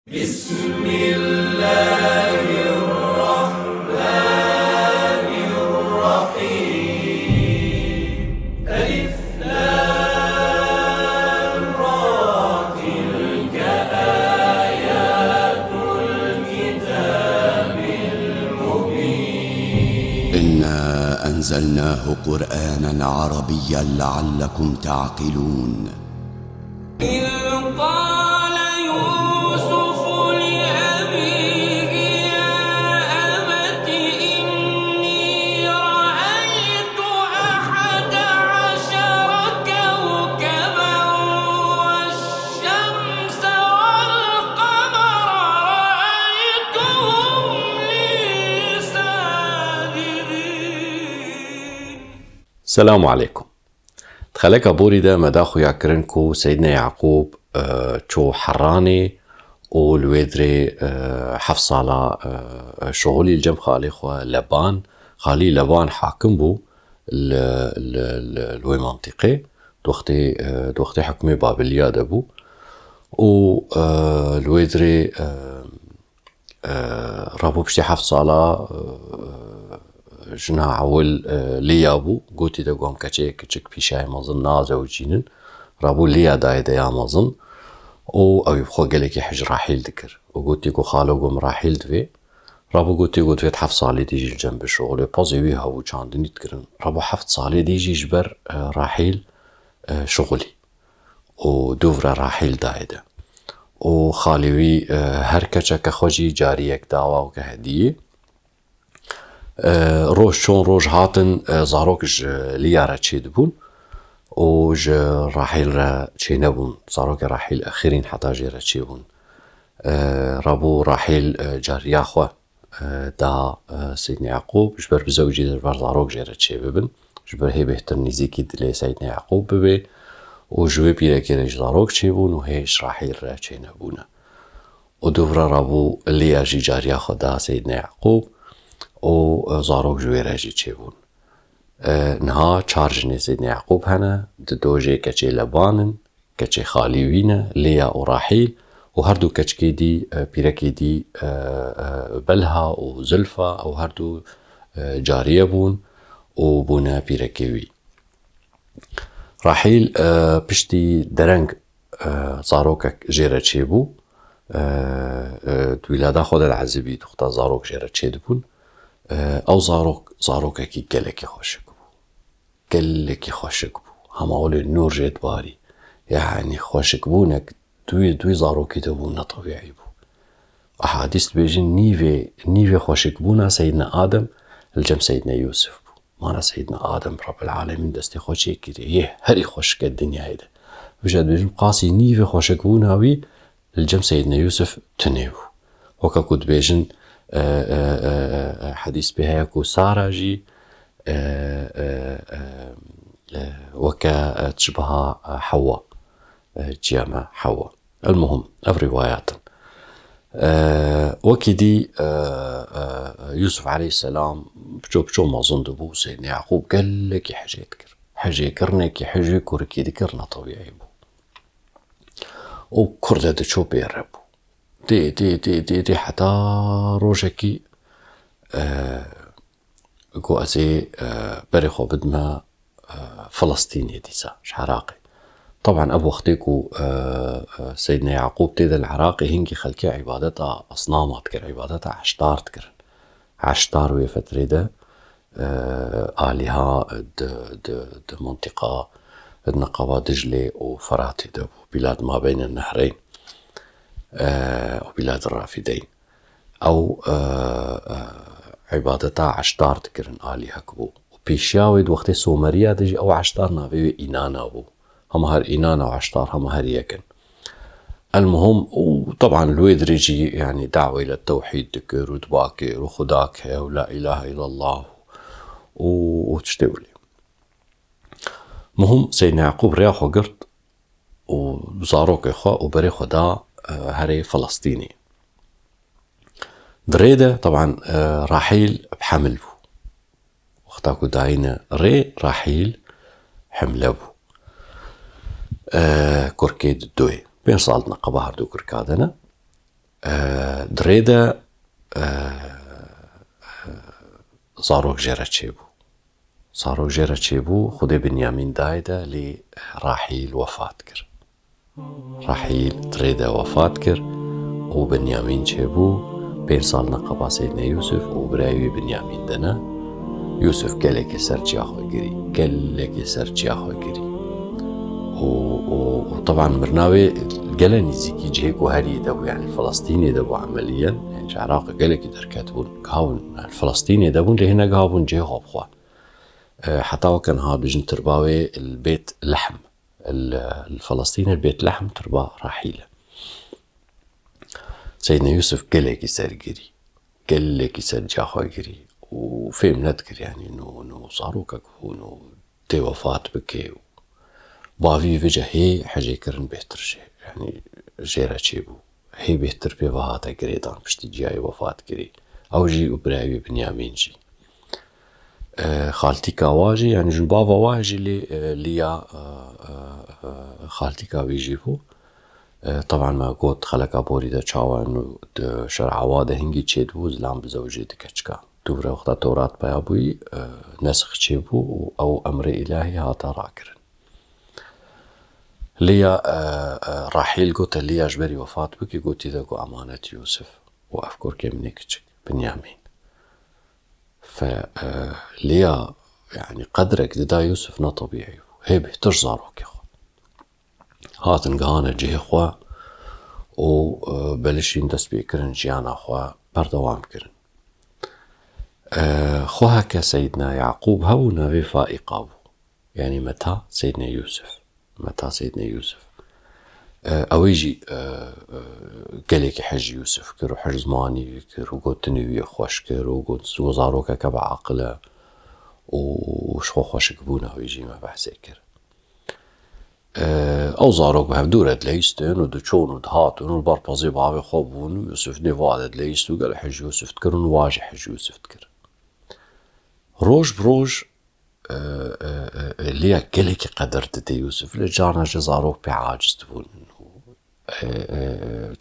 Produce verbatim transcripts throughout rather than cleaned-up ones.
بسم الله الرحمن الرحيم. ألف لام را. تلك آيات الكتاب المبين. إنا أنزلناه قرآنا عربيا لعلكم تعقلون. إذ قال يوسف لأبيه يا أبت إني رأيت أحد عشر كوكبا والشمس والقمر رأيتهم لي ساجدين. Selamu aleykum. Di xeleka borî de me da xuya kirin ku Seydna Yaqûb, e, çû Heranê û li wê dirê, e, heft sala, e, şixulî li cem xalê xwe Leban. Xalî Leban hakim bû li, li, li, li wê mantîqê. Di wextê, e, di wextê hukmê Babiliya de bû. Û, e, li wê dirê, e, E, rabû piştî heft sala, e, jina ewil, e, Liya bû. Gotî de ku em keçeyê kiçik pîşayê mezin nazewicînin. Rabû Liya dayê de ya mezin. Û ew ê bi xwe gelekî hej Rahîl dikir. Û gotî ku xalo ku min Rahîl divê. Rabû gotî ku divê heft salê dî jî li cem bişixulê. Pozê wî hebû çandinî dikirin. Rabû heft salê dî jî ji ber, e, Rahîl, e, şixulî. Û dûv re Rahîl dayê de. Û xalê wî, e, her keçeke xwe jî cariyek dawa weke hediyê. E, roj çûn roj hatin, e, zarok ji Liya re çêdibûn û ji Rahîl re çênebûn. Zarokê Rahîl exirîn heta jê re çêbûn. E, rabû Rahîl, e, cariya xwe e, da, e, Seydna Yaqûb, ji ber bi zewcî de ji ber zarok jê re çêbibin, ji ber hê bêhtir nîzîkî dilê Seydna Yaqûb bibê û ji wê pîrekê re ji zarok çêbûn û hê ji Rahîl re çênebûne. Û dûv re rabû Liya jî cariya xwe da Seydna Yaqûb û, e, zarok ji wê re jî çêbûn. E, niha çar jinê Seydna Yaqûb hene, di dojê keçê Leban in, keçê xalî wî ne, Lêya û Rahîl, û her du keçikê dî, e, pîrekê dî, e, e, Belha û Zilfa, ew her du, e, cariye bûn û bûne pîrekê wî. Rahîl, e, piştî dereng, e, zarokek jê re çêbû, e, e, di wîlada xwe de diezibî, dixwita zarok jê re çêdibûn. E, ew zarok, zarokekî gelekî xweşik bû. Gelekî xweşik bû. Hema welê nûr jê dibarî. Yanî xweşikbûnek di wî, di wî zarokî de bû, netewîî bû. Ehadîs dibêjin nîvê, nîvê xweşikbûna Seydina Adem li cem Seydina Yûsif bû. Mana Seydina Adem Rabbil Alemîn destê xwe çêkirî. Yê herî xweşik e dinyayê de. Vêca dibêjin qasî nîvê xweşikbûna wî li cem Seydina Yûsif tunê bû. Weke ku dibêjin, e, e, e, e, hedîs pê heye ku Sara jî, e, e, e, e, weke, e, çibaha, e, Hewa, e, çiya me Hewa. El-muhim, ev rîwayat in. E, wekî dî, e, e, Yûsif aleyhisselam piço piço mezin dibû, Seydina Yaqûb gelekî hejê dikir. Hejêkirinekî hejê kurikî dikir, netewîî bû. Û kur de diçû pê re bû. Tê, tê, tê, tê, tê heta rojekî, e, got ez ê, e, berê xwe bidime, e, Filistînê dîsa, ji Iraqê. Teban ev wextê ku, e, e, Seydina Yaqûb tê de li Iraqê hingî xelkê îbadeta esnama dikir, îbadeta eştar dikirin. Eştar wê fetrê de, e, alîha di, di, di mintîqa, di neqaba Diclê û Feratê de bû, bîlad mabeyne nehreyn, e, û bîlad rafîdeyn. Ew, e, e, îbadeta eştar dikirin alîhek bû. Û pêşiya wê di wextê Someriya de jî ew eştar navê wê Înana bû. Hema her Înana û eştar hema her yek in. El-muhim, û teban li wê dirê jî, yanî, dawê li tewhîd dikir û dibakir û Xudak heye û la îlahe îllallah û, û tiştê wile. Muhim, Seydna Yaqûb rêya xwe girt û zarokê xwe û berê xwe da, e, herê Filistînê. Di rê de, teban, e, Rahîl bi hemil bû. Wexta ku dayîne rê, Rahîl hemle bû. E, kurkê di doyê. Pênc sal di neqeba her du kurka de ne. E, di rê de, e, e, zarok jê re çêbû. Zarok jê re çêbû, Xwedê Binyamîn dayê de, lê Rahîl wefat kir. Rahîl di rê de wefat kir û Binyamîn çêbû. Pênc sal neqeba Seydna Yûsif û birayê wî Binyamîn de ne. Yûsif gelekî ser çiya xwe girî. Gelekî ser çiya xwe girî. Û, û, û teban mirina wê gele nîzîkî cihê ku heriyê de bû, yanî Filistînê de bû emeliyen. Yanî ji Iraqê gelekî derket bûn. Giha bûn, yanî Filistînê de bûn, lê hîne giha bûn cihê xwe bi xwe. E, heta weke niha dibêjin tirba wê li Bêt Lehm. Li, li Filistînê li Bêt Lehm tirba Rahîl e. Seydna Yûsif gelekî ser girî. Gelekî ser ca xwe girî. Û fêm nedikir, yanî no, no zarokek bû, no tê wefat bike. Bavî vêca hê hejê kirin bêhtir jê, yanî jê re çêbû. Hê bêhtir pê ve hate girêdan piştî ciyayê wefat kirî. Ew jî û birayê wî Binyamîn jî. E, xaltîka wa jî, yanî jin bava wa jî lê, e, Lîya, e, e, e, xaltîka wî jî bû. E, teban me got xeleka borî de çawa in û di şer'a wa de hingî çêdibû, zilam bizewicê di keçika. Tu bire wexta Tewrat peya bûyî, e, nesix çêbû û ew emrê îlahî hate rakirin. Lîya, e, e, Rahîl gote Lîya ji berî wefat bikî, gotî de ku emanet Yûsif û ev kurkê min ê kiçik, Binyamîn. Fe, e, Lîya, yanî qedrek dida Yûsif ne tebîî bû. Hê bêhtir zarokê xwe. Hatin gihane cihê xwe û, e, belişîn dest pê kirin jiyana xwe berdewam kirin. E, xwe heke Seydna Yaqûb hebû navê Faîqa bû. Yanî meta Seydna Yûsif. Meta Seydna Yûsif. E, ew ê jî, e, e, gelekî hej Yûsif kir û hej zimanî wî kir û gotinê wî xweş kir û got, zarokeke bi aqil e û ji xwe xweşik bûna wî jî me behsê kir. E, ew zarok bi hevdû re dileyistin û diçûn û dihatin û li ber pezê bavê xwe bûn û Yûsif nêva de dileyist û gelek hej Yûsif dikir û niha jî hej Yûsif dikir. Roj bi roj, e, e, e, e, Lîya gelekî qedir didê Yûsif. Lê carna jî zarok pê aciz dibûn. E, e,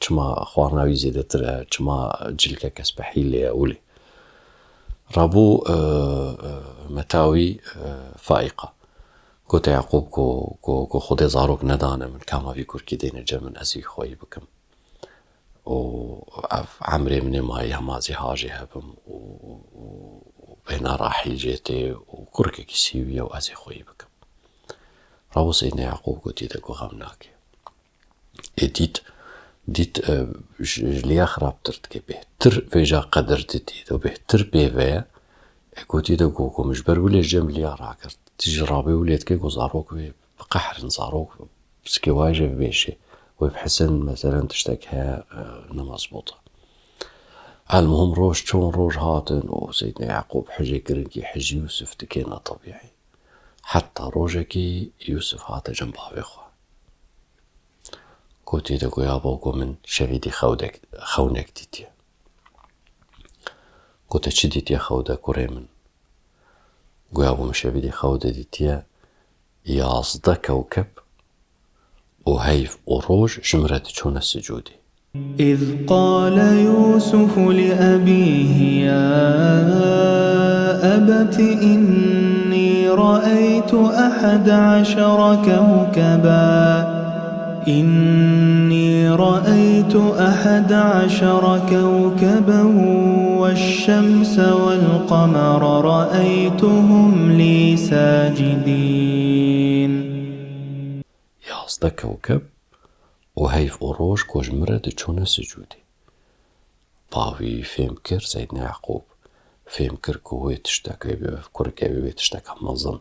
çima xwarina wî zêdetir e, çima cilkeke spehî lê ye û lê. Rabû, e, e, meta wî, e, Faîqa. Gote Yaqûb ku, ku, ku Xwedê zarok nedane min, kama vî kurkî dêne cem min, ez ê xweyî bikim. Û ev emrê min ê mayî hema zî hajê hebim û, û, û bêhna Rahîl jê tê û kurkekî sîwî ye û ez ê xweyî bikim. Rabû Seydna Yaqûb gotî de ku xem nake. Ê dît, dît, e, ji, ji Lîya xirabtir dike, bêhtir vêca qedir didît û bêhtir pê ve ye. Ê gotî de ku, ku min ji ber wî lê cem Lîya ragirt. Tî jî rabê wî lê dike ku zarok wê biqehrin, zarok pisikê wayê jê bibêjê. Wê bihsin, meselen, tiştek heye, e, ne mezbût e. Elmuhim roj çûn, roj hatin û Seydna Yaqûb hejê kirinkî hej Yûsif dike ne tebîî. Heta rojekî Yûsif hate cem bavê xwe. Gotî de ku ya bo, ku min şevîdî xewdek, xewnek dîtiye. Gote çi dîtiye xew de kurê min? Goya bo min şevîdî xew de dîtiye yazdeh kewkeb û heyv û roj ji min re diçûne sicûdê. إذ قال يوسف لأبيه يا أبت إني رأيت أحد عشر كوكبا إني رأيت أحد عشر كوكبا والشمس والقمر رأيتهم لي ساجدين. Yazdeh kewkeb û heyv û roj ku ji min re diçûne sicûdê. Bavî fêm kir, Seydna Yaqûb fêm kir ku wê tiştek, wê kurikê wê, wê tişteke mezin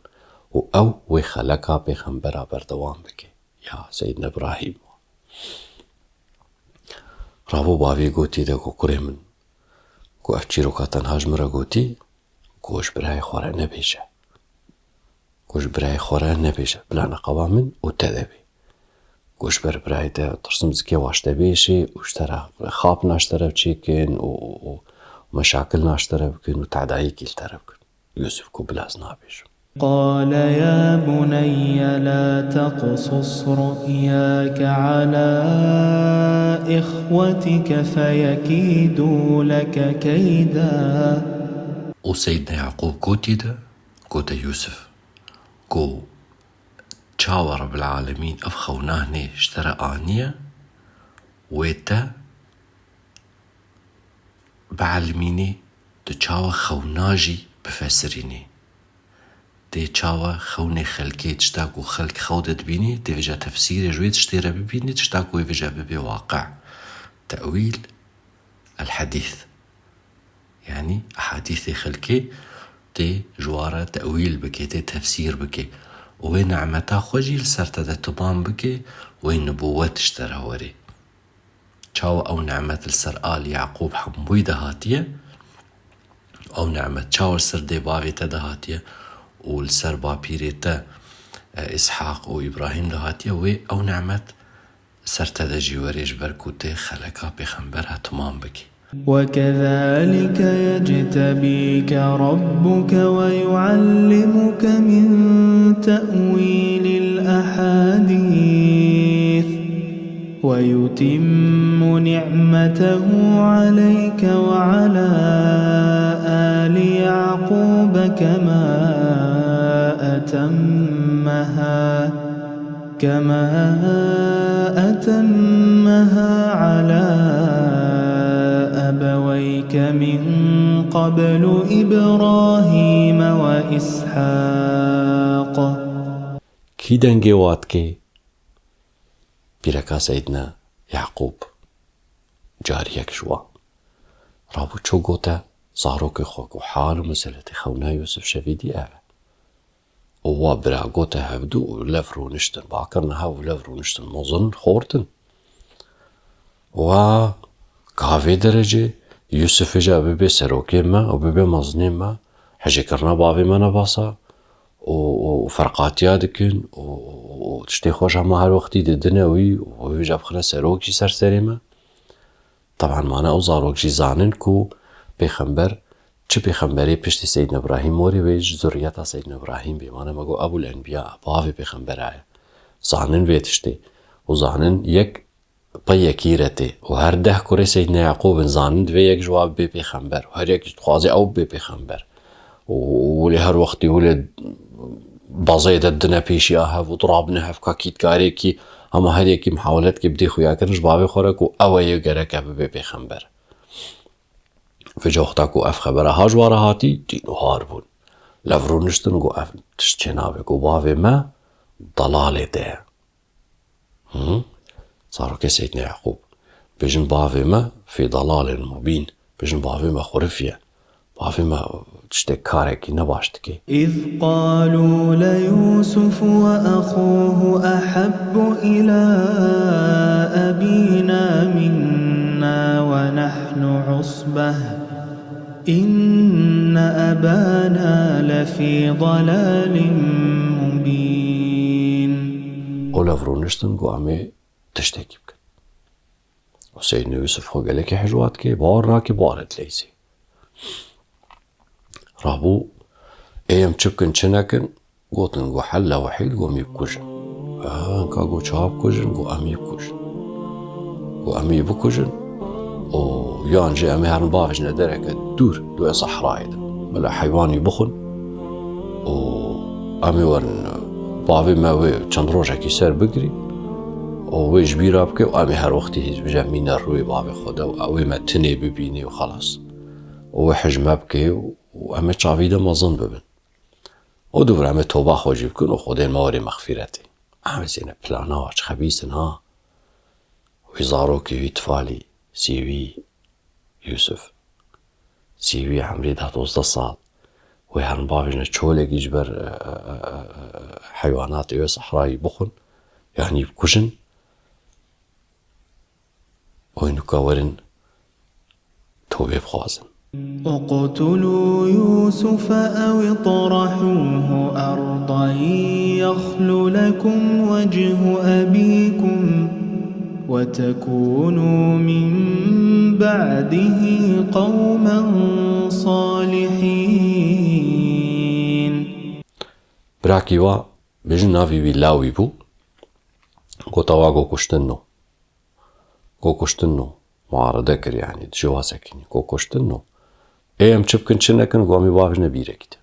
û ew wê xeleka pêxembera berdewam bike. Ya Seydna Îbrahîm. Rabû bavî gotî de ku kurê min, ku ev çîroka tenha ji min re gotî, ku ji birayê xwe re nebêje. Ku ji birayê xwe re nebêje. Bila neqeba min û te de bê. Ku ji ber birayê te tirsim zikê wa ji te bêşê û ji te re xapna ji te re çêkin û, û, û meşakilna ji te re bikin û tedayîkî li te re bikin. Yûsif ku bila ez nabêjim. قال يا بني لا تقصص رؤياك على إخوتك فيكيدوا لك كيدا. Û Seydna Yaqûb gotî de, gote Yûsif, ku çawa Rebbil Alemîn ev xewna hinê ji te re aniye, wê te bielmînê, tu çawa xewna jî bifesirînê. Tê çawa xewnê xelkê, tişta ku xelk xew de dibînî, tê vêca tefsîrê ji wê tiştê re bibînî, tişta ku wê vêca bibe waqe. Tewîl el hedîs. Yanî ehadîsê xelkê tê ji wa re tewîl bike, tê tefsîr bike. Û wê nemeta xwe jî li ser te de timam bike, wê nibûwet ji te re were. Çawa ew nemet li ser alî Yaqûb hemûyî de hatiye, ew nemet çawa li ser dê bavê te de hatiye û li ser bapîrê te, e, Îshaq û Îbrahîm de hatiye, wê ew nemet ser te de jî were, ji ber ku tê xeleka pêxember ha timam bikî. وكذلك يجتبيك ربك ويعلمك من تأويل الأحاديث ويتم نعمته عليك وعلى آل يعقوب كما أتمها كما أتمها على أبويك من قبل إبراهيم وإسحاق. Kî dengê wa dike? Pîreka Seydna Yaqûb, cariyek ji wan. Rabû çû gote zarokê xwe ku hal û meseletê xewna Yûsif şevî dî ev e. Û wa bira gote hevdû û lev rûniştin, ba kirine hev û lev rûniştin, mezin xortin. Wa ka vê derecê Yûsif vêca bibe serokê me û bibe mezinê me, hejêkirina bavê me ne basa û, û ferqatiya dikin û, û, û tiştê xwe ji hema her wextî didine wî û wê vêca bixine serok jî ser serê me. Teban mane ew zarok jî zanin ku pêxember, çi pêxemberê piştî Seydna Îbrahîm werê, wê ji zurriyeta Seydna Îbrahîm bê. Mane me got Ebûl Enbiya, bavê pêxembera ye. Zanin vê tiştê. Û zanin yek pey yekî re tê. Û her deh kurê Seydna Yaqûb in, zanin divê yek ji wa bê pêxember. Û her yek dixwaze ew bê pêxember. Û, û wê her wextî wê bazeyê de dine pêşiya hev û dirabine hev ka kî dikarekî, hema her yekî mihawelekê bidê xuyakirin ji bavê xwe re ku ew e yê gereke bibe pêxember. Vêca wexta ku ev xebera ha ji wa re hatî, tîn û har bûn. Lev rûniştin got ev tişt çênabe, got bavê me delalê de ye. Hı? Zarokê Seydna Yaqûb. Bêjin bavê me fî dalalin mubîn. Bêjin bavê me xurif ye. Bavê me tiştek karekî ne baş dike. إذ قالوا ليوسف وأخوه أحب إلى أبينا منا ونحن عصبة إن أبانا لفي ضلال مبين. Û lev rûniştin got em ê tiştekî bikin. Û Seydna Yûsif xwe gelekî hejwa dike, bawer nake, bawer dileyzê. Rabû, ê em çi bikin, çi nekin? Gotin, got helle wehîd, got em ê bikujin. Ha, ka got çawa bikujin? Got em ê bikujin. Got em ê bikujin. Û yan jî em ê herin bavêjine dereke dûr, dû ê sehrayê de. Bila heywanî bixwin. Û em ê werin bavê me wê çend rojekî ser bigirî. Û wê ji bîra bike û em ê her wextî hîs bije mîne rûyê bavê xwe de û ew ê me tinê bibînî û xelas. Û wê hij me bike û em ê çavî de mezin bibin. Û dûvra me toba xwe jî bikin û Xwedê me werê mexfîretê. Em ê zêne plana wa çi xebîs in ha. Wî zarokê wî tifalî, sîvî, Yûsif. Sîvî emrî da dozdeh sal. Wê herin bavêjine çolekî ji ber, e, e, e, e, heywanatê wê sehrayî bixwin. Yanî bikujin. Û nuka werin tobê bixwazin. اقتلوا يوسف أو اطرحوه أرضا يخل لكم وجه أبيكم وتكونوا من بعده قوما صالحين. Birakî wa, bêjin navê wî Lawî bû, gota wa go kuştin no. Go kuştin no. Muarede kir, yanî, dijê wa sekinî. Go kuştin no. Ê em çi bikin, çi nekin, go em ê bavêjine bîrekî de.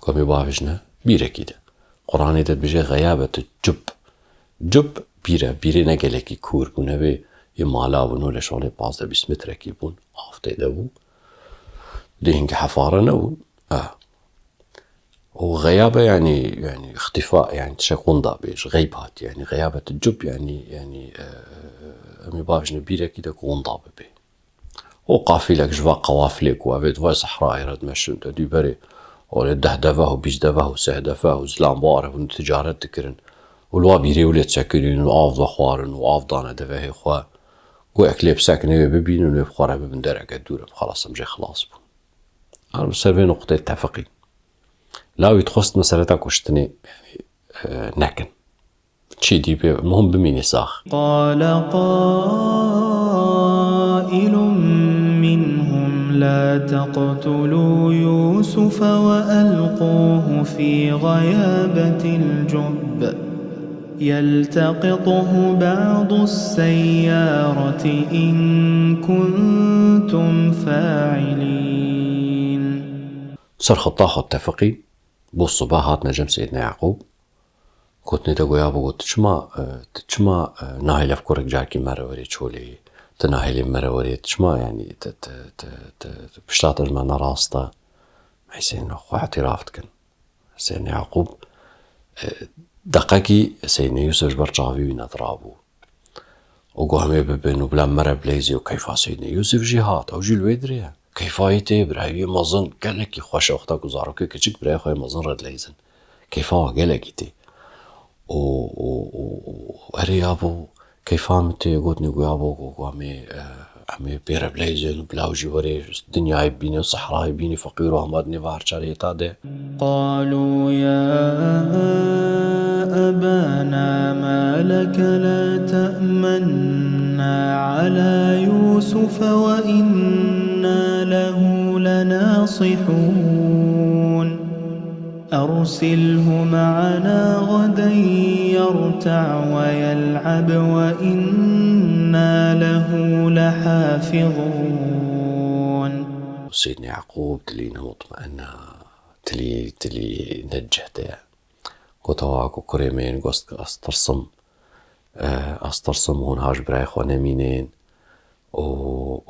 Go em ê bavêjine bîrekî de. Quranê de dibêje xeyabet cub. Cub bîr e. Bîrê ne gelekî kûr bûn. Evê yê mala bûn, wele şolê pazdeh bîst metrekî bûn. Av tê de bû. Dê hingî hefare nebûn. E. Û xeyabe, yanî, yanî îxtîfa, yanî tişek winda bê, ji xeyb hatî, yanî xeyabet cub, yanî, yanî, e, em ê bavêjine bîrekî de ku winda bibe. Û qafîlek ji va qewafilê ku ev ê di vay sehrayê re dimeşin, te dî berê, olê deh deve û bîst deve û seh deve û zilam bar hebûn, ticaret dikirin. Û li wa bîrê wê lê disekinin û av dixwarin û av dane devehê xwe. Got, ek lê bisekine wê bibînin, wê bi xwe re bibin dereke dûr, em xelas, em jê xilas bûn. Em li ser vê nuqtê tefiqîn. Lawî dixwest meseleta kuştinê, e, nekin. Çi dî bê, muhim bimînî sax. قال قائل منهم لا تقتلوا يوسف وألقوه في غيابة الجب يلتقطه بعض السيارة إن كنتم فاعلين. Ser xeta xwe tefiqî, bo sibe hatine cem Seydna Yaqûb. Gotinê te goya bû, got, "Tu çima, e, tu çima, e, nahêle ev kurek carkî mere werê çolê? Tu nahêlî mere werê, tu çima, yanî, tu, tu, tu, tu, tu pişta te ji me nerast e?" Ey Seydna xwe îtiraf dikin. Seydna Yaqûb, e, deqekî Seydna Yûsif ji ber çavî wî nedirabû. Û got, "Em ê bibin û bila mere bileyzê." Û keyfa Seydna Yûsif jî hat, ew jî li wê dirê ye. Keyfa wî tê, birayê wî mezin, gelekî xweş e, wexta ku zarokê kiçik birayê xwe yê mezin re dileyzin. Keyfa wa gelekî tê. Û, û, û, û, erê yabo, keyfa min tê, gotinê ku yabo, ku, ku em ê, e, em ê pê re bileyzên û bila ew jî werê dinyayê bîne û sehrayê bîne, feqîr û hema dinê ve her çarê hêta de. قالوا يا أبانا ما لك لا تأمنا على يوسف وإنا له لناصحون. أرسله معنا غدا يرتع ويلعب وإنا له لحافظون. Seydna Yaqûb tilî ne mutmaîn e, tilî, tilî ne cih de ye. Got, "Ewa ku kurê min, got, ez tirsim, eh, ez tirsim hûn ha ji birayê xwe nemînên û,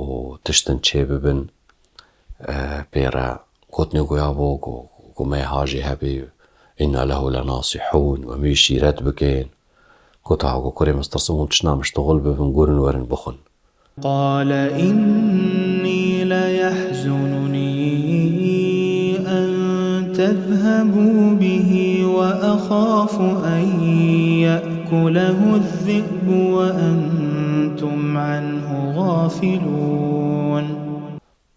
û tiştin çê bibin, eh, pê re." Gotinê ku yabo, ku, ku me ha jî hebê, "Inna lehu lenasihûn", em wî şîret bikin. Got, "Ewa ku kurê min, ez tirsim hûn tiştna miştuxul bibin, gurin werin bixwin." قال إني ليحزنني أن تذهبوا به وأخاف أن يأكله الذئب وأنتم عنه غافلون.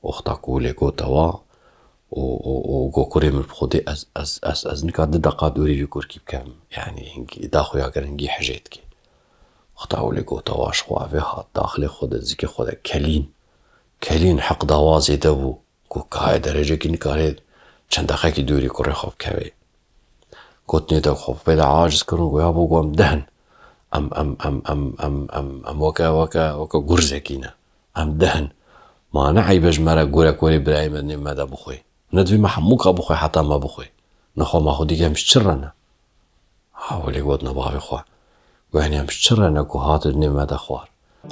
Wexta ku lê gote wa û, û, û got, "Kurê min, bi Xwedê ez, ez, ez, ez nika du deqa dûrî vî kurkî bikevim." Yanî hingî daxuya kirin, hingî hijê dike. Wexta ew lê gote wa ji xwe, evê hat daxilê xwe de, zikê xwe de kelîn, kelîn heqda wa zêde bû, ku kayê derecekî nikarê çend deqekî dûrî kurê xwe bikevê. Gotinê de xwe pê de aciz kirin, goya bû, got, "Em deh in. Em, em, em, em, em, em, em weke, weke, weke gurzekî ne. Em deh in. Ma ne eyb e ji me re gurek werê birayê me nê me de bixwe. Ne divê me hemûka bixwe heta me bixwe. Nexwe ma xwe dî em ji çi re ne?" Ha, welê gotin bavê xwe. Got, "Yanî em ji çi re ne ku hat nê me de xwar?"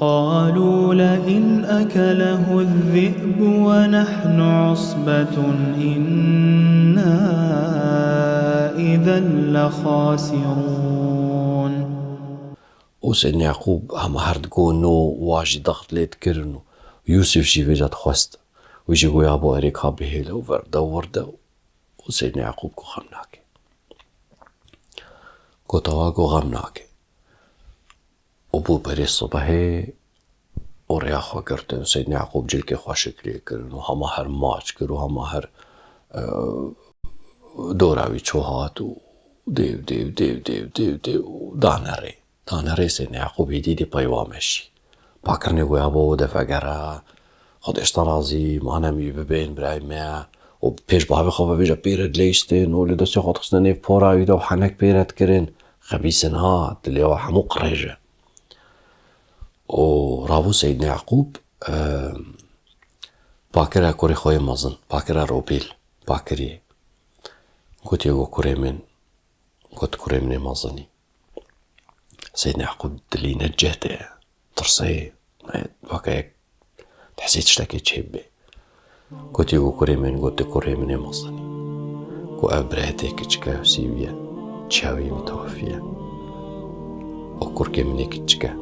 قالوا لئن أكله الذئب ونحن عصبة إنا إذا لخاسرون. Û Seydna Yaqûb hema her digot no, wa jî daxilê dikirin û Yûsif jî vêca dixwest. Wî jî goya bo erê ka bihêle û verde û wirde û Seydna Yaqûb ku xem nake. Got, "Ewa ku xem nake." Û bû berê sibehê û rêya xwe girtin. Seydna Yaqûb cilkê xwe şikilê kirin û hema her maç kir û hema her, e, dora wî çû hat û dêw, dêw, dêw, dêw, dêw, dêw û dane rê. Dane rê Seydna Yaqûb hêdî dî pey wa meşî. Pakirinê goya bo de vegere, Xwedê ji te razî, mane em wî bibên birayê me ye û Pêş bavê xwe ve vêca pê re dileyistin û li destê xwe dixistine nêv pora wî de û henek pê re dikirin. Xebîsin ha, dilê wa hemû qirêj e. Û rabû Seydna Yaqûb, e, pakira kurê xwe yê mezin, pakira Robîl, pakirî. Gotiye ku kurê min, got kurê min ê mezinî. Seydna Yaqûb dilî ne cih de ye, tirsê, weke yek dihesê tiştekê çêbibe. Gotiye ku kurê min, got kurê min ê mezinî. Ku ev birayetê kiçik e, sî wî ye, çiya wî mitewefiye. O kurkê min ê kiçik e.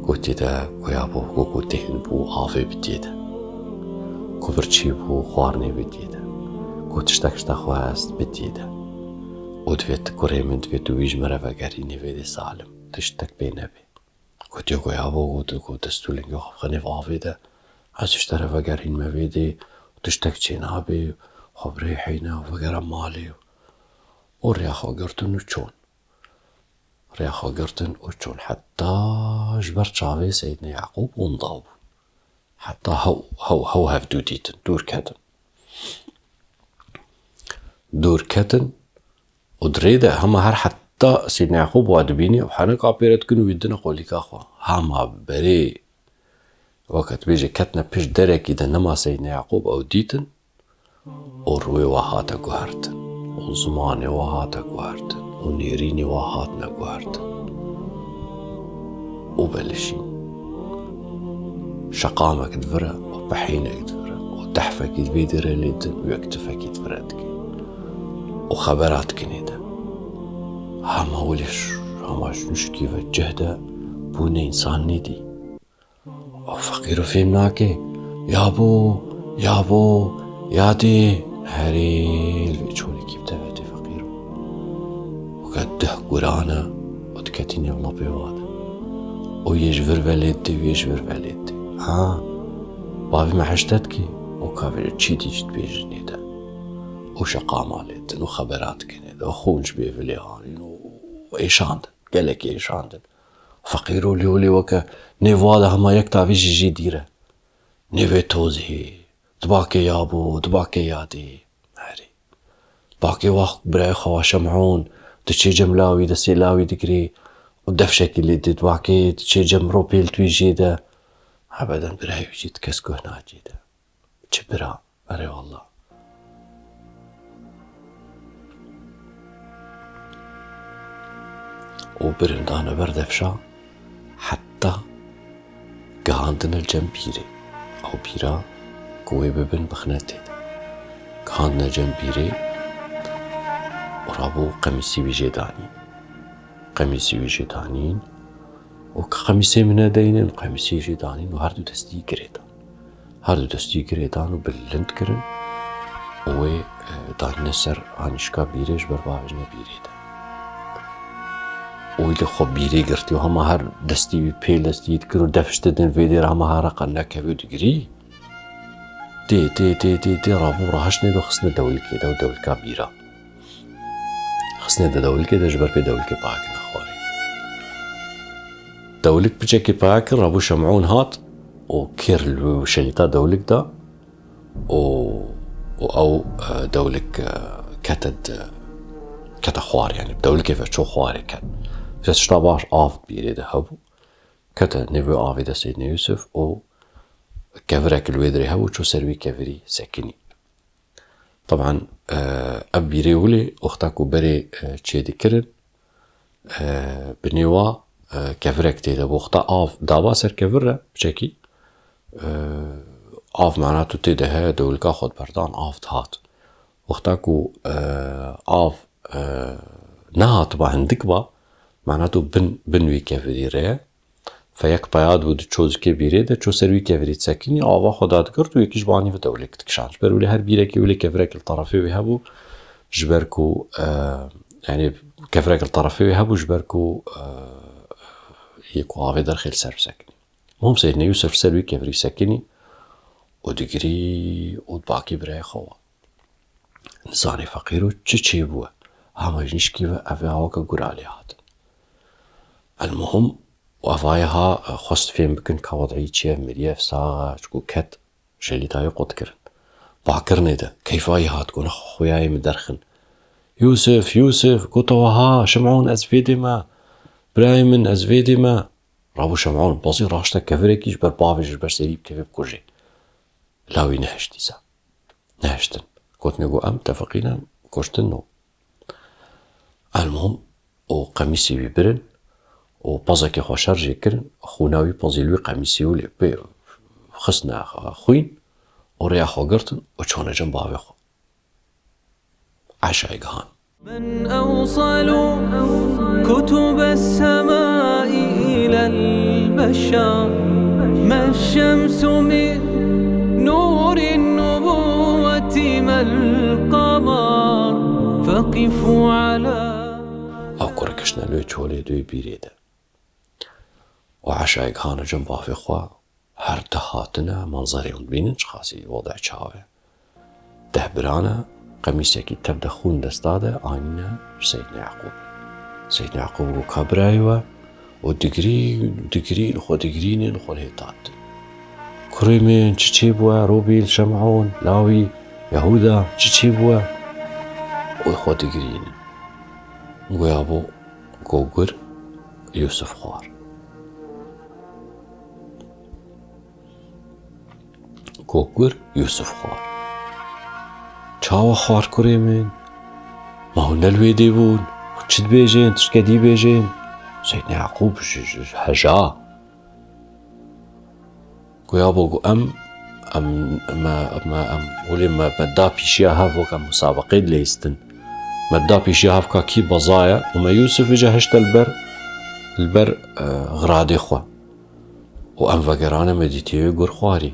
Gotiye de ku ya bo, ku, ku têhin bû, avê bidiyê de. Ku birçî bû, xwarinê bidiyê de. Ku tiştek ji te xwest, bidiyê de. Û divê tu kurê min, divê tu wî ji min re vegerînî vê dê salim. Tiştek pê nebê. Gotiye ku ya bo, got, got dest û lingê xwe bixinê avê de. Ez ji te re vegerînme vê dê, tiştek çê nabê, xwe bi rê heyne û vegere malê. Û rêya xwe girtin û çûn. Rêya xwe girtin û çûn. Heta ji ber çavê Seydna Yaqûb winda bûn. Heta hew, hew, hew hevdû dîtin, dûr ketin. Dûr ketin û di rê de hema her heta Seydna Yaqûb wa dibînî û henek apê re dikin û wî dine qolîka xwe. Hema berê weke dibêje ketine pişt derekî de nema Seydna Yaqûb ew dîtin û rûyê wa hate guhertin û zimanê wa hate guhertin û nêrînê wa hatine guhertin. Û belişîn. Şeqamek di vir e û pehînek di vir e û tehfekî di vê dêre lê din û yek tifekî di vir e dike. Û xebera dikinê de. Hema welê ş-, hema ji nuşkî ve cih de bûne însan nêdî. Ew feqîro fêm nake. Ya bo, ya bo, ya dê. Herê li vê çolekî bi tevê tê feqîro. Weke deh guran e û diketî nêv lapê wa de. Û yê ji vir ve lê didê, wê ji vir ve lê didê. Ha, bavê me hişte dikî û ka vê çî dî jî dibêjinê de. Û şeqama lê din û xebera dikinê de. Xûn ji bê vilê anîn û êşandin. Gelekî êşandin. Feqîro lê û lê weke nêv wa de hema yek tavî jî jê dîr e. Nêvê tozê, dibakê ya bo, dibakê ya dê. Herê. Dibakê wa birayê xwe wa Şemûn, diçê cem lawî, destê lawî digirê û defşekî lê dê dibakê, diçê cem ropêl twî jê de. Ebeden birayê wî jî di kes guh nacê de. Çi bira, erê wallah. Û birin dane ber defşa, heta gihandine cem bîrê. Ew bîra ku wê bibin bixine tê de. Gihandine cem bîrê û rabû qemîsî wî jê danî. Qemîsî wî jê danîn û ki qemîsê min nedeynin, qemîsê jê danîn û her du destî girê dan. Her du destî girê dan û bilind kirin û wê, e, danîne ser anîşka bîrê ji ber bavêjine bîrê de. Û wî li xwe bîrê girtî û hema her destî wî pêl destî dikir û defş didin vê dêr hema her reqa nekevê û digirî. Tê, tê, tê, tê, tê, rabû rahiştine de xistine dewlikê de û dewlika bîra. Xistine de dewlikê de ji ber pê dewlikê paya kine xwarê. Dewlik piçekê paya kir, rabû Şemûn hat û kêr li şelîta dewlik da û, û ew, e, dewlik, e, kete di, kete xwar, yanî dewlikê ve çû xwarê ket. Ji tişta baş av bîrê de hebû. Kete nêvê avê de Seydna Yûsif û kevirek li wê dirê hebû, çû ser wî kevirî sekinî. Taban, e, ev bîrê wilê wexta ku berê, e, çêdikirin, e, binê wa, e, kevirek tê de bû. Wexta av daba ser kevir re, piçekî, e, av mana tu tê de heye, dewlika xwe diberdan, av dihat. Wexta ku, e, av, e, nehatiba hindik ba, mana tu bin, bin wî kevirî re ye. Fe yek peya dibû diçû zikê bîrê de, çû ser wî kevirî disekinî, ava xwe dadigirt û yekî ji banî ve dewlek dikişand. Ji ber wî lê her bîrekê wî lê kevirek li terefê wê hebû, ji ber ku, e, yanî kevirek li terefê wê hebû, ji ber ku, e, yê ku avê derxê li ser bisekinî. Mom Seydne Yûsif ser wî kevirî sekinî û digirî û dibakî birayê xwe wa. Nizanê feqîro çi çêbûye. Hema ji nişkî ve ev ê aweke gura lê hatin. Elmuhim, û evayê ha, e, xwest fêm bikin ka wed'î çi ye, miriye, sax e, çiku ket, şelîtayê qut kirin. pakirinê de. Keyfa wî hat, got, "Nexwe xweyayê min derxin." "Yûsif, Yûsif," got, "Ewa ha, Şimon, ez vêdê me. Birayê min, ez vêdê me." Rabû Şimon, bazî raşte kevirekî ji ber bavê, ji ber serî bikeve bikujê. Lawî nehiştî se. Nehiştin. Gotinê, got, "Em tefiqîne kuştin no." Elmuhim, û qemîsê wî birin û pezekê xwe şer jê kirin, xûna wî pezî li wî qemîsê û lê pê xistine xwîn û rêya xwe girtin û çûne cem bavê xwe. Eşayê gihan. من أوصل كتب السماء إلى البشر، ما الشمس من نور النبوة ما القمر، فقفوا على Ew kurê kiştine li wê çolê di wê bîrê de. Û eşayê gihane cem bavê xwe, her du hatine manzerê hûn dibînin, çiqasî wede çav e. Deh birane, qemîsekî tev de xûn desta de anîne ji Seydna Yaqûb. Seydna Yaqûb got, "Ka birayê we?" Û digirîn, digirîn, xwe digirînin, xwe lê tat. "Kurê min, çi çêbûye? Robîl, Şem'ûn, Lawî, Yehûda, çi çêbûye?" Û xwe digirînin. Goya bo, go gur, Yûsif xwar. Go gur, Yûsif xwar. "Çawa xwar kurê min? Ma hûn ne li wê dê bûn? Hûn çi dibêjin? Tiştke dî bêjin." Seydna Yaqûb ji, ji, ji heja. Goya bo, got, "Em, em, me, me, em, holê me, me da pîşiya hev wek em musabeqê dileyistin. Me da pîşiya hev ka kî bezaye û me Yûsif îca hişte li ber, li ber, e, xiradê xwe. Û em vegerane me dîtiye wê gur xwarî."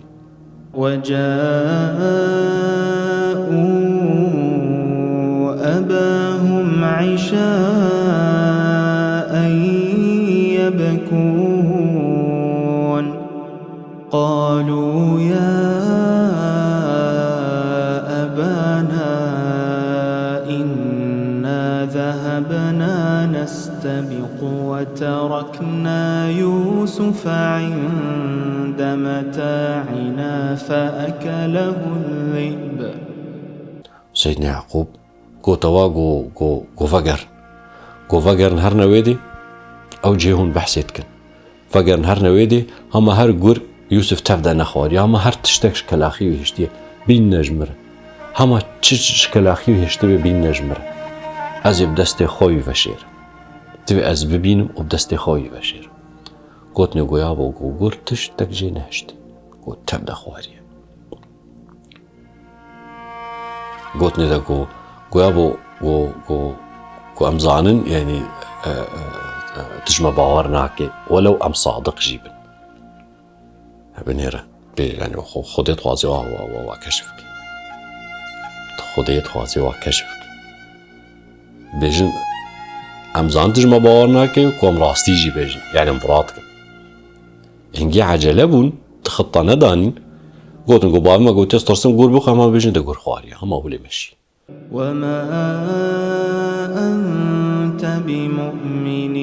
وجاءوا أباهم عشاء يبكون. قالوا يا أبانا إنا ذهبنا نستبق وتركنا يوسف عند متاعنا فأكله الذئب. Seydna Yaqûb got, "Ewa, go, go, go vegerin. Go vegerin, herne wê dê, ew cihê hûn behsê dikin. Vegerin, herne wê dê, hema her gur Yûsif tev de nexwariye, hema her tiştek ji kelaxî wî hiştiye, bînine ji min re. Hema çi ji kelaxî wî hiştibe, bînine ji min re. Ez ê bi destê xwe wî veşêrim. Divê ez bibînim û bi destê xwe wî veşêrim." Gotinê, goya bo, go gur tiştek jê nehiştiye. Go tev de xwariye. Gotinê de ku, goya bo, ku, ku, ku em zanin, yanî, e, e, e, tu ji me bawer nake, welew em sadiq jî bin. Binêre, bê, yanî, xwe, Xwedê dixwazê wa, wa, wa, wa keşif bike. Xwedê dixwazê wa keşif bike. Bêjin, em zanin tu ji me bawer nake, ku em rastî jî bêjin. Yanî, em bi radikin. Hingî ecele bûn, di xita nedanîn. Gotin ku, "Bavê me gotiye, ez tirsim gur bixwe, hema bêjin de gur xwariye, hema holê me şî." وما أنت بمؤمن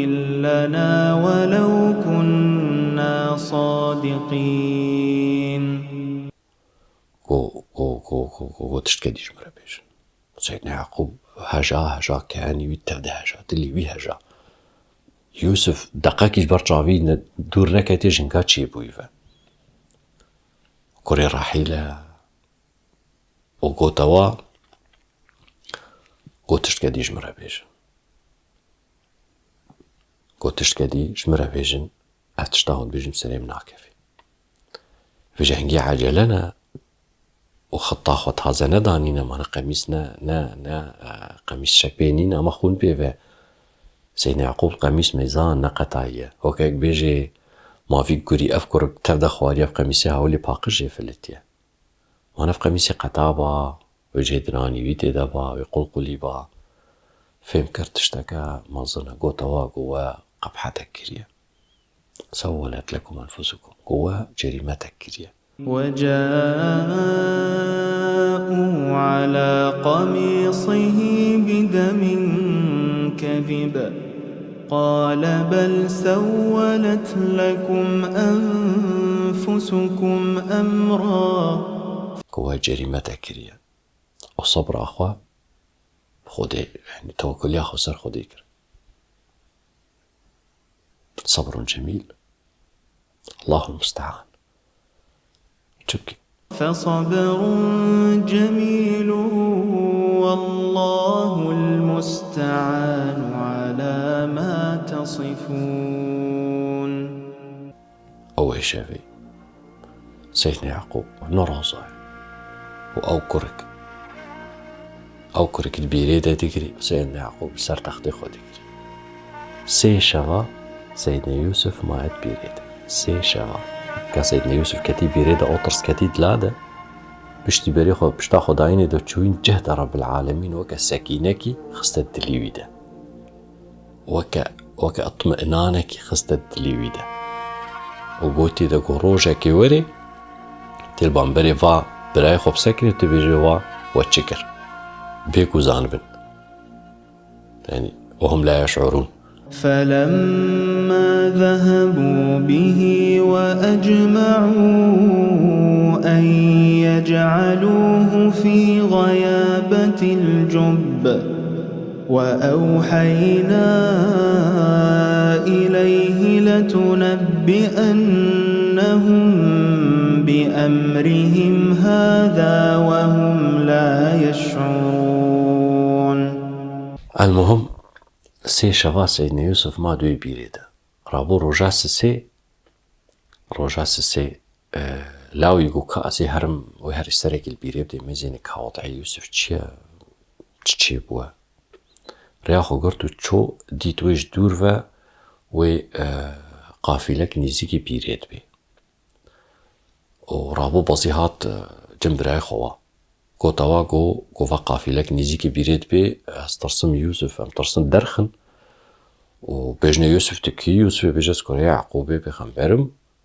لنا ولو كنا صادقين. Go, go, go, go, go, go, tiştke dî ji min re bêjin. Seydna Yaqûb heja, heja, keyanî wî tev de heja, dilî wî heja. Yûsif deqekî ji ber çavî ne, dûr neketiye, jinga çêbûyî ve. Kurê Rehîl e û gote wa, got, "Tiştke dî ji min re bêjin." Got, "Tiştke dî ji min re bêjin, ev tişta hûn dibêjin bi serê min nakeve." Vêca hingî ecele ne û xita xwe taze nedanîne, mane qemîs ne, ne, ne, e, qemîs şepê nîne, ama xûn pê ve. Seydna Yaqûb qemîs mêzan neqetayiye. Weke yek bêjê, "Ma vî gurî ev kur tev de xwariye, ev qemîsê hewlê paqijê filitiye." Wan ev qemîsê qetaba, wê cihê dinanî wî tê de ba, wê qulqulî ba. Fêm kir tişteke mezin e, gote wa ku we qebhetek kiriye. سولت لكم أنفسكم. Ku we cerîmetek kiriye. وجاءوا على قميصه بدم كذب. قال بل سولت لكم أنفسكم أمرا. ku we cerîme te kiriye. Û sebra xwe Xwedê, yani tewekkuliya xwe ser Xwedê kir. Sebrun cemîl. Allahul musta'an. Çi bikî? فصبر جميل والله المستعان على ما تصفون. Ew ê şevê Seydna Yaqûb ne roza ye û ew kurik, ew kurik di bîrê de digirî û Seydna Yaqûb li ser textê xwe digirî. Sê şeva Seydna Yûsif maye di bîrê de. Sê şeva. Ka Seydna Yûsif ketî bîrê de, ew tirs ketî dila de, piştî berê xwe, pişta xwe dayînê de çûyîn cih de Rebbil Alemîn weke sekînekî xiste dilî wî de. Weke, weke itminanekî xiste dilî wî de. Û gotî de ku rojekê werê, tê li bamberê va birayê xwe bisekinê, tu bêjê wa we çi kir. Bê ku zanibin. Yani, وهم لا يشعرون. فلما ذهبوا به وأجمعوا أن يجعلوه في غيابة الجب وأوحينا إليه لتنبئنهم بأمرهم هذا وهم لا يشعرون. Elmuhim, sê şeva Seydna Yûsif ma di wê bîrê de. Rabû roja sisê, roja sisê, e, lawî got ka ez ê herim wê herî serekî li bîrê bidê, mêzênê ka wed'ê Yûsif çi ye, çi çêbûye. Rêya xwe girt û çû, dît wê ji dûr ve wê, e, qafîlek nêzîkî bîrê dibê. Û rabû bezî hat, e, cem birayê xwe wa. Got ewa, got, got va qafîlek nêzîkî bîrê dibê, ez tirsim Yûsif, em tirsim derxin. Û bêjne Yûsif tu kî? Yûsifê bêje ez kurê Yaqûbê pêxember im.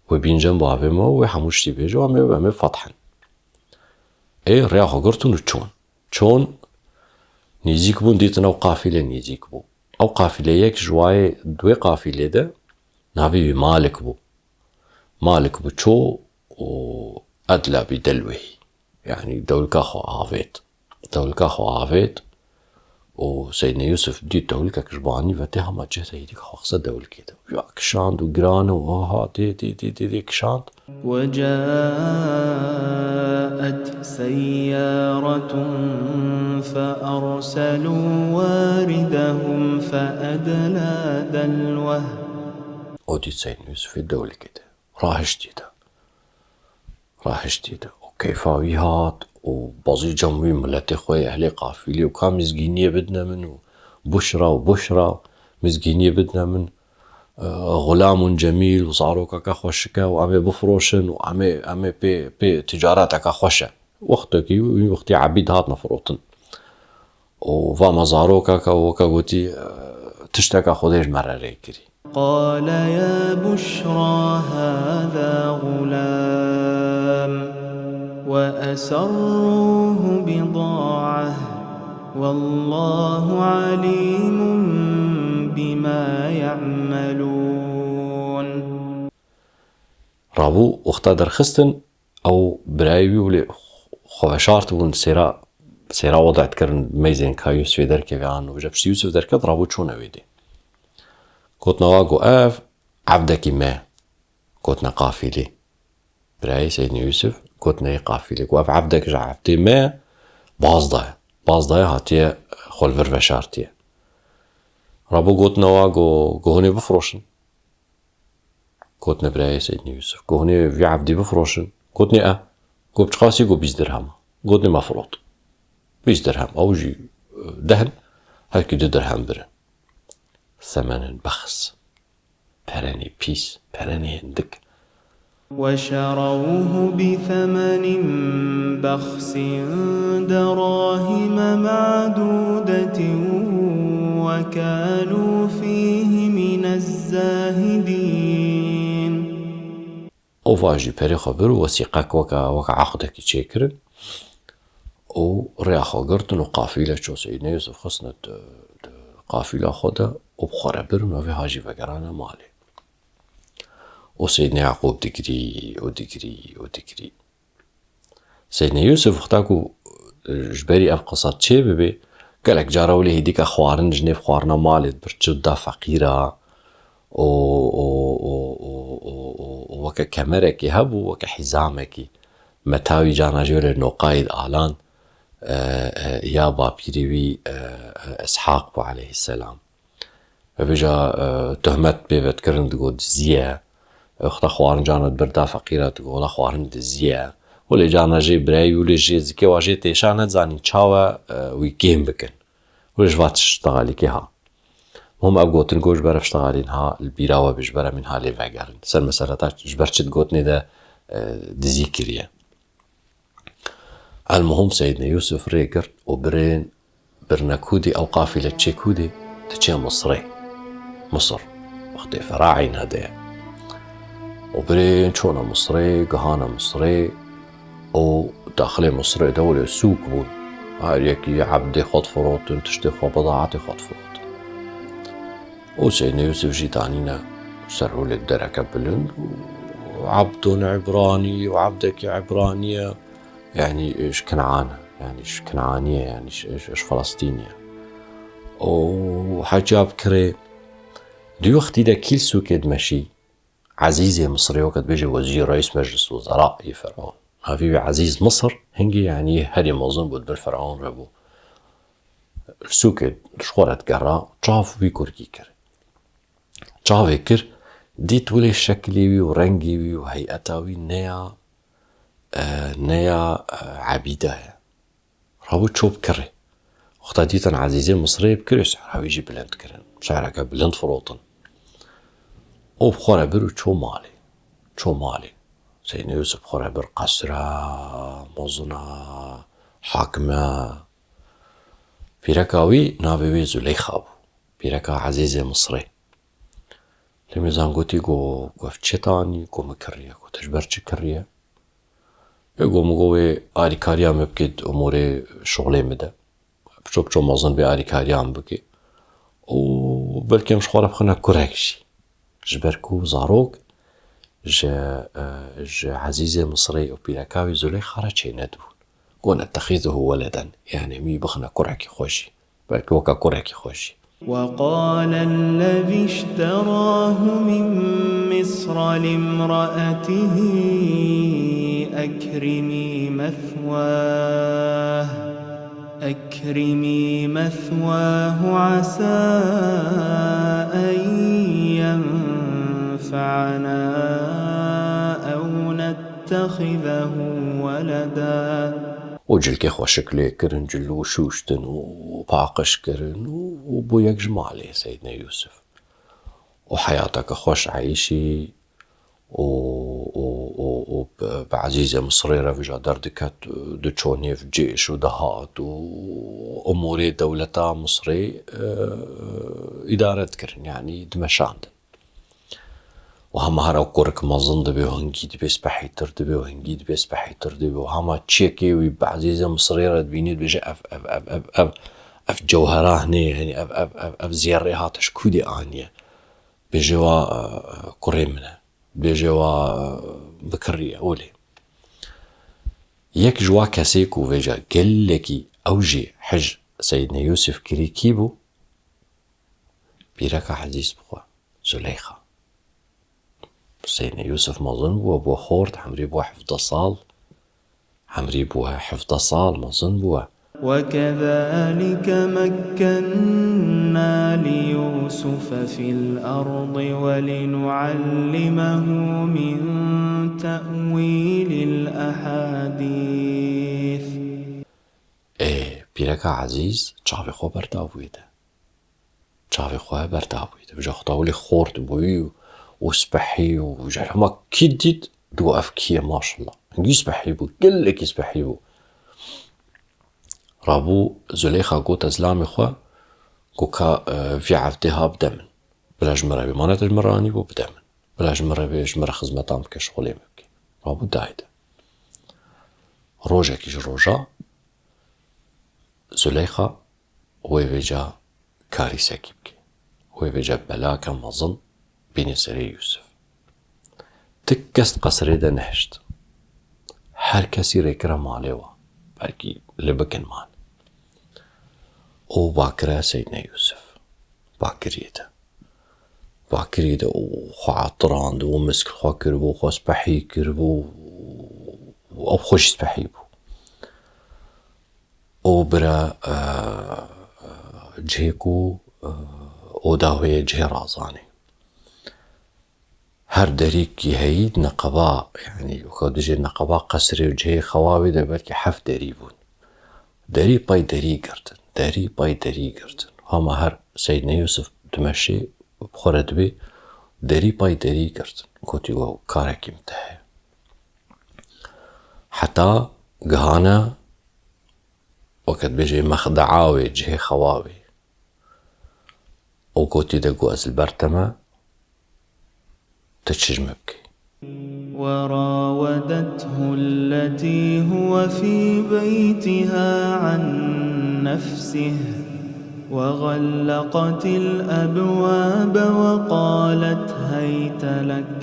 Wê bîn cem bavê me û wê hemû tiştî bêje û em ê, em ê fethin. Ê rêya xwe girtin û çûn. Çûn, nêzîk bûn, dîtin ew qafîle nêzîk bû. Ew qafîle yek ji wayê di wê qafîlê de navê wî Malik bû. Malik bû çû û edla bi delwehî. Yani dewlika xwe avêt. Dewlika xwe avêt û Seydna Yûsif dît dewlikek ji banî ve tê hema cih de, hêdîka xwe xise dewlikê de. Ya kişand û giran e û ha ha tê, tê, tê, tê, tê kişand. وجاءت سيارة فأرسلوا واردهم فأدلى دلوه. Û dît Seydna Yûsifê dewlikê de. Rahiştî de. Rahiştî de. Û keyfa wî hat û bazî cem wî miletê xwe, ehlê qafîlê û ka mizgîniyê bidine min û buşra û buşra, mizgîniyê bidine min, e, xulamun cemîl û zarokeke xweşik e û em ê bifroşin û em ê, em ê pê, pê ticareteke xweş e. Wextekî wî wextî ebîd hatine firotin. Û va me zarokeke weke gotî, e, tişteke Xwedê ji me re rê kirî. قال يا بشرى هذا غلام وأسروه بضاعة والله عليم بما يعملون. Rabû wexta derxistin, ew birayê wî wile xwe veşartibûn, sêra, sêra wada dikirin, meyzên ka Yûsifê derkeve an û ji piştî Yûsif derket, rabû çûne wê dê. Gotine wa, got, ev evdekî me. Gotine qafîlê. Birayê Seydnê Yûsif gotine yê qafîlê. Got, ev evdek ji evdê me baz daye. Baz daye, hatiye xwe li vir veşartiye. Rabû gotine wa, got, got hûn ê bifroşin. Gotine birayê Seydnê Yûsif, got, hûn ê vî evdî bifroşin? Gotine, e. Got, çiqasî? Got, bîst dirhem. Gotine, me firot. Bîst dirhem. Ew jî, e, deh in, herkî du dirhem birin. Semenin bexs. Perenê pîs, perenê hindik. وشروه بثمن بخس دراهم معدودة وكانوا فيه من الزاهدين. Û va jî perê xwe bir û wesîqek weke, weke eqdekî çêkirin û rêya xwe girtin û qafîle çû. Seydnê Yûsif xistine di, di qafîla xwe de û bi xwe re birin û vê ha jî vegerane malê. Û Seydnê Yaqûb digirî û digirî û digirî. Seydine Yûsif wexta ku, e, ji berî ev qisa çê bibe, gelek cara wile hêdîka xwarin ji nêv xwarina malê dibir, çi da feqîra û, û, û, û, û, û, û weke kemerekê hebû, weke hîzamekî. Meta wî cana jê wile noqayî dialan, e, e, ya bapîrê wî, e, e, Îshaq bû aleyhisselam. Vêca, e, tuhmet pê ve dikirin, digot dizî ye. Wexta xwarin cana dibir da feqîra, digot wela xwarin dizî ye. Welê cana jê birayî wî, welê jê zikê wa jê têşa, nedizanîn çawa, e, wî kêm bikin. Welê ji va tişt ştegalîkê ha. Muhim ev gotin ku ji ber ev ştegalîn ha li bîra we bê, ji ber em ên ha lê vegerin. Ser meseleta ji ber çi digotinê de, e, dizî kiriye. Elmuhim Seydine Yûsif rê girt û birên birine kûdê, ew qafîle çê kûdê, diçe Misrê. Misir, wextê Feraîne de ye. Û birên çûne Misrê, gihane Misrê û daxilê Misrê de wile sûk bûn. Her yekî ebdê xwe difirotin, tiştê xwe, bidaetê xwe difirotin. Û Seydine Yûsif jî danîne ser holê dereke bilind û ebdun îbranî û ebdekî îbranî ye, yanî ji Kenan e, yanî ji Kenanî ye, yanî ji, ji, ji Filistînî ye. Û hecab kirê, di wextî de kî li sûkê dimeşî? Ezîzê Misirê, weke dibêje wezîr, reîs meclis wezera yê Fer'on. Navê wî Ezîz Misir, hingî yanî herî mezin bû, di bin Fer'on re bû. Li sûkê ji xwe re digera, çav wî kurkî kir. Çavê kir, dît wile şeklê wî û rengê wî û heyeta wî neya, e, neya, e, ebîda ye. Rabû çû bi kirê. Wexta dîtin Ezîzê Misirê, bi kirê sehra wî jî bilind kirin. Sehreke bilind firotin. Û bi xwe re bir û çû malê. Çû malê. Seydine Yûsif bi xwe re bir qesra mezina, hakime. Pîreka wî navê wê Zuleyxa bû. Pîreka Ezîzê Misirê. Lê mêzan gotî, got, got, "Ev çi te anî?" Got, "Min kiriye." Got, "Te ji ber çi kiriye?" Ê, got, "Min got wê alîkariya min bike di umûrê şixulê min de. Piço piço mezin bê alîkariya min bike. Û belkî em ji xwe re bixine kurek jî." Ji ber ku zarok ji, e, ji Ezîzê Misirê û pîreka wî Zuleyxa re çênedibûn. Got, "Nettexîzuhu weleden." Yanî em wî bixine kurekî xwe jî. Belkî weke kurekî xwe jî. وقال الذي اشتراه من مصر لامرأته أكرمي مثواه، أكرمي مثواه عسى أن ينفعنا أو نتخذه ولدا. Û cilkê xweşik lê kirin, cil û şûştin û paqij kirin û, û bû yek ji malê Seydine Yûsif. Û heyateke xweş eyşî û, û, û, û bi, bi Ezîzê Misirê re vêca derdiket, diçû nêv cêş û dihat û umûrê dewleta Misirê, e, îdare dikirin, yanî dimeşandin. Û hema her ew kurik mezin dibe û hingî dibe spehîtir dibe û hingî dibe spehîtir dibe û hema çiyekê wî bi Ezîzê Misirê re dibînî, dibêje, "Ev, ev, ev, ev, ev, ev cewhera hinê, yanî ev, ev, ev, ev zêrê hate ji kû dê aniye?" Bêje wa, e, e, kurê min e. Bêje wa, e, bikiriye, olê. Yek ji wa kesê ku vêca gelekî ew jî hij Seydine Yûsif kirî kî bû? Pîreka Ezîz bi xwe, Zuleyxa. Seydine Yûsif mezin bû, bû xort, hemrî bû hevdeh sal. Hemrî bû hevdeh sal, mezin bû. وكذلك مكنا ليوسف في الأرض ولنعلمه من تأويل الأحاديث. Ê, pîreka Ezîz çavê xwe berda wê de. Çavê xwe berda bûyî. Dibêje, Xwedawilê xort bûyî û, û spehî û ji hema kî dît, digot, "Ev kî ye, maşallah." Hingî spehî bû, gelekî spehî bû. Rabû Zuleyxa got, "Ez lamê xwe, got ka, e, vî evdê ha bide min. Bila ji min re bê. Mane te ji min re anî bû, bide min. Bila ji min re bê, ji min re xizmetan bike, şixulê min bike." Rabû dayê de. Rojekî ji roja Zuleyxa wê vêca karîsekî bike. Wê vêca belake mezin bîne serê Yûsif. Ti kes di qesrê de nehişt. Her kesî rêkire malê wan. Belkî li bikin man. Û bakire Seydine Yûsif. Bakirî de. Bakirî de û xwe etirand û misk xwe kiribû, xwe spehî kiribû û ew xwe jî spehî bû. Û bira, e, e, cihê ku, e, oda wê ye cihê razanê. Her derîkî heyî neqeba, yanî weke dijê neqeba qesrê û cihê xewa wê de belkî heft derî bûn. Derî pay derî girtin, derî pay derî girtin. Hema her Seydine Yûsif dimeşê, bi xwe re dibê, derî pay derî girtin. Gotî, we karekî min te heye. Heta gihane, weke dibêjê, mexdea wê, cihê xewa wê. Û gotî de got, ez li ber te me, tu çi ji min bikî? وراودته التي هو في بيتها عن نفسه وغلقت الأبواب وقالت هيت لك.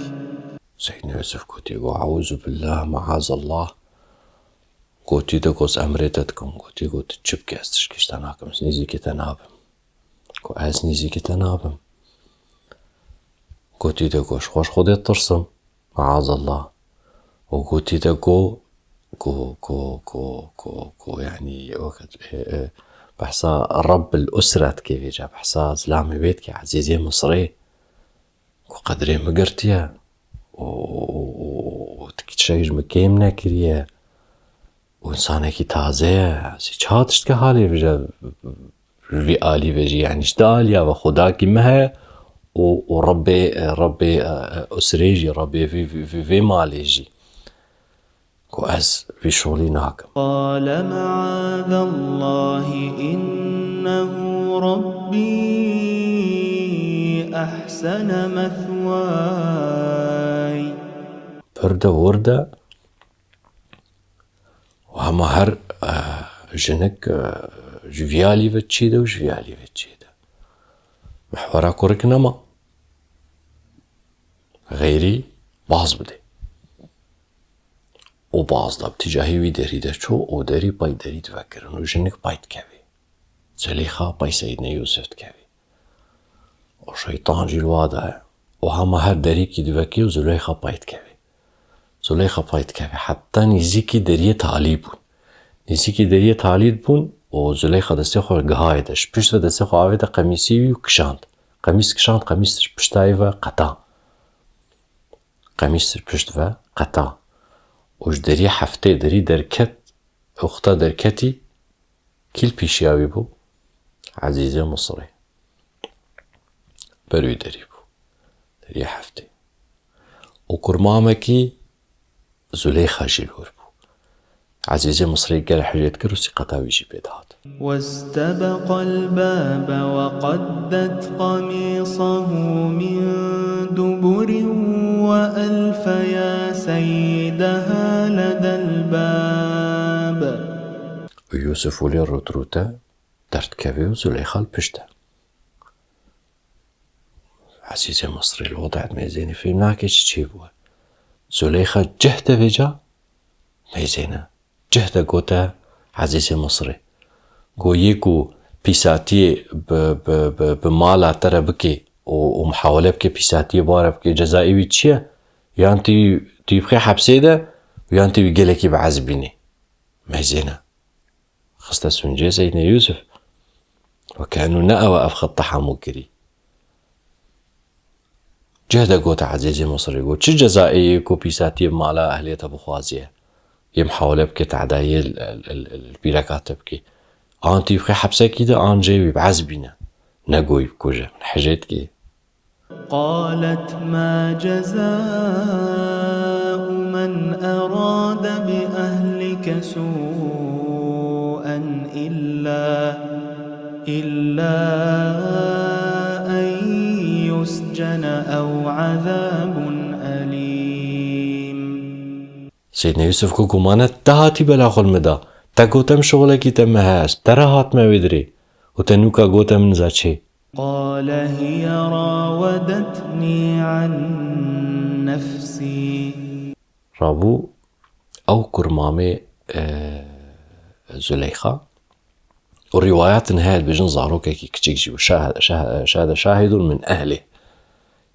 Seydine Yûsif gotî, got, "Eûzubîllah, meazallah." Gotî de got, "Emrê te dikim." Gotî, got, "Tu çi bikî, ez tişkî ji te nakim, ez nêzîkî te nabim." Got, "Ez nêzîkî te nabim." Gotî de got, "Ji xwe ji Xwedê tirsim, meazallah." Û gotî de got, got, got, got, got, got, yanî, weke, e, e, behsa Rebbil Usre dike vêca, behsa zilamê wê dike, Ezîzê Misrê. Ku qedrê min girtiye û, û, û, û, û tu tiştekî ji min kêm nekiriye û însanekî taze ye. Ez ê çawa tiştke halê vije ji vî alî ve jî, yanî ji te aliya ve xwedakî min heye û, û Rebbê, Rebbê, e, e, usrê jî, Rebbê vê, vê, vê, vê malê jî. Ku ez vî şolî nakim. قال معاذ الله إنه ربي أحسن مثواي. Pir de wir de û hema her, e, jinik, e, ji vî alî ve çê de û ji vî alî ve çê de. Mihwera kurik nema. Xeyrî baz bidê. Û baz da bi tîcahî wî derî de çû û derî pay derî divekirin û jinik pay dikevê. Zuleyxa pay Seydine Yûsif dikevê. Û şeytan jî li wa de ye. Û hema her derîkî divekê û Zuleyxa pay dikevê. Zuleyxa pay dikevê. Heta nîzîkî deriyê talî bûn. Nîzîkî deriyê talî bûn û Zuleyxa destê xwe gihayê de. Ji pişt ve destê xwe avête qemîsê wî û kişand. Qemîs kişand, qemîs ji piştayê ve qeta. Qemîs ji pişt ve qeta. Û ji deriyê heftê derî derket, wexta derketî, kî li pêşiya wî bû? Ezîzê Misrê. Ber wî derî bû. Deriyê heftê. Û kurmamekî Zuleyxa jî li wir bû. Ezîzê Misrê gelek hicê dikir û sîqeta wî jî pê dihat. واستبق الباب وقدت قميصه من دبر وألف يا سيدها لدى الباب. Û Yûsif welê rût rûte derdikeve û Zuleyxa li pişt e. Ezîzê Misrê li wada mêzênê fêm nake çi çêbûye. Zuleyxa cih de vêca mêzêne. Cih de gote Ezîzê Misrê. Go yê ku pîsatiyê bi, bi, bi, bi mala te re bike û, û muhawele bike pîsatiyê bare bike, cezayê wî çi ye? Yan tî, tî bixê hepsê de û yan tî wî gelekî bi ezibînê. Mêzêne. Xiste sûncê Seydine Yûsif. Weke enû ne ew e ev xit tehamûl kirî. Cih de gote Ezîzê Misrê, got, çi cezayê yê ku pîsatiyê mala ehlê te bixwaziye? Yê mihawele bike tedayê li, li, li, li pîreka te bike. An tî bixê hepsekî de, an jê wî bi ezibîne. Ne go wî bikuje. Min hicê dikê. قالت ما جزاء من أراد بأهلك سوءا إلا، إلا أن يسجن أو عذاب أليم. Seydine Yûsif ku gumane te hatî bela xwe li min da. Te got em şixulekî te me heye, ez te re hatime wê dirê. Û te nûka gote min za çê. قال هي راودتني عن نفسي. Rabû, ew kurmamê, e, Zuleyxa. Û rîwayetin heye dibêjin zarokekî kiçik jî bû. Şah-, şah-, şehede şahidun min ehlih.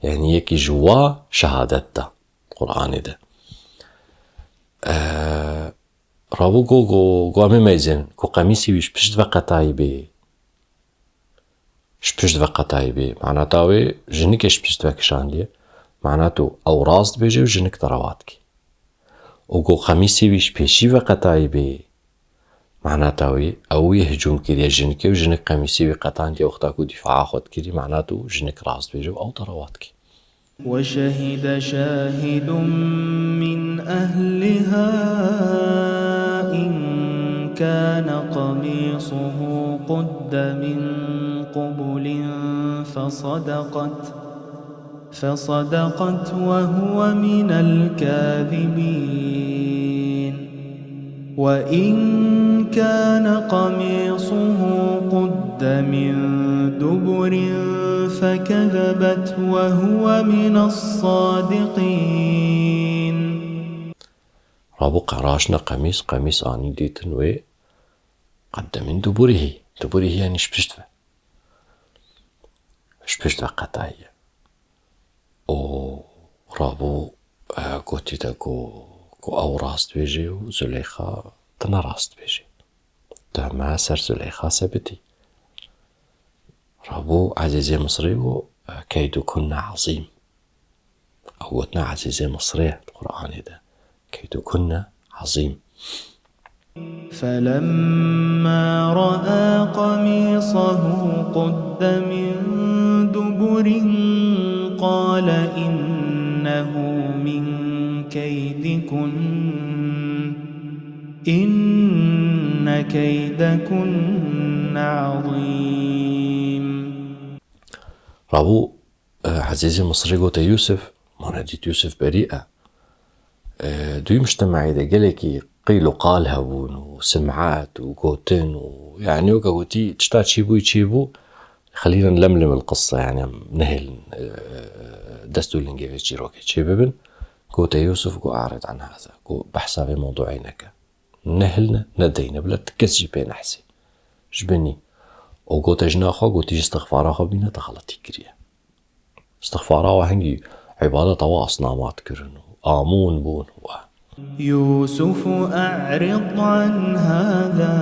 Yani yekî ji wa şehadet da Qur'anê de. E, Rabû go, go, go em ê meyzên, ku qemîsê wî ji pişt ve qetayî bê. Ji pişt ve qetayî bê. Manata wê, jinike ji pişt ve kişandiye. Mana tu ew rast dibêje û jinik te rewa dikî. Û go qemîsê wî ji pêşî ve qetayî bê. Manata wê, ew wî hicûm kiriye jinikê û jinik qemîsê wî qetandiye wexta ku dîfaa xwe dikirî. Mana tu jinik rast dibêje û ew te rewa dikî. وشهد شاهد من أهلها إن كان قميصه قد من قبل فصدقت، فصدقت وهو من الكاذبين. وإن كان قميصه قد من دبر فكذبت وهو من الصادقين. Rabû qe-, raşne qemîs, qemîs anî dîtin wê qedde min duburihî. Duburihî yani ji pişt ve. Ji pişt ve qetayî ye. Û rabû, e, gotî de ku, ku ew rast dibêjê û Zuleyxa tu ne rast dibêjê. Tuhme ser Zuleyxa sebitî. Rabû Ezîzê Misrî got, e, keydukunne ezîm. Ew gotina Ezîzê Misrê di Qur'anê de. Keydukunne ezîm. فلما رأى قميصه قد من دبر قال إنه من كيدكن إن كيدكن عظيم. Rabû, e, Ezîzê Misrî gote Yûsif, mane dît Yûsif berî e. E, di wî mujtema'ê de gelekî qîl û qal hebûn û sim'et û gotin û, yani, weke gotî, tişta çîbûyî çêbû, xelînin lemlim el qissa, yani, em nehêlin, e, dest û lingê vê çîrokê çêbibin. Gote Yûsif, got, "E'rid an haza." Got, "Behsa vê mewdu'ê neke." Nehilne, nedeyne, bila ti kes jî pê nehsê. Ji binî. Û gote jina xwe, gotî, "Ji istixfara xwe bîne, te xeletî kiriye." Istixfara we hingî îbadeta we asnama dikirin û amûn bûn û. يوسف أعرض عن هذا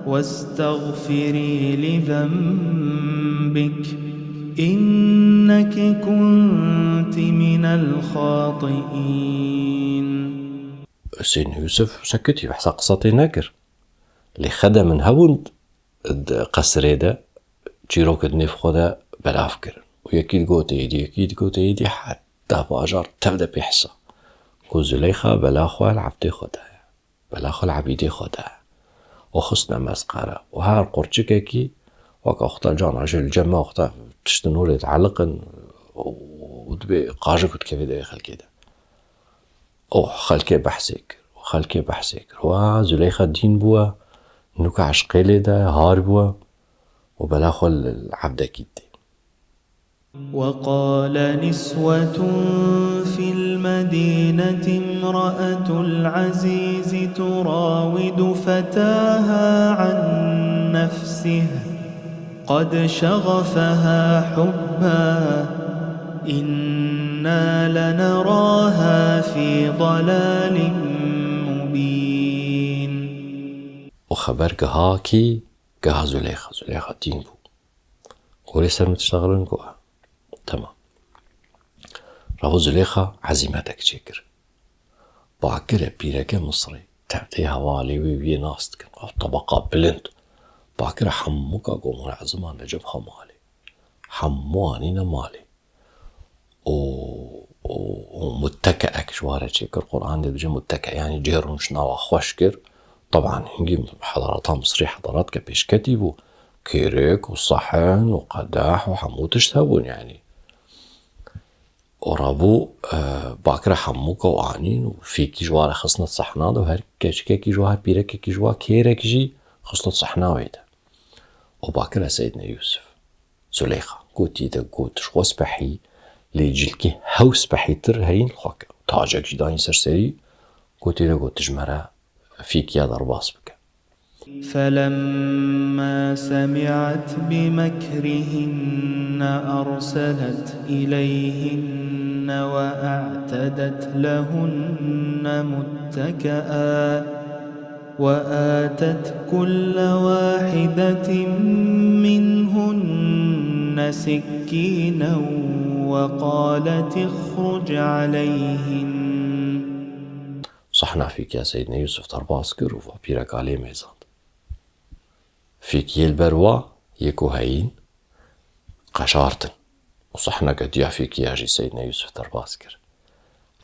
واستغفري لذنبك إنك كنت من الخاطئين. Sêdna Yûsif sekitî, behsa qisa tê nekir. Lê xede min hebûn di qesrê de çîrok di nêv xwe de belav kirin. Û yekî digot êdî, yekî digot êdî, heta bajar tev de pê hisa. Ku Zuleyxa bela xwe li ebdê xwe de ye. Bela xwe li ebîdê xwe de ye. Û xistine mesxere. Û her qurçikekî weke wexta cana jê li cem me wexta tiştin holê dieliqin û dibê qajik dikeve devê xelkê de. Û xelkê behsê kir, û xelkê behsê kir. Wa Zuleyxa dîn bûwe, nûka eşqê lê de har bûwe û bela xwe li, li ebdekî didê. وقال نسوة في المدينة امرأة العزيز تراود فتاها عن نفسه قد شغفها حبا إنا لنراها في ضلال مبين. Û xeber giha kî? Giha Zuleyxa. Zuleyxa tîn bû. Gorê ser min tişta xelin ku, "Ah, temam." Rabû Zuleyxa ezîmetek çêkir. Bakire pîreke Misrê, tevdê hevalê wê wî yê nas dikin. Ew tebeqa bilind. Bakire hemûka ku mulaziman li cem xwe malê. Hemû anîne malê. Û, û, û muttekeek ji wa re çêkir. Qur'an dê dibêje mutteke, yanî cihê rûniştina wa xweş kir. Teban hingî hedareta Misrî hedaretke pêşketî bû. Kêrek û sehen û qedeh û hemû tişt hebûn, yanî. Û rabû, e, bakire hemûka û anîn û fêkî ji wa re xistine sehna de û her keçikekî ji wa, her pîrekekî ji wa, kêrek jî xistine sehna wê de. Û bakire Seydne Yûsif. Zuleyxa gotî de got, ji xwe spehî, lê cilkê hew spehîtir heyîn xwe kir. Tacek jî dayîn ser serî, Gotî de got, ji me re fîkiya derbas bike. فلما سمعت بمكرهن أرسلت إليهن وأعتدت لهن متكئا وآتت كل واحدة منهن سكينا وقالت اخرج عليهن. Sehna fîkiya Seydna Yûsif derbas kir û va pîreka lê mêzand. Fîkiyê li ber wa yê ku heyîn qeşartin û sehneke diya fîkiya jî Seydna Yûsif derbas kir.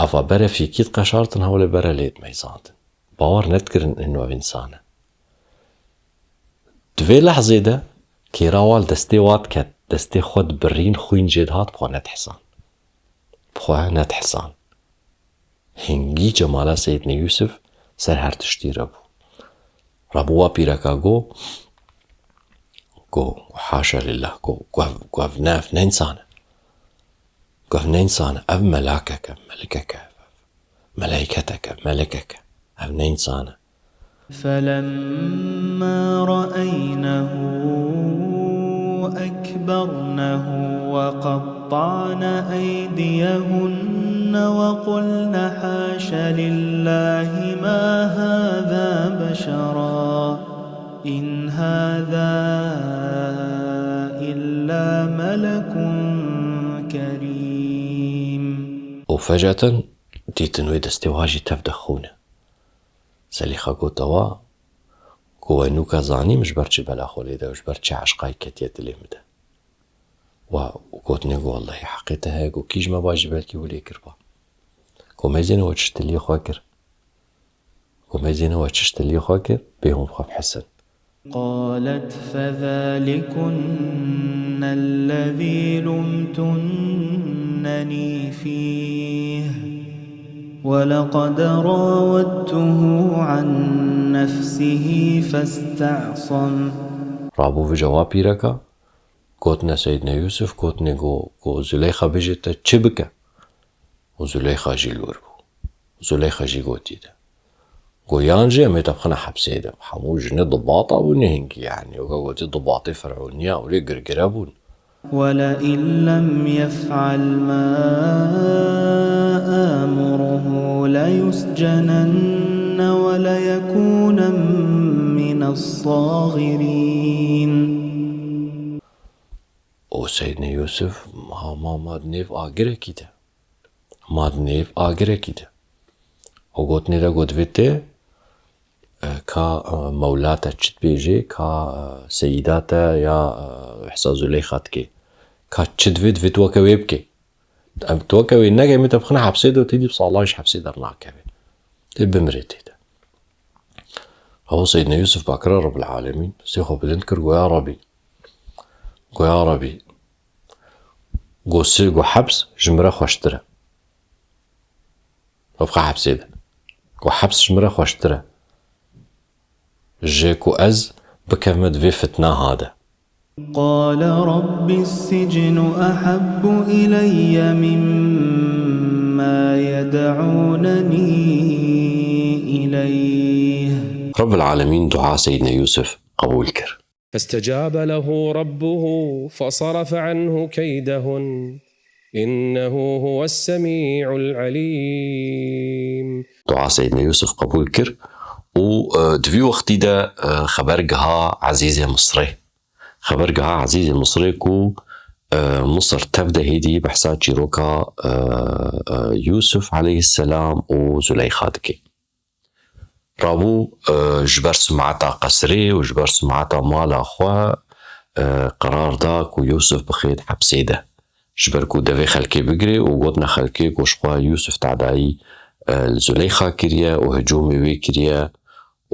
Eva bere fîkî diqeşartin, hewlê bere lê dimeyzandin. Bawer nedikirin ino ev însan e. Di vê lehzê de kêra wa li destê wa diket, destê xwe dibirîn, xwîn jê dihat, bi xwe nedihisan. Bi xwe nedihisan. Hingî cemala Seydnê Yûsif ser her tiştî re bû. Rabû wa pîreka got, got, haşa lillah, got, got, got, ev ne, ev ne însan e. Got, ev ne însan e, ev melakek e, melikek e, meleyketek e, melekek e. Ev ne însan e. فلما رأينه أكبرنه وقطعن أيديهن وقلن حاش لله ما هذا بشرا إن هذا إلا ملك كريم. Û fecaten dîtin wê destê wa jî tev de xûn e. Zelîxa got, ewa, got, we nûka zanî min ji ber çi bela xwe lê de û ji ber çi eşqayî ketiye dilê min de. Wa gotinê got, wellahî heqê te heye, got, kî ji me ba jî belkî wê lê kiriba. Got, mêzêne we çi ji tiliyê xwe kir? Got, mêzêne we çi ji tiliyê xwe kir? Bê hûn bi xwe bihisin. قالت فذلكن الذي لمتنني فيه ولقد راودته عن نفسه فاستعصم. Rabû vêca wa pîreka, gotine Seydne Yûsif, gotinê got, got, Zuleyxa bêje te çi bike? Û Zuleyxa jî li wir bû. Zuleyxa jî gotî de. Got, yan jî em ê te bixine hepsê de. Hemû jinê dibata bûne hingî, yanî, weke gotî dibatê Ferûniya, ewlê girgire bûn. ولئن لم يفعل ما آمره ليسجنن وليكونا من الصاغرين. Û Seydnê Yûsif ma, ma, ma di nêv agirekî de. Ma di nêv agirekî de. Û gotinê de got, divê tê, e, ka, e, mewla te çi dibêjê, ka, e, seyîda te ya, e, hisa Zuleyxa dikê. Ka çi divê, divê tu weke wê bikê. Em tu weke wê neke, em ê te bixine hepsê de û tê dî bi salan ji hepsê dernakeve. Tê bimirê tê de. Ew Seydnê Yûsif bakire Rebbil Alemîn, destê xwe bilind kir, got, ya Rebî. Got, ya Rebî. Got, si-, got, heps ji min re xweştir e. Got, bixwe hepsê de. Got, heps ji min re xweştir e. Ji ku ez bikevime di vê fitna ha de. قال رب السجن أحب إلي مما يدعونني إليه. Rebbil Alemîn dua Seydnê Yûsif qebûl kir. فاستجاب له ربه فصرف عنه كيدهن إنه هو السميع العليم. Dua Seydnê Yûsif qebûl kir û, e, di vî wextî de, e, xeber giha Ezîzê Misrê. Xeber giha Ezîzê Misrê ku, e, Misir tev de hêdî behsa çîroka, e, e, Yûsif aleyhisselam û Zuleyxa dike. Rabû, e, ji ber sumeta qesrê û ji ber sumeta mala xwe, e, qerar da ku Yûsif bixê di hepsê de. Ji ber ku devê xelkê bigirê û gotine xelkê ku ji xwe Yûsif tadayî, e, li Zuleyxa kiriye û hicûmê wê kiriye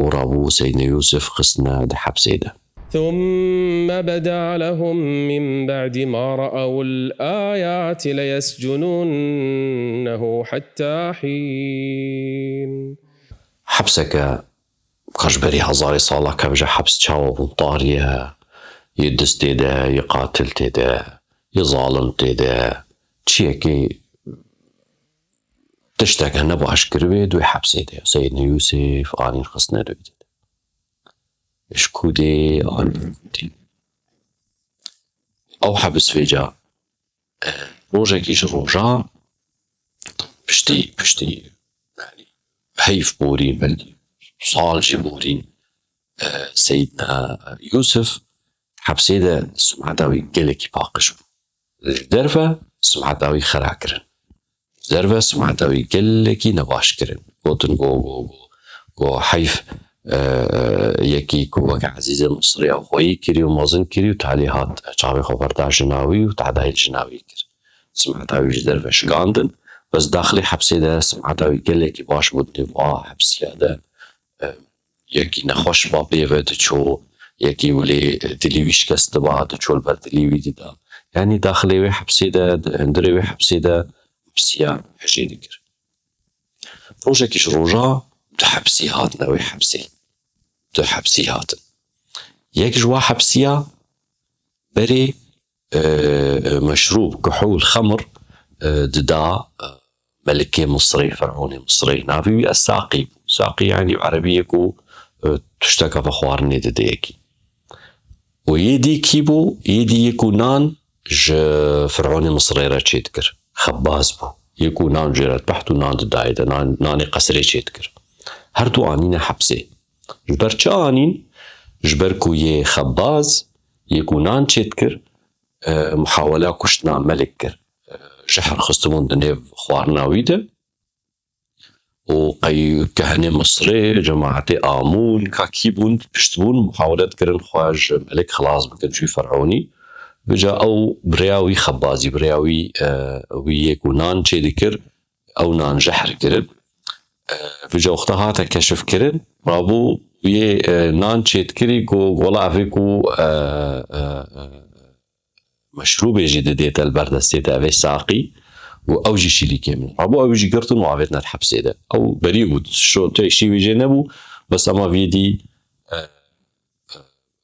û rabû Seydnê Yûsif xistine di hepsê de. ثم بدا لهم من بعد ما رأوا الآيات ليسجننه حتى حين. Hepseke ka ji berî hezarê sala kevje heps çawa bûn tarî ye, yê diz tê de, yê qatil tê de, yê zalim tê de, çiyekê tiştek hene baş kiribê di wê hepsê de. Seyyidine Yûsif anîn xistine di wê de. Ji ku dê anîn ku dê. Ew hebis vêca, e, rojekî ji roja piştî, piştî, yanî heyf borîn, belkî sal jî borîn, e, Seyyidina Yûsif hepsê de sumeta wî gelekî paqij bû. Ji derve sumeta wî xera kirin. Ji derve sumeta wî gelekî nebaş kirin. Gotin go, go, go, go heyf, e, yekî ku weke Ezîzê Misrî ew xweyî kirî û mezin kirî û talî hat çavê xwe berda jina wî û tadayî li jina wî kir. Sumeta wî ji derve şikandin. Bes daxilê hepsê de sumeta wî gelekî baş bû di nêv a hepsiya de. E, yekî nexweş ba pê ve diçû, yekî wî lê dilî wî şikest diba, diçû li ber dilî wî dida. Yanî daxilê wê hepsê de, di hundirê wê hepsê de hepsiya hejê dikir. Rojekî ji roja du hepsî hatine wê hepsê. Du hepsî hatin. Yek ji wa hepsiya berê, e, e, meşrûb, kuhûl, xemr, e, dida, e, melikê Misrê, fer'onê Misrê. Navê wî Es-Saqî bû. Saqî, yanî erebî yê ku, e, tişteka vexwarinê dide yekî. Û yê dî kî bû? Yê dî yê ku nan ji fer'onê Misrê re çêdikir. Xebaz bû. Yê ku nan jê re dipeht û nan didayê de, nan, nanê qesrê çêdikir. Her du anîne hepsê. Ji ber çi anîn? Ji ber ku yê xebaz, yê ku nan çêdikir, e, muhawela kuştina melik kir. E, jehr xistibûn di nêv xwarina wî de. Û qey kehenê Misrê, cemaetê Amûn, ka kî bûn, pişt bûn, muhawele dikirin xwe ji melik xilas bikin, ji wî fer'onî. Vêca ew bi rêya wî xebazî, bi rêya wî, e, wî yê ku nan çêdikir, ew nan jehr kirin. E, vêca wexta hate keşifkirin, rabû wî yê, e, nan çêdikirî ku, wela evê ku, e, e, e, meşrûbê jî didê te li ber destê te, evê saqî, û ew jî şîrîkê min. Rabû ew jî girtin û avêtine di hepsê de. Ew berî bû, şo-, tê şîvê jê nebû, bes ema vî dî, e, e,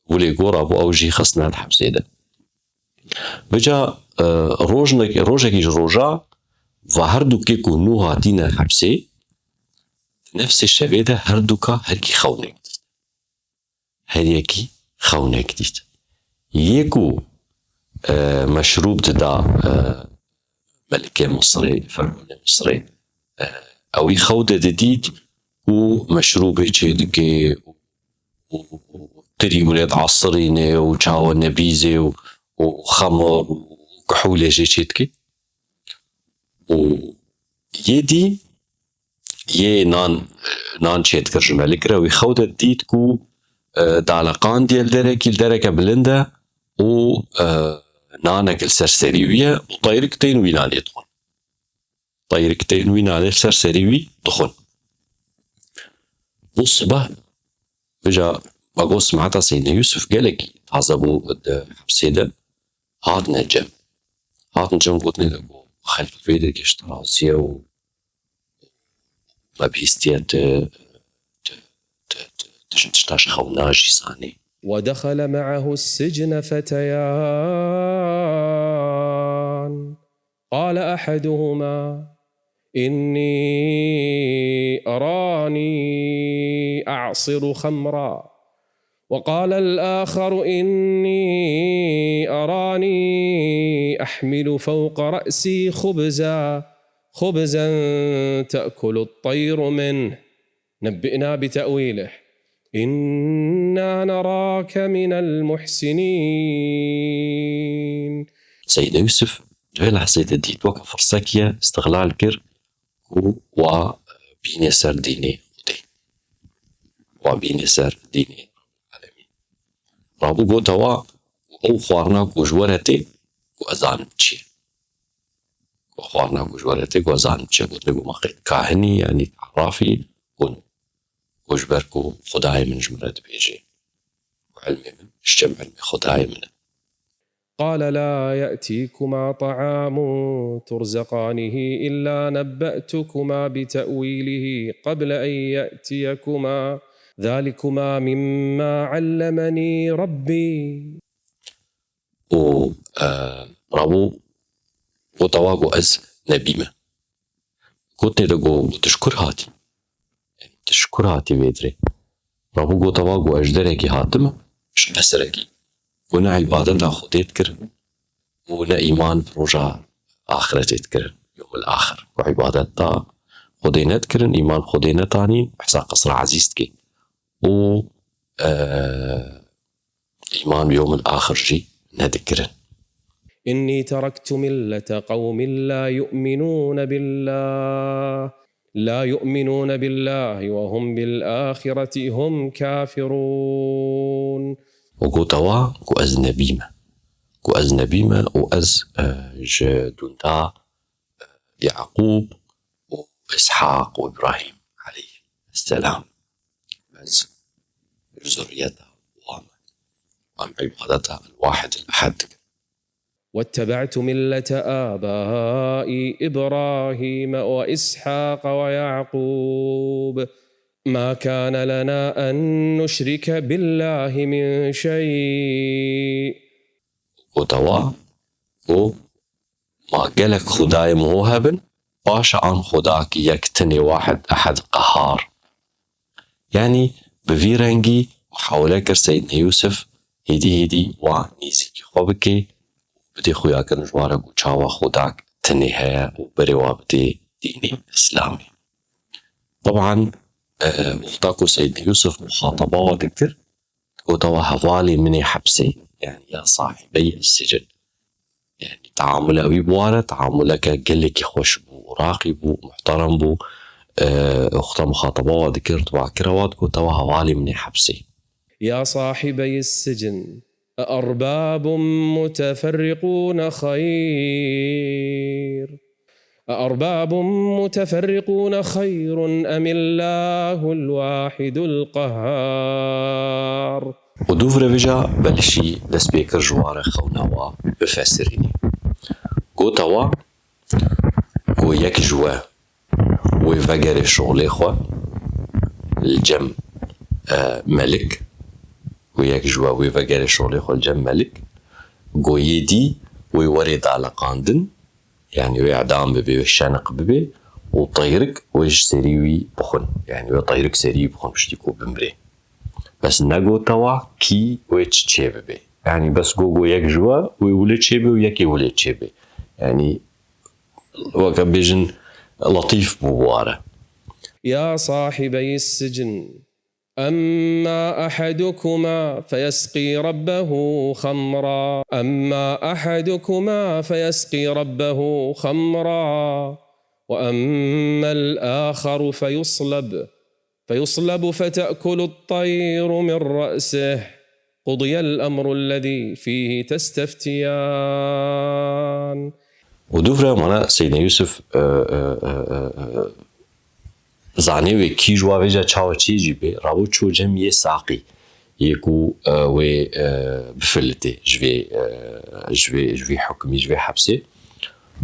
wilê gor rabû ew jî xistine di hepsê de. Vêca, e, rojnek-, rojekî ji roja va her dukê ku nû hatîne hepsê, di nefsê şevê de her duka herkî xewnek dît. Her yekî xewnek dît. Yê ku, e, meşrûb dida, e, melikê Misrê, fer'onê Misrê, e, ewî xew de didît ku meşrûbê çêdike û, û, û tirî wile diasirîne û çawa nebîzê û, û xemir û kuhûlê jê çêdike. Û yê dî yê nan, nan çêdikir ji melik re, wî xew de dît ku, e, daleqandiye li derekî, li dereke bilind e û, e, nanek li ser serî wî ye û teyrik tên wî nanê dixwin. Teyrik tên wî nanê li ser serî wî dixwin. Bû sibeh, vêca me got, simeta Seyyidine Yûsif gelekî taze bû di hepsê de, hatine cem. Hatine cem, gotinê de ku xelk vê de geşt raziye û me bihîstiye tu, tu, tu, tu, tu ji tişta ji xewna jî zanî. ودخل معه السجن فتيان. قال أحدهما: إني أراني أعصر خمرا. وقال الآخر: إني أراني أحمل فوق رأسي خبزا، خبزا تأكل الطير منه. نبئنا بتأويله. إنا نراك من المحسنين. Seyyidê Yûsif di vê lehzê de dît weke firsekî ye, îstixlal kir ku wa bîne ser dînê Xwedê. Wa bîne ser dînê Alemîn. Rabû gote wa, ew xwarina ku ji we re tê, ku ez zanim çi ye. Ku xwarina ku ji we re tê, ku ez zanim çi ye. Gote ku ma qey kahinî, yanî arrafî, ku, ku ji ber ku Xwedayê min ji min re dibêje. Ku ilmê min, ji cem ilmê Xwedayê min e. قال لا يأتيكما طعام ترزقانه إلا نبأتكما بتأويله قبل أن يأتيكما ذلكما مما علمني ربي. Û, e, rabû, gote wa ku ez nebî me. Gotê de got, got, "Tu ji kur hatî?" Yanî, "Tu ji kur hatî vê dirê?" Rabû gote, "Wa, got, ez ji derekî hatime, ji qesirekî." Got, "Ne îbadeta Xwedê dikirin û ne îman bi roja axiretê dikirin, yomil axir. Got, îbadeta Xwedê nedikirin, îman bi Xwedê netanîn, behsa qesra ezîz dikê. Û, e, îman bi yomil axir jî nedikirin." إني تركت ملة قوم لا يؤمنون بالله، لا يؤمنون بالله وهم بالآخرة هم كافرون. Û gote wa, ku ez nebî me. Ku ez nebî me û ez, e, ji dûnda, e, Yaqûb û Îshaq û Îbrahîm aleyhî selam. Ez ji zurriyeta wan me. Em îbadeta el-Wahid el-Ehad dikin. واتبعت ملة آبائي إبراهيم وإسحاق ويعقوب ما كان لنا أن نشرك بالله من شيء. Gote wa, got, "Ma gelek xwedayê min ho hebin, paşa an xwedakî yek tinê wahid ehad qehar." Yanî bi vî rengî muhawele kir Seydna Yûsif hêdî hêdî wa nêzîkî xwe bike, bidê xuyakirin ji ware ku çawa xwedak tinê heye û berê wa bidê dînê Îslamê. Teban, e, wexta ku Seydna Yûsif muxataba wa dikir, gote wa, "Hevalê min ê hepsê, yanî ya sahibey sicin." Yanî teamula wî bi wa re teamuleke gelekî xweş bû, raqî bû, muhterem bû. E, wexta muxataba wa dikir, dibakire wa, digote wa, "Hevalê min ê hepsê." يا صاحبي السجن أأرباب متفرقون خير أأرباب متفرقون خير أم الله الواحد القهار. Û dûv re vêca belşî dest pê kir ji ware xewna wa bifesirînî. Gote wa, got, "Yek ji we wê vegerê şolê xwe li cem, e, melik, got, yek ji we wê vegerê şolê xwe li cem melik, got, yê dî wê werê daleqandin, yanî wê edam bibe, wê şeniq bibe û teyrik wê ji serî wî bixwin, yanî wê teyrik serî wî bixwin piştî ku bimrê." Bes negote wa kî wê çi çê bibe. Yanî bes got, got, "Yek ji we wê wile çê be û yekê wile çê be." Yanî weke bêjin letîf bû bi wa re. يا صاحبي السجن أما أحدكما فيسقي ربه خمرا أما أحدكما فيسقي ربه خمرا وأما الآخر فيصلب فيصلب فتأكل الطير من رأسه قضي الأمر الذي فيه تستفتيان. Û dûv re mana Seydna Yûsif, e, e, e, e, e, zanê wê kî ji wa vêca çawa çê jî bê, rabû çû cem yê saqî, yê ku, e, wê, e, bifilitê ji vê, e, ji vê, ji vê hukmî, ji vê hepsê.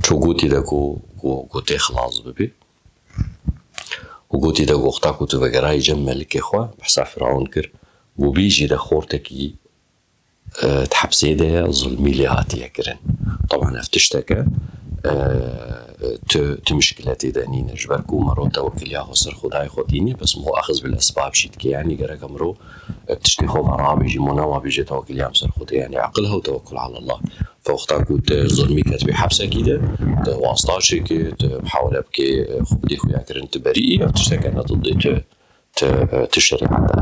Çû gotî de ku, ku, ku tê xilas bibê. Û gotî de, wexta ku tu vegerayî cem melikê xwe, behsa Firaun kir, got, "Bî jî de xortekî, e, di hepsê de ye, zulmî lê hatiye kirin." Teban ev tişteke, e, tu, tu mişkiletê de nîne, ji ber ku mero tewekiliya xwe ser Xwedayê xwe tînî, bes mo exiz bil esbab jî dike. Yanî gereke mero, e, tiştê xwe ve rabêjî, mo nema bêje tewekiliya min ser Xwedê, yanî eqil hew tewekul ala Allah. Wexta ku tu zulmî ketibî hepsekî de, tu wasta çêkî, tu mihawele bikî, xwe bidî xuya kirin, tu berî yî, ev tişteke ne didê tu, tu, tu şerîeta.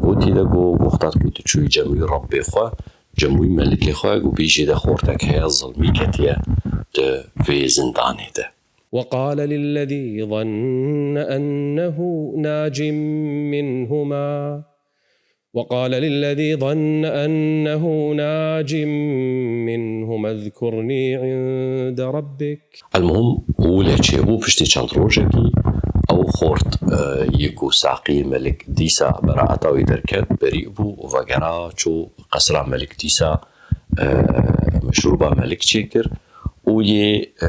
Gotî de got, wexta ku tu çûyî cem wî Rebbê xwe, cem wî melikê xwe, got, bî jî de xortek heye, zulmî ketiye di vê zindanê de. وقال للذي ظن أنه ناج منهما وقال للذي ظن أنه ناج منهما اذكرني عند ربك. Elmuhim, wile çêbû, piştî çend rojekî ew xort, e, yê ku saqiyê melik dîsa beraeta wî derket, berî bû û vegera çû qesra melik dîsa, e, meşrûba melik çêkir û yê, e,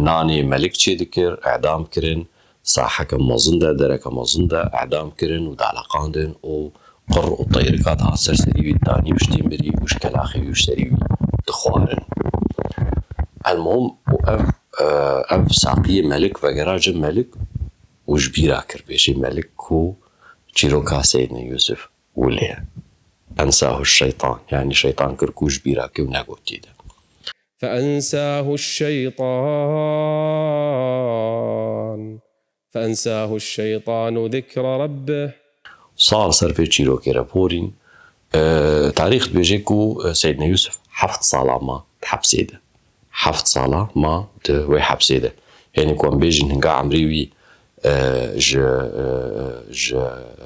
nanê melik çêdikir, edam kirin. Saheke mezin de, dereke mezin de edam kirin û daleqandin û qir û teyrika dihat ser serî wî didanî piştî mirî û ji kelaxê wî û ji serî wî dixwarin. Elmuhim û ev, e, ev saqiyê melik vegera cem melik û ji bîra kir, bêjê melik ku çîroka Seydine Yûsif wile ye. Ensahu şeytan, yanî şeytan kir ku ji bîra kir û negotî de. فأنساه الشيطان فأنساه الشيطان ذكر ربه. Sal ser vê çîrokê re porîn. E, tarîx dibêje ku, e, Seydine Yûsif heft sala ma di hepsê de. Heft sala ma di wê hepsê de. Yanî ku em bêjin hinga emrê wî, e, ji, e, ji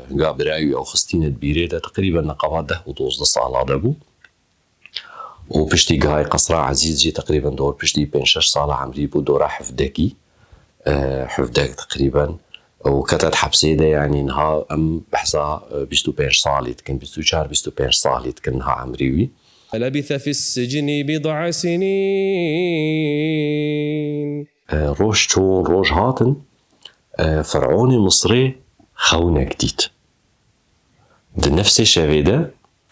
hinga birayê wî ew xistîne di bîrê de teqrîben neqeba deh û dozdeh sala de bû. û piştî gihayê Qesra Ezîz jî teqrîben dor piştî pênc şeş sala emrî bû, dora hevdekî, e, hevdek teqrîben, û kete di hepsê de, yanî niha em behsa, e, bîst û pênc salî dikin, bîst û çar bîst û pênc salî dikin niha emrî wî. فلبث في السجن بضع سنين. E, roj çûn, roj hatin, e, Fer'onê Misrê xewnek dît. Di nefsê şevê de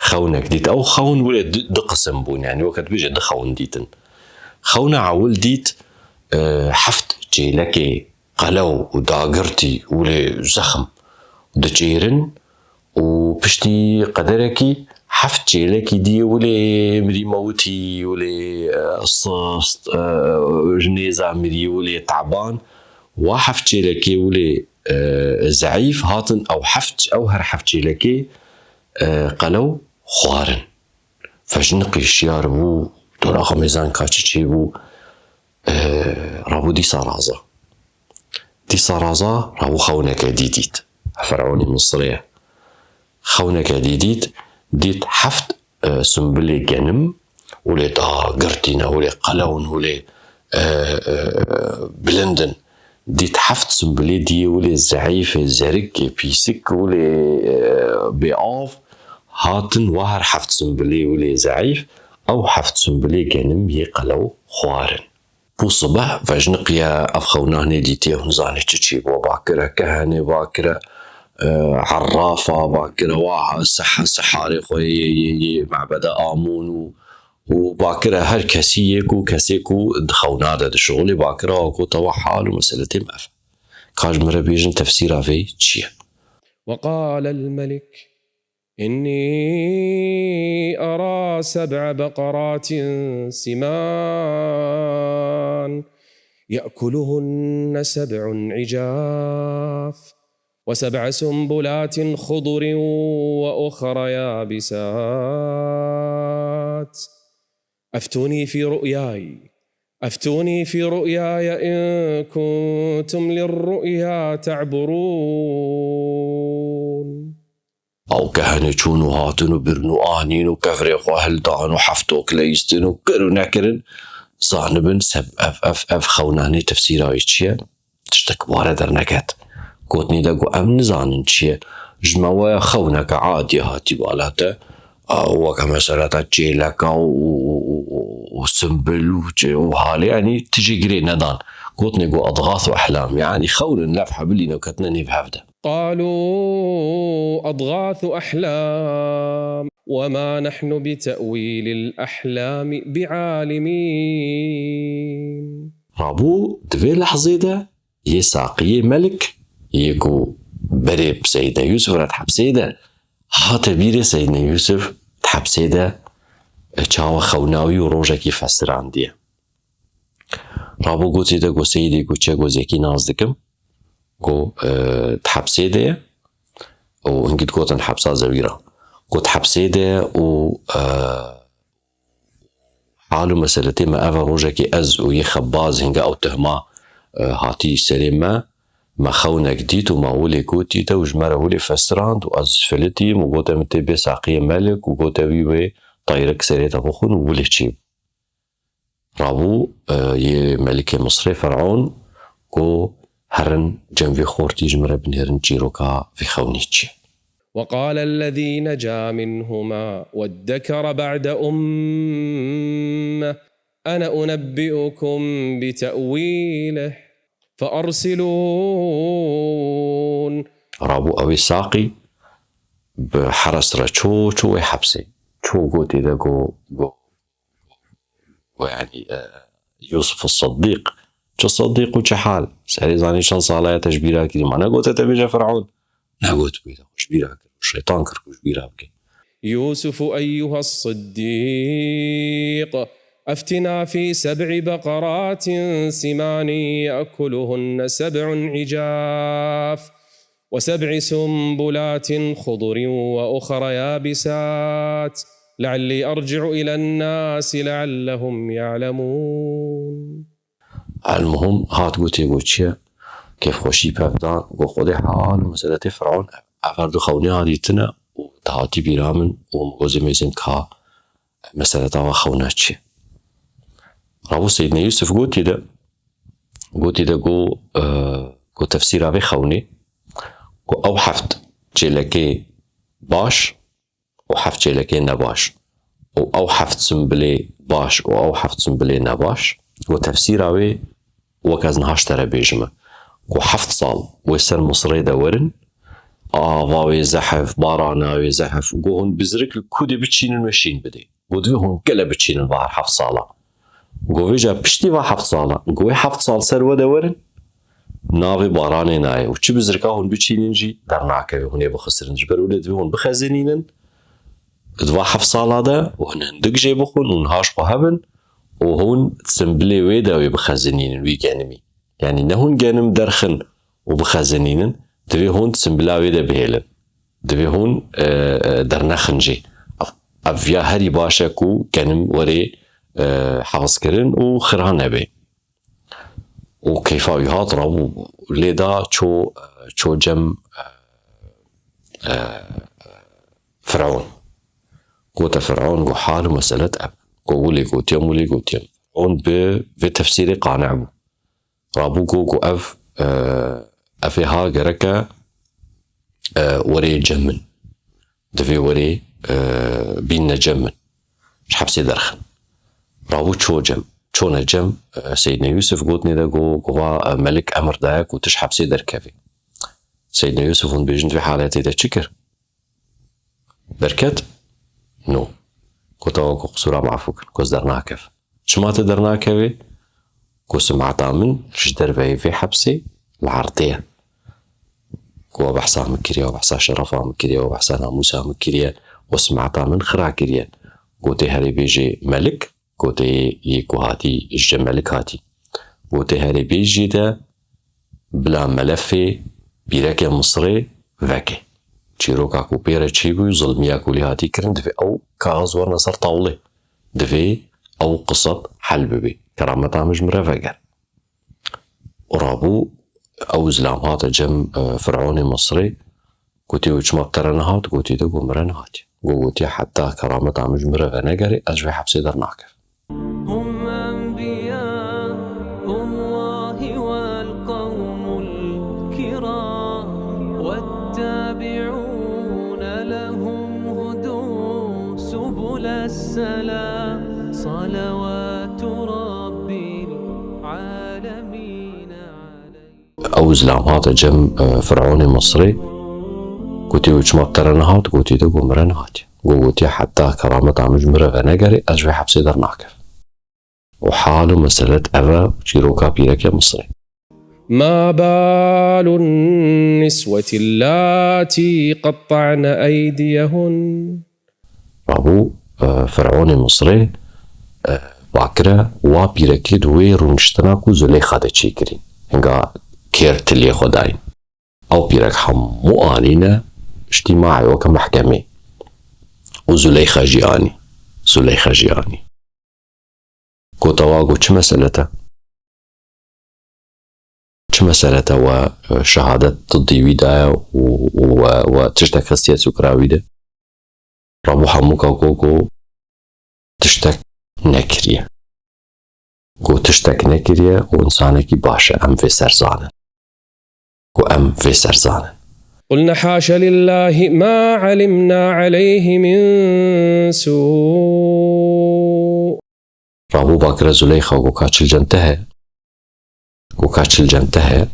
xewnek dît. Ew xewn wile du, du qisim bûn, yanî weke dibêje du xewn dîtin. Xewna ewil dît, e, heft çêlekê qelew û dagirtî wile zexm diçêrin û piştî qederekî heft çêlekî dî wile mirî mewitî wile, e, sist, e, ji nêza mirî wile teban. Wa heft çêlekê wile, e, zeîf hatin, ew heft, ew her heft çêlekê, e, qelew xwarin. Vejniqî şiyar bû, dora xwe mêzan ka çi çêbû, e, rabû dîsa raza. Dîsa raza, rabû xewneke dî dît. Fer'onê Misrê ye. Xewneke dî dît, dît heft, e, sumbilê genim, wile dagirtî ne, wile qelew in, wile, e, e, bilind in. Dît heft sumbilê diyê wile zeîfê, zerikê, pîsik, wile, e, bêav hatin, wa her heft sumbilê wile zeîf, ew heft sumbilê genim yê qelew xwarin. Bû sibeh, vejniqiye, ev xewna hinê dîtiye, hûn zanê çi çêbû, va kire kehenê, va kire, e, errafa, va kire wa seha-, seharê xwe yê, yê, yê mebeda Amûn û, û va kire her kesî yê ku, kesê ku di xewna de dişixulê, va kire wa gote wa hal û meseletê me ev. Ka ji min re bêjin tefsîra vê çi ye? وقال الملك إني أرى سبع بقرات سمان يأكلهن سبع عجاف وسبع سنبلات خضر وأخر يابسات أفتوني في رؤياي أفتوني في رؤياي إن كنتم للرؤيا تعبرون. Ew kehenê çûn û hatin û birin û anîn û kevirê xwe hildan û heft ok leyistin û kir û nekirin, zanibin seb-, ev, ev, ev xewna hinê tefsîra wî çi ye? Tiştek ware derneket. Gotinê de got, em nizanin çi ye. Ji me waya xewneke adî hatî bala te. A, weke mesela te çêleka û, û, û, û, û, û simbil û çi, û halê, yanî tijî girê nedan. Gotinê got, adxas û ehlam. Yanî xewn in, lef hebilî ne, ketine nêv hev de. قالوا أضغاث أحلام وما نحن بتأويل الأحلام بعالمين. Rabû di vê lehzê de yê saqiyê melik, yê ku berê Seydine Yûsif re di hepsê de, hate bîrê Seydine Yûsif di hepsê de, e, çawa xewna wî û rojekî festirandiye. Rabû gotê de got, Seydê, got, çi, got, zêkî nas dikim. Got, e, di hepsê de ye. Û hingî digotin hepsa zewîra. Got, hepsê de ye û, e, hal û meseletê me ev e, rojekê ez û yê xebaz hinga ew tehma, e, hatî serê me, me xewnek dît û me wilê gotî te û ji me re wilê festirand û ez filitîm û gote min tê bê saqiyê melik û gote wî wê teyrik serê te bixwin û wilê çêbû. Rabû, e, yê melikê Misrê Fer'on got, herin cem vê xortî ji min re binêrin çîroka vê xewnî çi ye. وقال الذي نجا منهما وادكر بعد أمة أنا أنبئكم بتأويله فأرسلون. Rabû ew ê saqî bi heres re çû, çû wê hepsê. Çû gotê de got, got, got, yanî, e, Yûsif Sidîq, Çi Sidîq û çi hal? Serê zanî çend sala ye te ji bîra kirî. Ma negote te bêje Fir'on? Negot wê de, xwe ji bîra kir. Şeytan kir ku ji bîra bike. يوسف أيها الصديق، أفتنا في سبع بقرات سمان يأكلهن سبع عجاف وسبع سنبلات خضر وأخر يابسات لعلي أرجع إلى الناس لعلهم يعلمون. Elmuhim hat gotê, got çi ye? Kêfxweşî pevdan, got Xwedê hal û meseletê Fir'on ev, ev her du xewnê ha dîtine û dihatî bîra min û min got zê mêzin ka meseleta wa xewna çi ye? Rabû Seydine Yusuf gotî de, gotî de got, e, got tefsîra vê xewnê, got ew heft çêlekê baş û heft çêlekê nebaş û ew heft simbilê baş û ew heft simbilê nebaş, got tefsîra wê wek ez niha ji te re bêjime. Got heft sal wê ser Misirê de werin, ava wê zehf, barana wê zehf, got hûn bizrik li ku dê biçînin wê şîn bidê. Got divê hûn gele biçînin va her heft sala. Got vêca piştî va heft sala, got wê heft sal ser we de werin, navê baranê nayê û çi bizirka hûn biçînin jî dernakeve, hûn ê bixisirin. Ji ber wê divê hûn bixezinînin, di va heft sala de hûn hindik jê bixwin, hûn niha ji xwe hebin û hûn simbilê wê de wê bixezinînin, wî genimî. Yanî ne hûn genim derxin û bixezinînin, divê hûn simbila wê de bihêlin. Divê hûn, e, e, dernexin jî. Ev, ev ya herî baş e ku genim werê, e, hefzkirin û xira nebê. Û keyfa wî hat, rabû lê da ço, ço cem, e, e, Firavun. Gote Firavun, got hal û meselet ev. Got wê lê gotiyem, wê lê gotiyem. Firavun bi vê tefsîrê qane bû. Rabû got, got ev, e, ev ê ha gereke, e, werê cem min. Divê werê, e, bînne cem min. Ji hepsê derxin. Rabû ço cem. Çone cem, e, Seydine Yusuf gotnê de got, got va, e, melik emir daye ku tu ji hepsê derkevî. Seydine Yusuf hûn bêjin vê haletê de çi kir? Derket? No. Got ewa ku qisûra min efû kir, ku ez dernakev. Çima te dernakevê? Ku simeta min ji derveyê vê hepsê li erdê ye. Ku we behsa min kiriye, we behsa şerefa min kiriye, we behsa namûsa min kiriye, we simeta min xira kiriye. Gotê herê bêjê melik, gotê yê ku hatî ji cem melik hatî. Gotê herê bêjê de bila melefê pîrekê Misirê veke. Çîroka ku pê re çêbû, zilmiya ku lê hatî kirin, divê ew kaxez werine ser tawlê. Divê ew qisat hel bibê. Kerameta min ji min re veger. Û rabû ew zilam hate cem, e, Firavunê Misirê, gotê wê çima bi te re nehat, gotê de got min re nehatiye. Got, gotiye heta kerameta min ji min re venegerê, ez ji vê hepsê dernakevim. هم أنبياء الله والقوم الكرام والتابعون لهم هدوا سبل السلام صلوات رب العالمين عليه. Ew zilam hate cem, e, Firavunê Misirê, gotê wê çima bi te re nehat, gotê de got min re nehatiye. Got, gotiye heta kerameta min ji min re venegerê, ez ji vê hepsê dernakevim. Û hal û meselet ev e, çîroka pîrekê Misirê. ما بال النسوة اللاتي قطعن أيديهن؟ Rabû, e, Firavunê Misirê, e, bakire wa pîrekê di wê rûniştina ku Zuleyxa de çêkirî. Hinga kêr tiliyê xwe dayîn. Ew pîrek hemû anîne îctîmaê weke mehkemê. Û Zuleyxa jî anî. Zuleyxa jî anî. Got ewa, got çi mesele te? Çi mesele te we, e, şehadet didî wî daye û, û we, we tiştek xistiye çûkira wî de? Rabû hemûka got, got tiştek nekiriye. Got tiştek nekiriye û însanekî baş e, em vê ser zanin. Ku em vê ser zanin. قلن حاش لله ما علمنا عليه من سوء. Rabû bakire Zuleyxa, got ka çi li cem te heye? Got ka çi li cem te heye?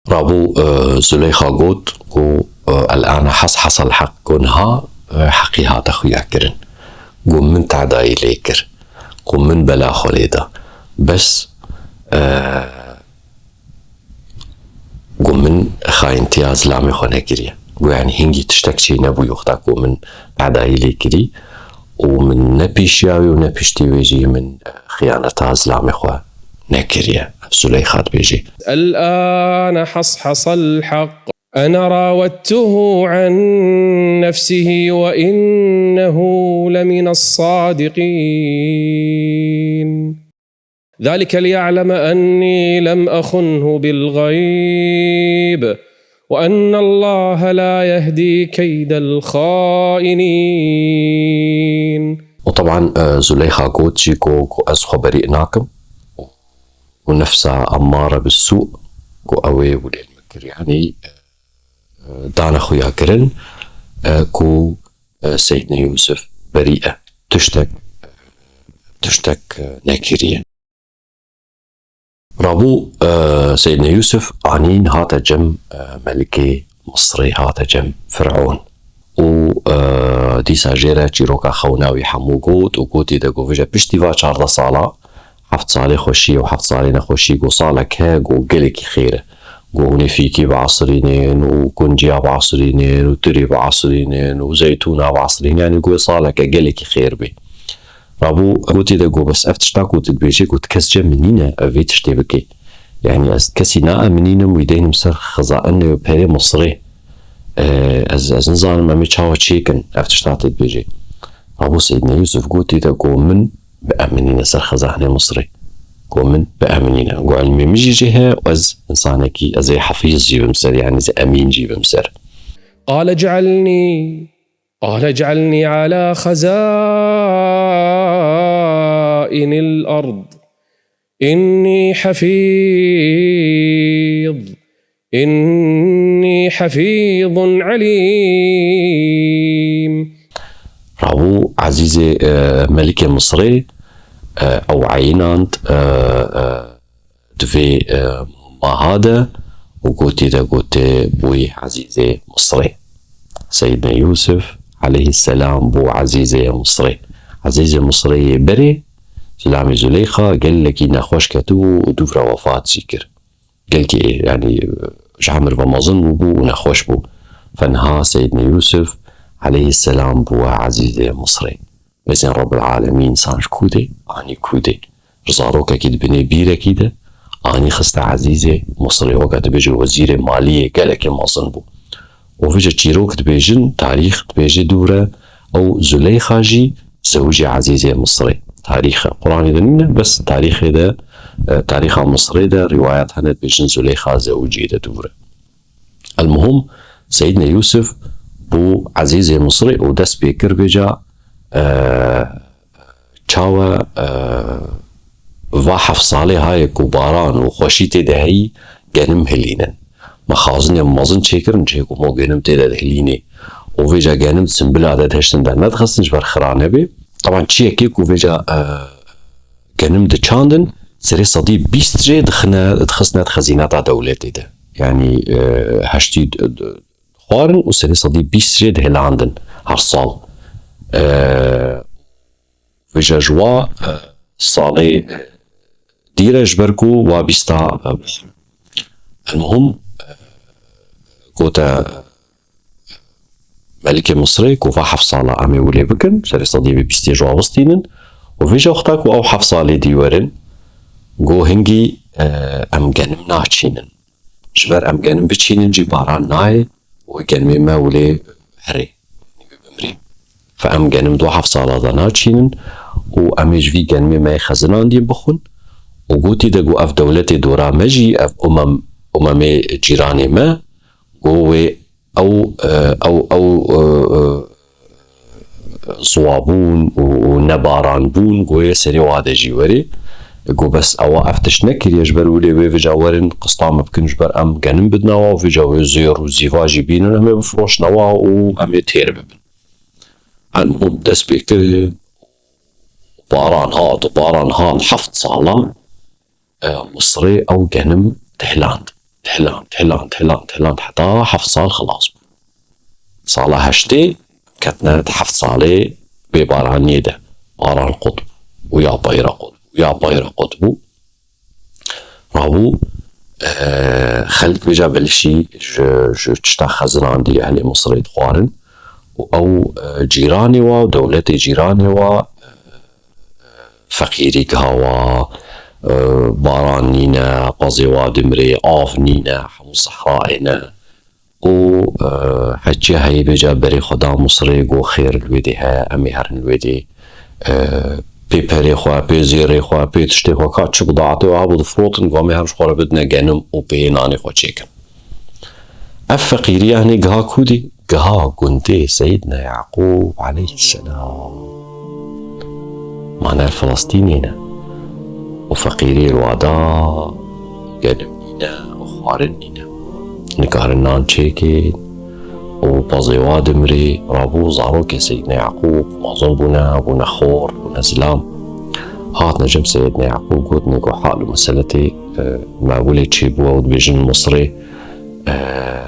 Rabû, e, Zuleyxa got, got, e, الآن حص-، حصل الحق, got niha, e, heqî hate xuya kirin. Got min tedayî lê kir. Got min bela xwe lê da. Bes, e, Got, min xayintiya zilamê xwe nekiriye. Got, yanî hingî tiştek çê nebû wexta ku min edayî lê kirî û min ne pêşiya wê û ne piştî wê jî min xiyaneta zilamê xwe nekiriye. Zuleyxa dibêje. الآن حصحص الحق. أنا راودته عن نفسه وإنه لمن الصادقين. ذلك ليعلم أني لم أخنه بالغيب وأن الله لا يهدي كيد الخائنين. وطبعا، آه، زليخا got jî ku, ku ez xwe berî nakim û nefsa emmare bi sû ku ew ê wile li min kir. Yanî, e, dane xuya kirin, e, ku, e, Seydne Yûsif berî e. Tiştek, tiştek, e, nekiriye. Rabû, e, Seydne Yûsif anîn hate cem, e, melikê Misrê, hate cem Fir'on. Û, e, dîsa jê re çîroka xewna wî hemû got û gotî de got, vêca piştî va çardeh sala, heft salê xweşî û heft salê nexweşî, got salek he, got gelekî xêr e. Got hûn ê fîkî biasirînin û kunciya biasirînin û tirî biasirînin û zeytûna biasirînin, yanî got saleke gelekî xêr bê. Rabû gotî de got, bes ev tişta ku tu dibêjê, got kes cem min nîne ev vê tiştê bike. Yanî ez kesî naeminînim, wî deynim ser xezainê û perê Misrê. E, ez, ez nizanim em ê çawa çêkin ev tişta tu dibêjê. Rabû Seydne Yûsif gotî de got, min bieminîne ser xezainê Misrê. Got min bieminîne. Got ilmê min jî jê heye û ez insanekî, ez ê hefîz jî bim ser, yanî ez ê emîn jî bim ser. قال اجعلني قال اجعلني على خزائن الأرض إني حفيظ إني حفيظ عليم. Rabû Ezîzê, e, melikê Misrê, e, ew eyînand, e, e, di vê, e, maha de û gotî de got, tê bûyî Ezîzê Misrê. Seydne Yûsif aleyhisselam bû Ezîzê Misrê. Ezîzê Misrê yê berê, zilamê Zuleyxa, gelekî nexweş ketibû û dûv re wefat jî kir. Gelkî, yanî, ji emir ve mezin bûbû û nexweş bû. Fenha Seydne Yûsif aleyhisselam bûye Ezîzê Misrê. Bezên Rebbil Alemîn însan ji kû dê, anî kû dê. Ji zarokekî di binê bîrekî de anî xiste Ezîzê Misrê, weke dibêje wezîrê maliyê gelekê mezin bû. Û vêca çîrok dibêjin, tarîx dibêje dûre, ew Zuleyxa jî zewicê Ezîzê Misrê. Tarîxe Quranê de nîne, bes tarîxê de, e, tarîxa Misrê de rîwayet hene dibêjin Zuleyxa zewicê de dûre. Elmuhim, Seydne Yûsif bû Ezîzê Misrê û dest pê kir vêca, e, çawa, e, va heft salê hayê ku baran û xweşî tê de heyî, genim hilînin. Me xazinê mezin çêkirin, cihê ku mo genim tê de dihilînê. Û vêca genim simbila de dihiştin dernedixistin ji ber xira nebê. Teban çiyekê ku vêca, e, genim diçandin, serê sedî bîst jê dixine, dixistine di xezîneta dewletê de. Yanî, e, heştî d-, d-, dixwarin û serê sedî bîst jê dihilandin her sal. E, vêca ji wa, e, salê, e, dîre ji ber ku wa bîsta, e, bixwin. Elmuhim, e, gote, e, Melikê Misrê ku va heft sala em ê wilê bikin, serê sedî bîstê ji wa bistînin û vêca wexta ku ew heft salê dî werin, got hingî, e, em genim naçînin. Ji ber em genim biçînin jî baran nayê û genimê me wilê herê, yanî wê bimrî. Fe em genim di heft sala de naçînin û em ê ji vî genimê me yê xezinandî bixwin. Û gotî de got ev dewletê dora me jî, ev umem, umemê cîranê me, got wê ew, e, ew, ew, e, e, ziwabûn û, û nebaranbûn, goyê serê wa de jî werê. Got bes ewa ev tişt nekiriye, ji ber wê lê wê vêca werin qista me bikin, ji ber em genim bidine wa û vêca wê zêr û zîva jî bînin, em ê bifroşine wa û em ê têr bibin. Elmuhim dest pê kir, baran hat û baran hat, heft sala, e, Misrê ew genim dihiland. Dihiland, dihiland, dihiland, dihiland, heta heft sal xilas bû. Sala heştê ketine di heft salê bêbaraniyê de. Baran qut bû û ya peyre qut bû, ya peyre qut bû. Rabû, e, xelk vêca belişî ji, ji tişta xezinan dî ehlê Misirê dixwarin û ew, e, cîranê wa û dewletê cîranê wa, e, feqîrî giha wa, e, baran nîne, pezê wa dimrê, av nîne, hemû sehrayê ne. û, e, heçiya heyî vêca berê xwe da Misirê, got, xêr li wê dê heye, em ê herin li wê dê, e, pê perê xwe, pê zêrê xwe, pê tiştê xwe, ka çi bidaetê we hebû difirotin, got, em ê herin ji xwe re bidine genim û pê nanê xwe çêkin. Ev feqîriya hinê giha ku dî? Giha gundê Seyidna Yaqûb aleyhisselam. Mane Filistînê ne. Û feqîrî li wa da genim nîne û xwarin nîne. Nikarin nan çêkên û pezê wa dimirî, rabû zarokê Seyidna Yaqûb mezin bûne, bûne xor, bûne zilam. Hatine cem Seyidna Yaqûb, gotine ku hal û mesele tê, e, me wilê çêbû ew dibêjin Misirê, e,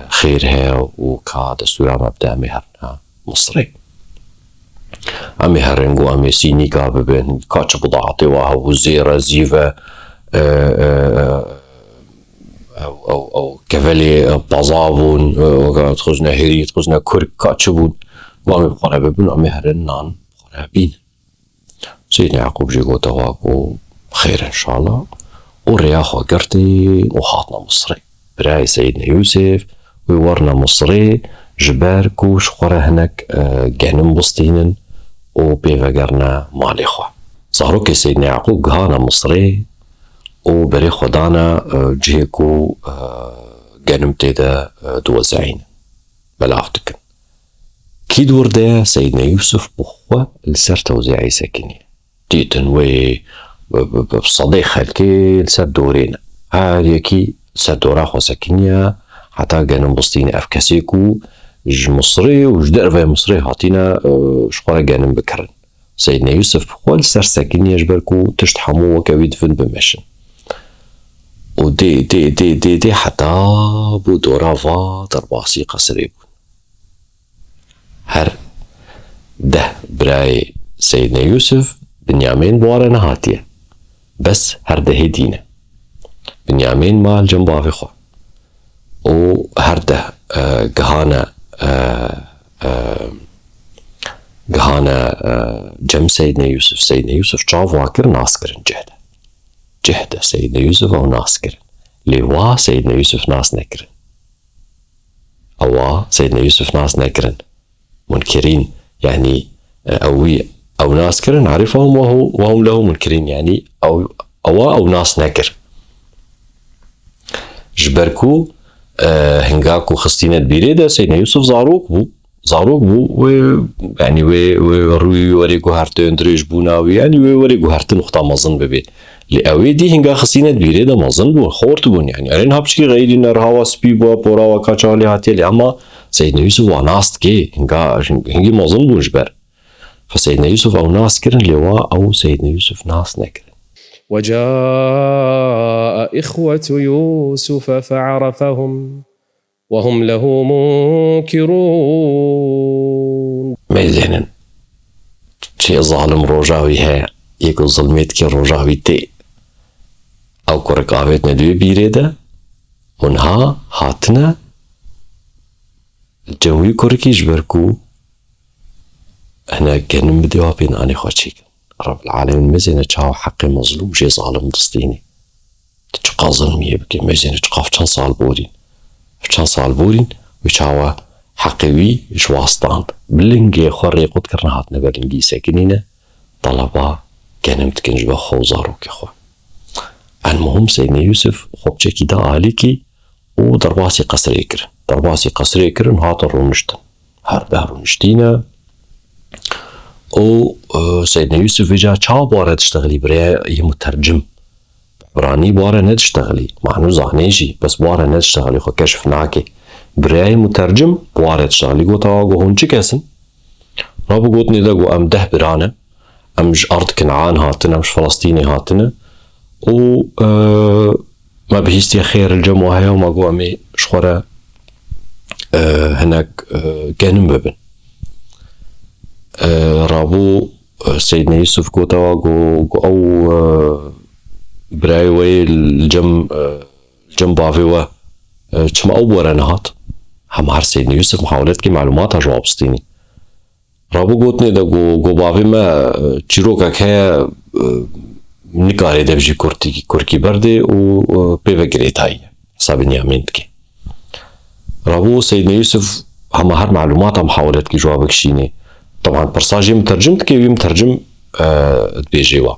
xêr heye û ka destûra me bide em ê herine Misirê. Em ê herin, got, em ê sînîka bibin, ka çi bidaetê we hebû, zêre, zîve, e, e, e, ew, ew, ew kevelê, e, peza bûn, e, weke dixwazine hêrî, dixwazine kurk, ka çi bûn, got, em ê bi xwe re bibin, em ê herin nan bi xwe re bînin. Seydna Yaqûb jî gote wa ku xêr inşallah. Û rêya xwe girtin û hatine Misirê. Birayê Seydna Yûsif wê werine Misirê ji ber ku ji xwe re hinek, e, genim bistînin û pê vegerine malê xwe. Zarokê Seydna Yaqûb gihane Misirê û berê xwe dane, e, cihê ku, e, genim tê de, e, diwezeyînin. Belav dikin. Kî di wir de ye? Seydna Yûsif bi xwe li ser tewzîayê sekiniye. Dîtin wê bi, bi, bi sedê xelkê li ser dorê ne. Her yekî li ser dora xwe sekiniye, heta genim bistîne. Ev kesê ku ji Misirê û ji derveyê Misirê hatîne, e, ji xwe re genim bikirin. Seydna Yûsif bi xwe li ser sekiniye ji ber ku tişt hemû weke wî divin bimeşin. Û dê, dê, dê, dê, dê heta bû dora va derbasî qesirê bûn. Her deh birayê Seydna Yûsif, Binyamîn bi wa re nehatiye. Bes her dehê dî ne. Binyamîn ma li cem bavê xwe. Û her deh, e, gihane, e, e, gihane, e, cem Seydna Yûsif. Seydna Yûsif çav wa kir, nas kirin cih de. Cih de Seydna Yûsif ew nas kirin. Lê wa Seydna Yûsif nas nekirin. Ewa Seydna Yûsif nas nekirin. Munkirîn, yanî, e, ew wî, ew nas kirin, arifahum we hu-, we hum lehu munkirîn, yanî ew, ewa ew nas nekir. Ji ber ku, e, hinga ku xistîne di bîrê de Seydna Yûsif zarok bû, zarok bû, wê, yanî wê, wê rûyê wî werê guhertin, dirêjbûna wî, yanî wê werê guhertin wexta mezin bibê. Lê ew ê dî hinga xistîne di bîrê de mezin bûn, xort bûn, yanî. Erê niha piçkî xeyrî ne, riha wa spî bû, pora wa ka çawa lê hatiye, lê ema Seydna Yûsif wa nas dikê, hinga, hingî mezin bûn ji ber. Fe Seydna Yûsif ew nas kirin, lê wa ew Seydna Yûsif nas nekirin. وجاء إخوة يوسف فعرفهم وهم له منكرون. Mêzênin. Çi zalim roja wî heye, yê ku zilmê dike roja wî tê. Ew kurik avêtine di wê bîrê de, hûn ha hatine li cem wî kurikî ji ber ku hine genim bidê wa pê nanê xwe çêkin. Rebbil Alemîn, mêzêne çawa heqê mezlûm jê zalim distînê. Tu çiqa zilmiyê bikî, mêzêne çiqa ev çend sal borîn. Ev çend sal borîn, wî çawa heqê wî ji wa stand. Bi lingê xwe rê qut kirine, hatine ber lingî sekinîne, talaba genim dikin ji ber xwe û zarokê xwe. Elmuhim Seydna Yûsif xwe piçekî da alîkî û derbasî qesrê kirin. Derbasî qesrê kirin, hatin rûniştin. Her deh rûniştîne. Û, e, Seydna Yûsif vêca çawa bi wa re diştexilî, bi rêyê mutercim. Bi ibranî bi wa re nediştexilî. Manu zanê jî, bes bi wa re nediştexilî, xwe keşif nake. Bi rêyê mutercim bi wa re diştexilî. Gota wa, got, hûn çi kes in? Rabû gotinê de, got, em deh bira ne. Em ji erd Kin'an hatine, em ji Filistînê hatine. Û, e, me bihîstiye xêr li cem we heye û me got em ê ji xwe re, e, hinek, e, genim bibin. E, rabû, e, Seydna Yûsif gote wa, got, got ew, e, birayê we yê li cem, e, cem bavê we, e, çima ew bi we re nehat? Hema her Seydna Yûsif mihawele dike malûmata ji wa bistînî. Rabû gotinê de got, got bavê me, e, çîrokek heye, e, nikarê dev jî kurtî-, kurkî berdê û, e, pê ve girêdayî ye. Hesa Binyamîn dike. Rabû Seydna Yûsif hema her malûmata mihawele dike ji wa bikişînê. Teban pirsa jê mitercim dike, wî mitercim, e, dibêjê wa.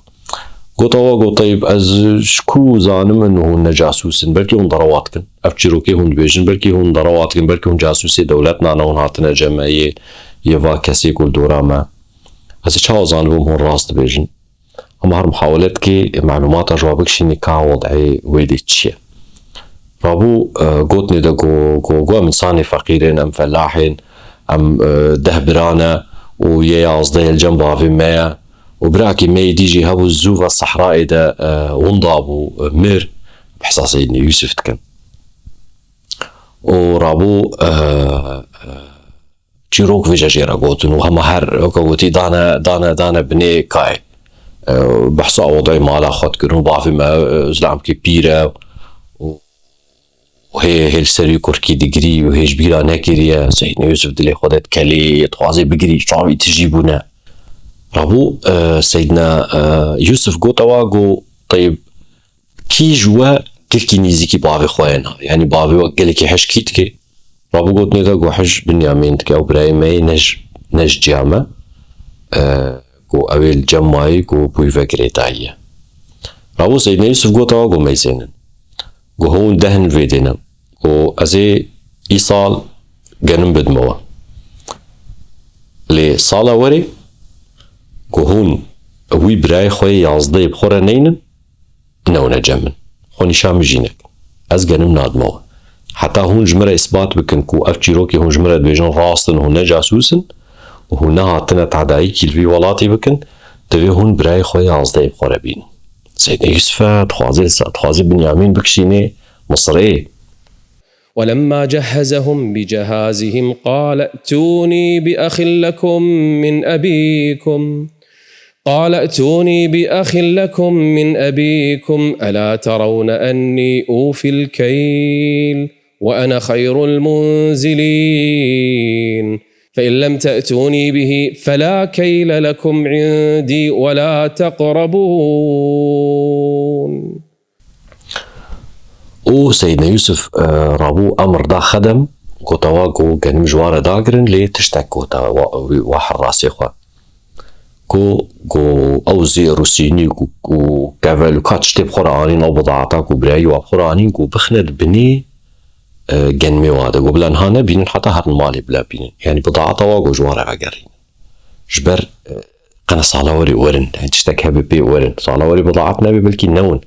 Gota wa, got, Teyib, ez ji ku zanim in hûn ne casûs in? Belkî hûn derewa dikin. Ev çîrokê hûn dibêjin, belkî hûn derewa dikin, belkî hûn casûsê dewlet nane, hûn hatine cem me yê, yê va kesê ku li dora me. Ez ê çawa zanibim hûn rast dibêjin? Hema her mihawele dike malûmata ji wa bikişînê ka wed'ê wê dê çi ye. Rabû, e, gotinê de got, got, got, em însanê feqîr in, em felahên, em, e, deh bira ne û yê yazdeh li cem bavê me ye. Û birakê me yê dî jî hebû zû ve sehrayê de, e, winda bû, e, mir. Bi hesa Seydna Yûsif dikin. Û rabû, e, e, çîrok vêca jê re gotin û hema her weke gotî dane, dane, dane binê kayê. E, behsa wed'ê mala xwe dikirin û bavê me, e, zilamkî pîr e û, û hê, hê li ser wî kurkî digirî û hê ji bîra nekiriye. Seydna Yûsif dilê xwe de dikelê, dixwaze bigirî, çavî tijî bûne. Rabû, e, Seydna, e, Yûsif gote wa, got, Teyib, kî ji we gelkî nîzîkî bavê xwe ye na? Yanî bavê we gelekî hij kî dike? Rabû gotinê de got, hij Binyamîn dike, ew birayê me yê, ne ji, ne ji ciya me. E, got, ew ê li cem mayî, got, bi wî ve girêdayî ye. Rabû Seydna Yûsif gote wa, got, meyzênin. Got, hûn deh in vê dê ne. Got, ez ê îsal genim bidime we. Lê sala werê, got, hûn wî birayê xwe yê yazdehê bi xwe re neynin, newne cem min. Xwe nîşan min jî nekin. Ez genim nadime we. Heta hûn ji min re îsbat bikin ku ev çîrokê hûn ji min re dibêjin rast in, hûn ne casûs in û hûn nehatine tedayîkî li vî welatê bikin, divê hûn birayê xwe yazdehê bi xwe re bînin. Seydna Yûsif e, dixwaze, dixwaze Binyamîn bikişînê Misirê. ولما جهزهم بجهازهم قال ائتوني بأخ لكم من أبيكم، قال ائتوني بأخ لكم من أبيكم، ألا ترون أني أوفي الكيل وأنا خير المنزلين، فإن لم تأتوني به فلا كيل لكم عندي ولا تقربون. Û Seydna Yûsif, e, rabû emr da xedem, gote wa ku genim ji wan re dagirin, lê tiştek gote wa, wî, wa herrasê xwe. Ku, ku ew zêr û sînî ku, ku kevel û ka tiştê bi xwe re anîn, ew bidaeta ku birayî wa bi xwe re anîn, ku bixine di binê, e, genimê wa de. Ku bila niha nebînin, heta herin malê bila bînin. Yanî bidaeta wa ku ji wan re vegerînin. Ji ber, e, qene sala werê werin. Yanî tiştek hebe pê werin. Sala werê bidaet nebe, belkî newin.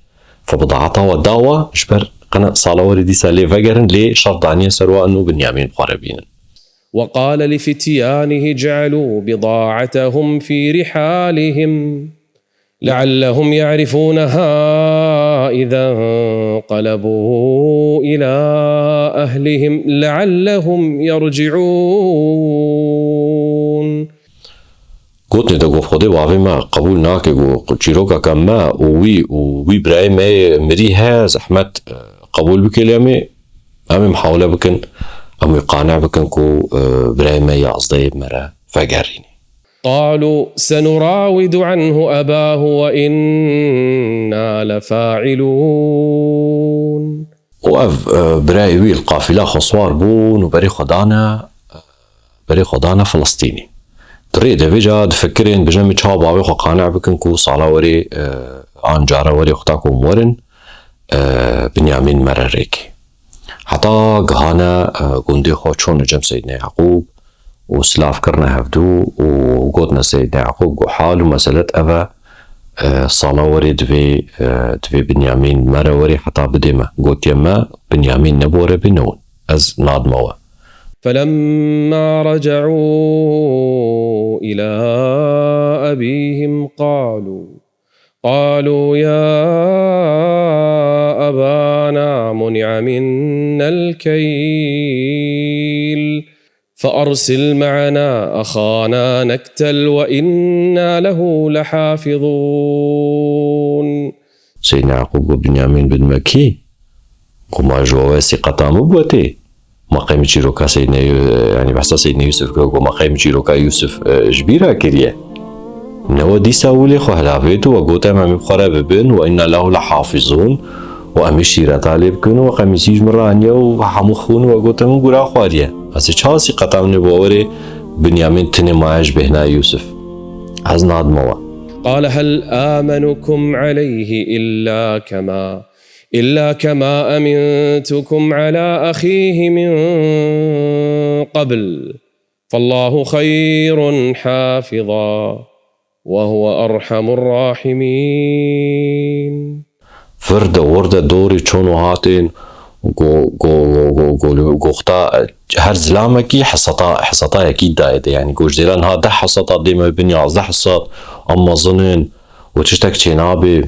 Fe bidaeta wa da wa, ji ber qene sala werê dîsa lê vegerin, lê şert daniye ser wa û Binyamîn bi xwe re bînin. وقال لفتيانه اجعلوا بضاعتهم في رحالهم لعلهم يعرفونها إذا انقلبوا إلى أهلهم لعلهم يرجعون. Gotinê de got, Xwedê bavê me qebûl nake ku çîrokeke me û wî û wî birayê me yê mirî heye, zehmet, e, qebûl bike, lê em ê, em ê mihawele bikin, em wî qane bikin ku, e, birayê me yazdehê me re vegerîne. قالوا سنراود عنه أباه وإنا لفاعلون. Û ev, e, birayê wî li qafîla xwe swar bûn û berê xwe dane, berê xwe dane Filistînê. Di rê de vêca difikirin, dibêjin, em ê çawa bavê xwe qane bikin ku sala werê, e, an cara werê xwe ta ku em werin, e, Binyamîn mere rêkê. Heta gihane, e, gundê xwe, çûne cem Seydna Yaqûb û silav kirine hevdû û gotine Seydna Yaqûb, got, hal û meselet ev e, e, sala werê divê, e, divê Binyamîn mere werê heta bidê me. Gotiye me, Binyamîn ne bi we re bê, newin. Ez nadime we. فلما رجعوا إلى أبيهم قالوا، قالوا يا أبانا منع منا الكيل فأرسل معنا أخانا نكتل وإنا له لحافظون. Seydna Yaqûb got, Binyamîn bidime kî? Ku ma ji we wesî qeta min bû tê? Ma qey min çîroka Seydine Yu-, yanî behsa Seydine Yûsif kir, ku ma qey min çîroka Yûsif, e, ji bîra kiriye? Ne we dîsa wîlê xwe hilavêt û we got, em, em ê bi xwe re bibin, "Ve inna lehu lehafizûn", û em ê şîreta lê bikin û we qemîsî ji min re aniye û hemû xûn û we got, "Em gura xwariye." Ez ê çi asî qeta min ê bi we werê Binyamîn tinê maye ji bêhna Yûsif? Ez nadime we. قال هل آمنكم عليه إلا كما إلا كما أمنتكم على أخيه من قبل، فالله خير حافظا وهو أرحم الراحمين. Vir de wir de dorê çûn û hatên, go-, go-, go-, go-, go-, goxta, her zilamekî hesata, hesatayekî dayê de, yanî goşdêra niha deh hesata dê me bin yazdeh hesat, em mezin in û tiştek çênabê.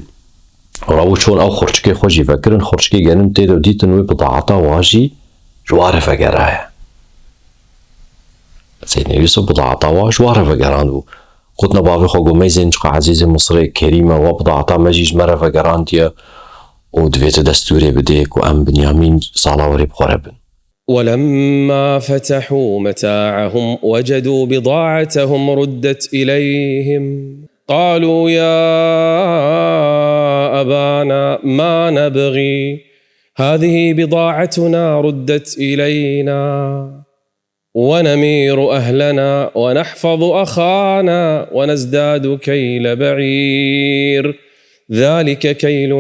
Rabû çûn ew xurçikê xwe jî vekirin, xurçikê genim tê de û dîtin wê bidaeta wa jî ji wa re vegeraye. Seydine Yûsif bidaeta wa ji wa re vegerandibû. Gotine bavê xwe, got, "Meyzên çiqa ezîzê Misirê, kerîm e, wa bidaeta me jî ji me re vegerandiye û divê tu destûrê bidê ku em Binyamîn sala werê bi xwe re bin." ولما فتحوا متاعهم وجدوا بضاعتهم ردت إليهم قالوا يا أبانا ما نبغي هذه بضاعتنا ردت إلينا ونمير أهلنا ونحفظ أخانا ونزداد كيل بعير ذلك كيل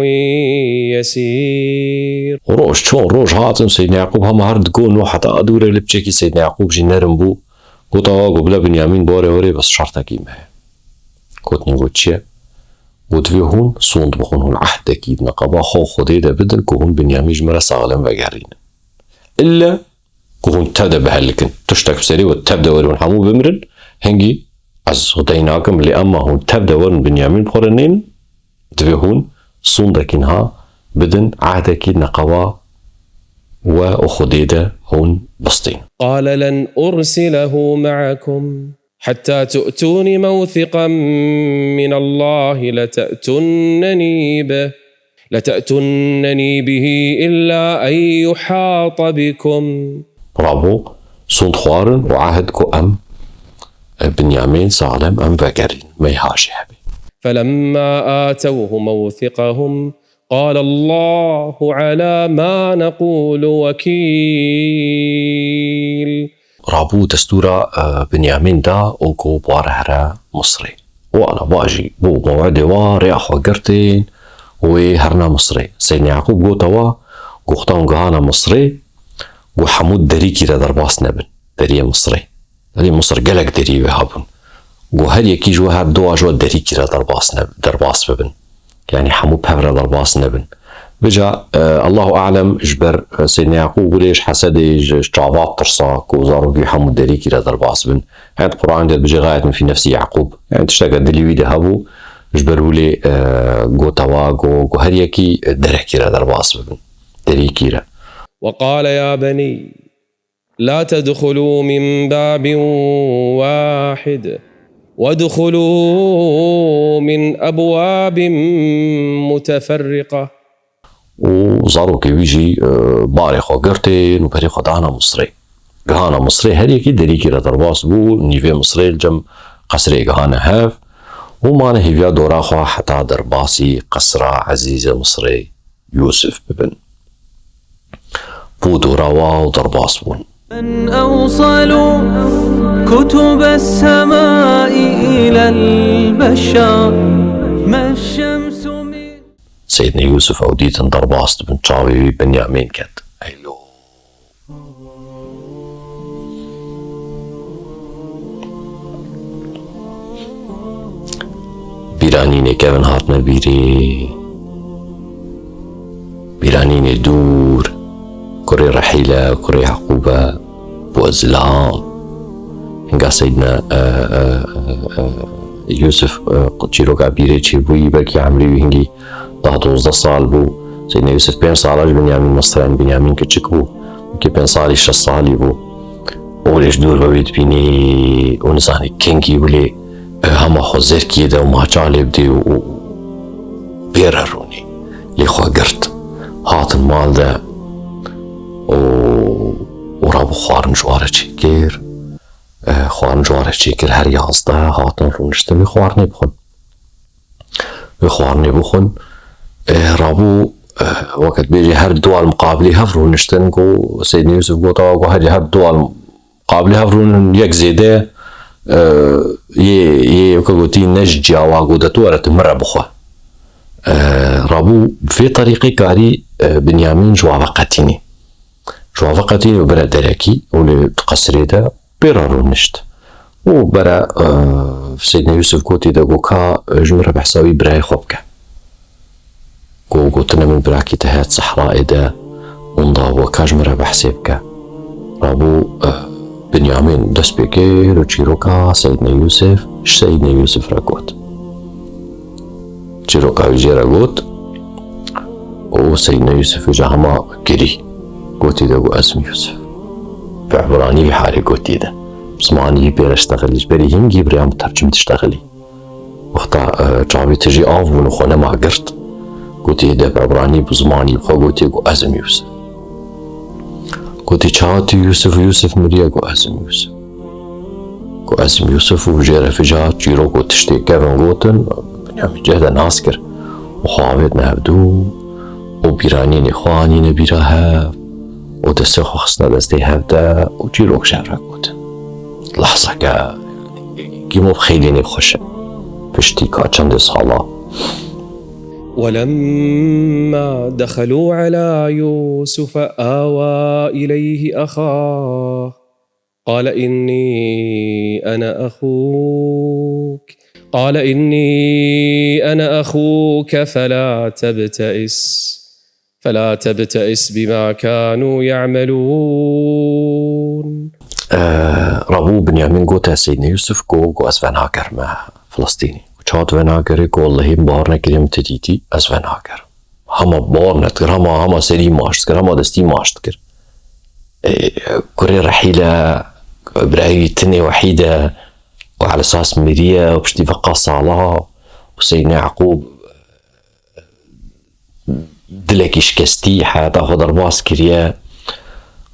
يسير. Roj çûn, roj hatin, Seydna Yaqûb hema her digot û heta dûre li piçekî Seydna Yaqûb jî nerin bû. Got, "Awa, got, bila Binyamîn bi we re were, bes şertekî me heye." Gotin, got, "Çi ye?" Got, "Divê hûn sûnd bixwin, hûn ehdekî di neqeba xwe û Xwedê de bidin ku hûn Binyamîn ji me re saxlem vegerînin. Îlle ku hûn tev de bihelikin. Tiştek bi serê we tev de werin, hûn hemû bimirin. Hingî ez xwedayî nakim, lê ema hûn tev de werin Binyamîn bi xwe re nênin, divê hûn sûndekî niha bidin, ehdekî neqeba we û Xwedê de hûn bistînin." قال لن أرسله معكم حتى تؤتون موثقا من الله لتأتونني به، لتأتونني به إلا أن يحاط بكم. Rabû sûnd xwarin û ehd ku em, e, Binyamîn saxlem em vegerîn, me haşê hebe. فلما آتوه موثقهم قال الله على ما نقول وكيل. Rabû destûra, e, Binyamîn da û ku bi wa re here Misrê. Û ana va jî bû mewedê wa rêya xwe girtên û wê herna Misrê. Seydna Yaqûb gote wa, goxta hûn gihana Misrê, got hemû derîkî re derbas nebin. Deriyê Misrê. Deriyê Misir gelek derî wê hebûn. Got her yekî ji we her du a ji we derîkî re derbas ne-, derbas bibin. Yanî hemû pev re derbas nebin. Vêca, e, Allahu alem ji ber, e, Seydna Yaqûb wile ji hesedê, ji, ji çava tirsa ku zarokî hemû derîkî re derbas bin. Heta Quran de dibêje gayet min fî nefsî Yaqûb. Yanî tişteke dilî wî de hebû, ji ber wile, e, gote wa, go, go her yekî, e, derekî re derbas bibin. Derîkî re. وقال يا بني لا تدخلوا من باب واحد وادخلوا من أبواب متفرقة. Û zarokê wî jî, e, barê xwe girtên û berê xwe dana Misrê. Gihana Misrê, her yekî derîkî re derbas bû, nîvê Misrê li cem qesrê gihane hev û mane hêviya dora xwe heta derbasî qesra ezîzê Misrê Yûsif bibin. Bû dora wa û derbas bûn. من أوصل كتب السماء إلى البشر ما الشمس من Seydine Yûsif ew dîtin derbas dibin, çavê wî Binyamîn ket. Eylo. Bîranînê kevin hatine bîrê. Bîranînê dûr. Kurê Rehîl e, kurê Yaqûb e. Bû zilam. Hinga Seydine, e, e, e, e, Yûsif, e, çîroka bîrê çêbûyî, belkî emrê wî hingî deh dozdeh sal bû. Seydine Yûsif pênc sala ji Binyamîn Misrê, Binyamîn kiçik bû. Belkî pênc salî, şeş salî bû. Û lê ji dûr ve wî dibînî û nizanî kengî wî lê, e, hema xwe zerkiyê de û maça lê bidê û, û pê re rûnî. Lê xwe girt. Hatin mal de û, û rabû xwarin ji wa re çêkir. E, xwarin ji wa re çêkir, her yazdeh hatin rûniştin wê xwarinê bixwin. Wê xwarinê bixwin, e, rabû, e, weke dibêjî her du al muqabilî hev rûniştin, got, Seydine Yûsif got, awa, got, her, her du al muqabilî hev rûnin, yek zêde, e, yê, yê weke gotî ne ji ciya wa, got, de tu were tu min re bixwe. E, rabû bi vê terîqê karî, e, Binyamîn ji wa veqetînî. Ji wa veqetînî û bire derekî û lê di qesrê de pê re rûnişt. Û bere, e, Seydine Yûsif gotî de got, ka, e, ji min re behsa wî birayê xwe bike. Got, gotine min birakî te het sehrayê de winda bû, ka ji min re behsê bike. Rabû, e, Binyamîn dest pê kir û çîroka Seydine Yûsif ji Seydine Yûsif re got. Çîroka wî jê re got û Seydine Yûsif ji hema kirî. Gotî de got, ez im Yûsif. Bi ibranî wî harê gotî de. Zimanî wî pê re ştexilî, ji berî hingî bi rêya mutercim diştexilî. Wexta, e, çavê tijî av bûn û xwe nema girt, gotî de bi ibranî bi zimanî xwe gotî, got, ez im Yûsif. Gotî, çawa tu Yûsif, Yûsif miriye? Got, ez im Yûsif. Got, ez im Yûsif û jê re fija çîrok û tiştê kevin gotin, Binyamîn cih de nas kir û xwe avêtine hevdû û bîranînê xwe anîne bîra hev û destê xwe xistine destê hev de û çîrok ji hev re gotin. Lehzeke kîmo bi xeylênê xweş e. Piştî ka çendê sala. ولما دخلوا على يوسف آوى إليه أخاه قال إني أنا أخوك، قال إني أنا أخوك فلا تبتئس، فلا تبتئس بما كانوا يعملون. Rabû Binyamîn gote Seydine Yûsif, got, got, ez venagerime Filistînî. Çawa tu venagerî? Got, wellehî min bawer nekiriye min tu dîtî, ez venagerim. Hema bawer nedikir, hema, hema serî maç dikir, hema destî maç dikir. E, kurê Rehîl e, birayê wî tinê wehîd e, û elesas miriye û piştî veqa sala û Seydine Yaqûb dilekî şikestî heyata xwe derbas kiriye.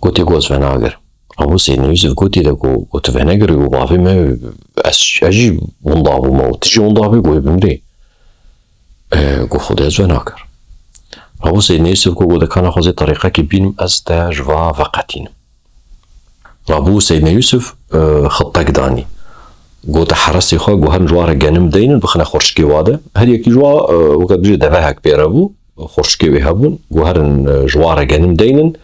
Gotî, got, ez venagerim. Rabû Seydine Yûsif gotî de, got, got, tu venegirî, got, bavê me, ez, ez jî winda bûme û tu jî winda bî, got, ê bimirê. E, got, Xwedê ez venagerim. Rabû Seydine Yûsif got, got, de ka naxwazê terîqekî bînim, ez te ji va veqetînim. Rabû Seydine Yûsif, e, xittek danî. Gote heresê xwe, got, herin ji wa re genim deynin, bixine xurşikê wa de. Her yekî ji wa, e, weke dibêje devehek pê re bû, xurşikê wê hebûn. Got, herin, e, ji wa re genim deynin.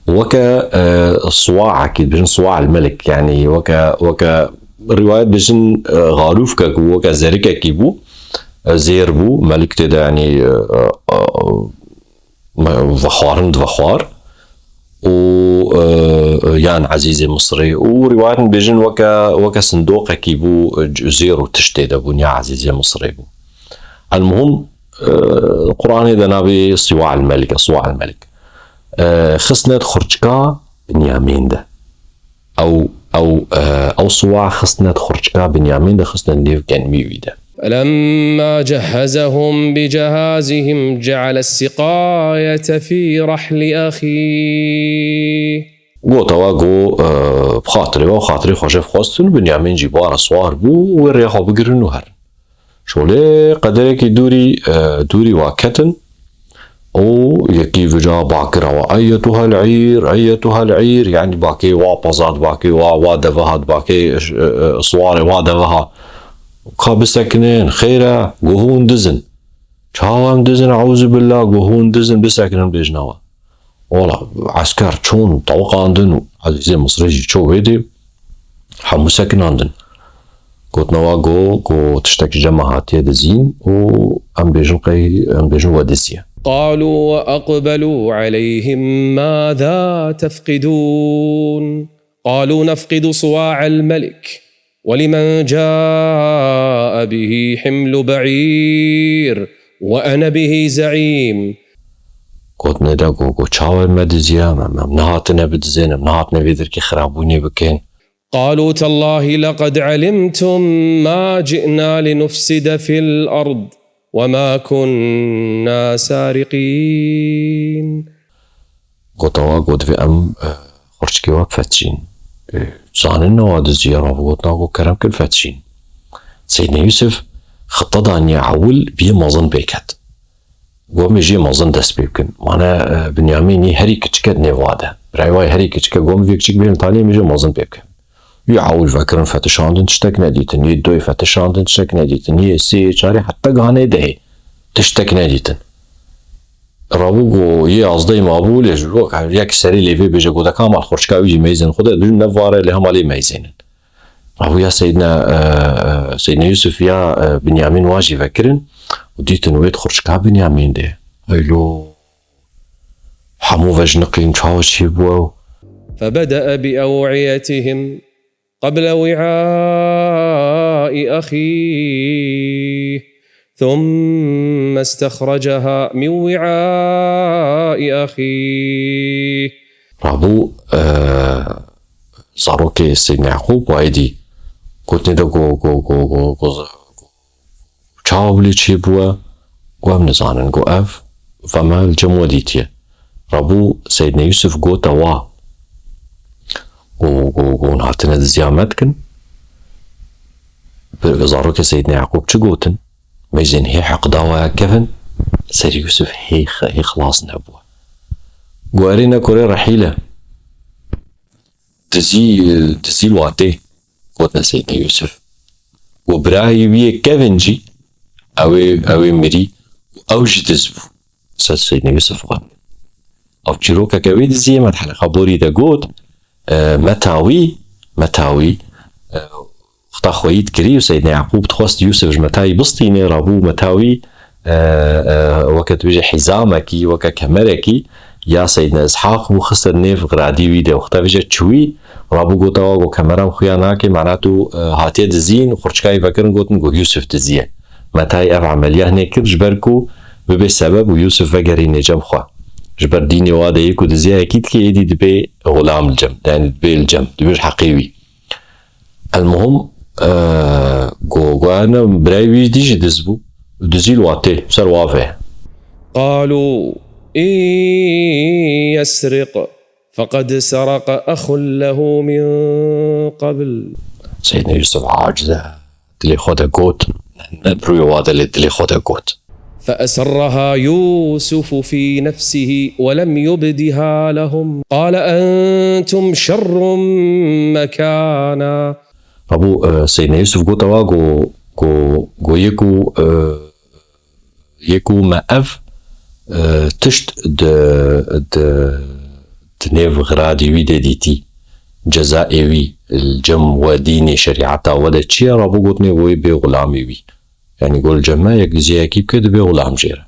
Weke, e, siwaekî, dibêjin siwa el melik, yanî weke, weke rîwayet dibêjin, e, xarûfkek û weke zerikekî bû, e, zêr bû, melik tê de, yanî, e, e, e, me-, vexwarin divexwar û, e, yan Ezîzê Misrê û rîwayet dibêjin weke, weke sindoqekî bû, e, c-, zêr û tiştê de bûn ya Ezîzê Misrê bû. Elmuhim, e, Quranê de navê Siwa el Melik, Siwa el Melik. E, xistine di xurçika Binyamîn de. Ew, ew, e, ew siwa xistine di xurçika Binyamîn de, xistine nêv genimî wî de. فلما جهزهم بجهازهم جعل السقاية في رحل أخيه. Got, ewa got, e, bi xatirê we, xatirê xwe ji hev xwestin, Binyamîn jî bi wa re siwar bû, wê rêya xwe bigirin û herin. Şolê qederekî dûrî, e, dûrî wa ketin û yekî vêca ba kir, ewa, "Eyyetuhel îr, eyyetuhel îr", yanî bakê wa pezat, bakê wa, wa devehat, bakê, e, e, siwarê wa deveha. Ka bisekinin, xêr e, got, hûn diz in. Çawa em diz in, euzubillah, got, hûn diz in, bisekinin, bêjin ewa. Wala, esker çûn, tawiqandin û Ezîzê Misrê jî çû wê dê, hemû sekinandin. Gotin ewa, got, got, tiştekî cem me hatiye dizîn û em bêjin qey, em bêjin we diziye. قالوا وأقبلوا عليهم ماذا تفقدون؟ قالوا نفقد صواع الملك ولمن جاء به حمل بعير وأنا به زعيم. Gotine de, got, got, çawa me diziya, em, em nehatine bidizên, em nehatine vê derkê xirabûnê bikin. قالوا تالله لقد علمتم ما جئنا لنفسد في الأرض وما كنا سارقين. Gota wa got, divê em, e, xurçikê wa bifetişîn. E, zanin ne wa dizî ye, rabû gotina got, kerem kir bifetişîn. Seydna Yûsif xita daniye ewil biyê mezin pê ket. Got, em ê jê mezin dest pê bikin. Mane, e, Binyamînî herî kiçik e di nêv wa de. Birayê wa herî kiçik e, got, em vê kiçik bêrin talê, em ê jê mezin pê bikin. Wî ewil vekirin fetişandin, tiştek nedîtin. Yê doyê fetişandin, tiştek nedîtin. Yê sê, yê çarê, heta gihanê dehê tiştek nedîtin. Rabû got, yê yazdeyê mabû, lê ji bo yek serê lê vê bêje, got, deka mal xurçika wî jî meyzên xwe de, bijim ne vare, lê hema lê meyzênin. Rabû ya Seydna, e, e, Seydna Yûsif ya, e, Binyamîn wa jî vekirin û dîtin wê di xurçika Binyamîn de. Eylo. Hemû vejniqîn, çawa çêbû ew? فبدأ بأوعيتهم قبل وعاء أخيه ثم استخرجها من وعاء أخيه. Rabû, e, zarokê Seydna Yaqûb wayê dî gotinê de go, go, go, go, go, çawa wî lê çêbûye? Got, em nizanin. Got, ev, ve me li cem we dîtiye. Rabû Seydna Yûsif gote wa. Got, got, got, hûn hatine diziya me dikin. Bi, bi zarokê Seydna Yaqûb çi gotin? Meyzên hê heqda waya kevin, serê Yûsif hê, hê xilas nebûye. Got, erê ne kurê rehîl e. Dizî, dizî li watê, gote Seydna Yûsif. Got, birayê wî yê kevin jî, ew ê, ew ê mirî û ew jî diz bû. Ser Seydna Yûsif xwe. Ev çîrokeke wê diziyê me di heleqa borî de got, e, meta wî, meta wî, e, wexta xweyî dikirî û Seydna Yaqûb dixwest Yûsif ji metayî bistînê, rabû meta wî, e, e, weke tu bêjî hîzamekî, weke kemerekî ya Seydna Îshaq bû, xiste nêv xiradî wî de. Wexta vêje çûyî, rabû gota wa, got, kemera min xuya nake, mana tu, e, hatiye dizîn, xurçikayî vekirin, gotin, got, Yûsif diziye. Metayî ev emeliya hinê kir, ji ber ku bibe sebeb û Yûsif vegerîne cem xwe. Ji ber dînê wa de yê ku diziya yekî dike, êdî dibe xulam li cem, yanî dibe li cem, dibe ji heqê wî. Elmuhim, e, go, go, ene birayê wî dî jî diz bû. Dizî li wa tê, ser wa ve. قالوا إن يسرق فقد سرق أخ له من قبل. Seydna Yûsif aciz e. Dilê xwe de got, ne bi rûyê wa de lê dilê xwe de got. فأسرها يوسف في نفسه ولم يبدها لهم قال أنتم شر مكانا. Rabû, e, Seydna Yûsif gote wa, go, go, go yê ku, e, yê ku me ev, e, tişt di, di, di nêv xiradî wî de dîtî, cezayê wî li cem we dînê şerîeta we de çi ye, rabû gotinê wê bê xulamê wî. Yanî go li cem me yek diziyekî bike dibe xulam jê re.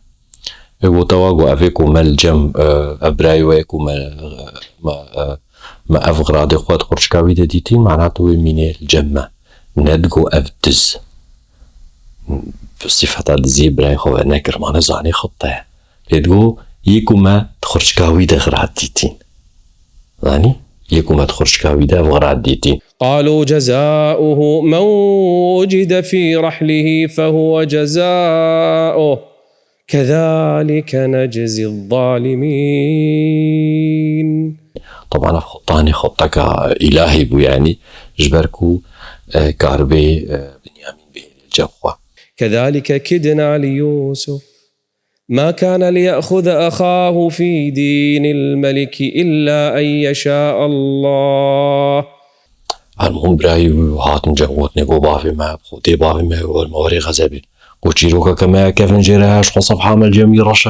Ê gota wa got, evê ku me li cem, e, ev birayê we ku me, me, e, me ev xiradê xwe di xurçika wî de dîtî, mana tu wê mînê li cem me. Nedigo ev diz. Bi sifeta diziyê birayê xwe venekir, mane zanî xibte ye. Lê digo, yê ku me di xurçika wî de xirat dîtîn. Zanî? Yê ku me di xurçika wî de ev xirat dîtîn. قالوا جزاؤه من وجد في رحله فهو جزاؤه كذلك نجزي الظالمين. Teban ev xwetanê xweteka îlahî bû, yanî ji ber ku, e, karibê, e, Binyamîn bihêle cem xwe. كذلك كدنا ليوسف ما كان ليأخذ أخاه في دين الملك إلا أن يشاء الله. Her mihûm birayî wî hatin cem gotinê, got, bavê me, bi xwedê bavê me, wer me werê xezebê. Got, çîrokeke me ye kevin jê re, heşt xwe sefha me li cem wî reş e.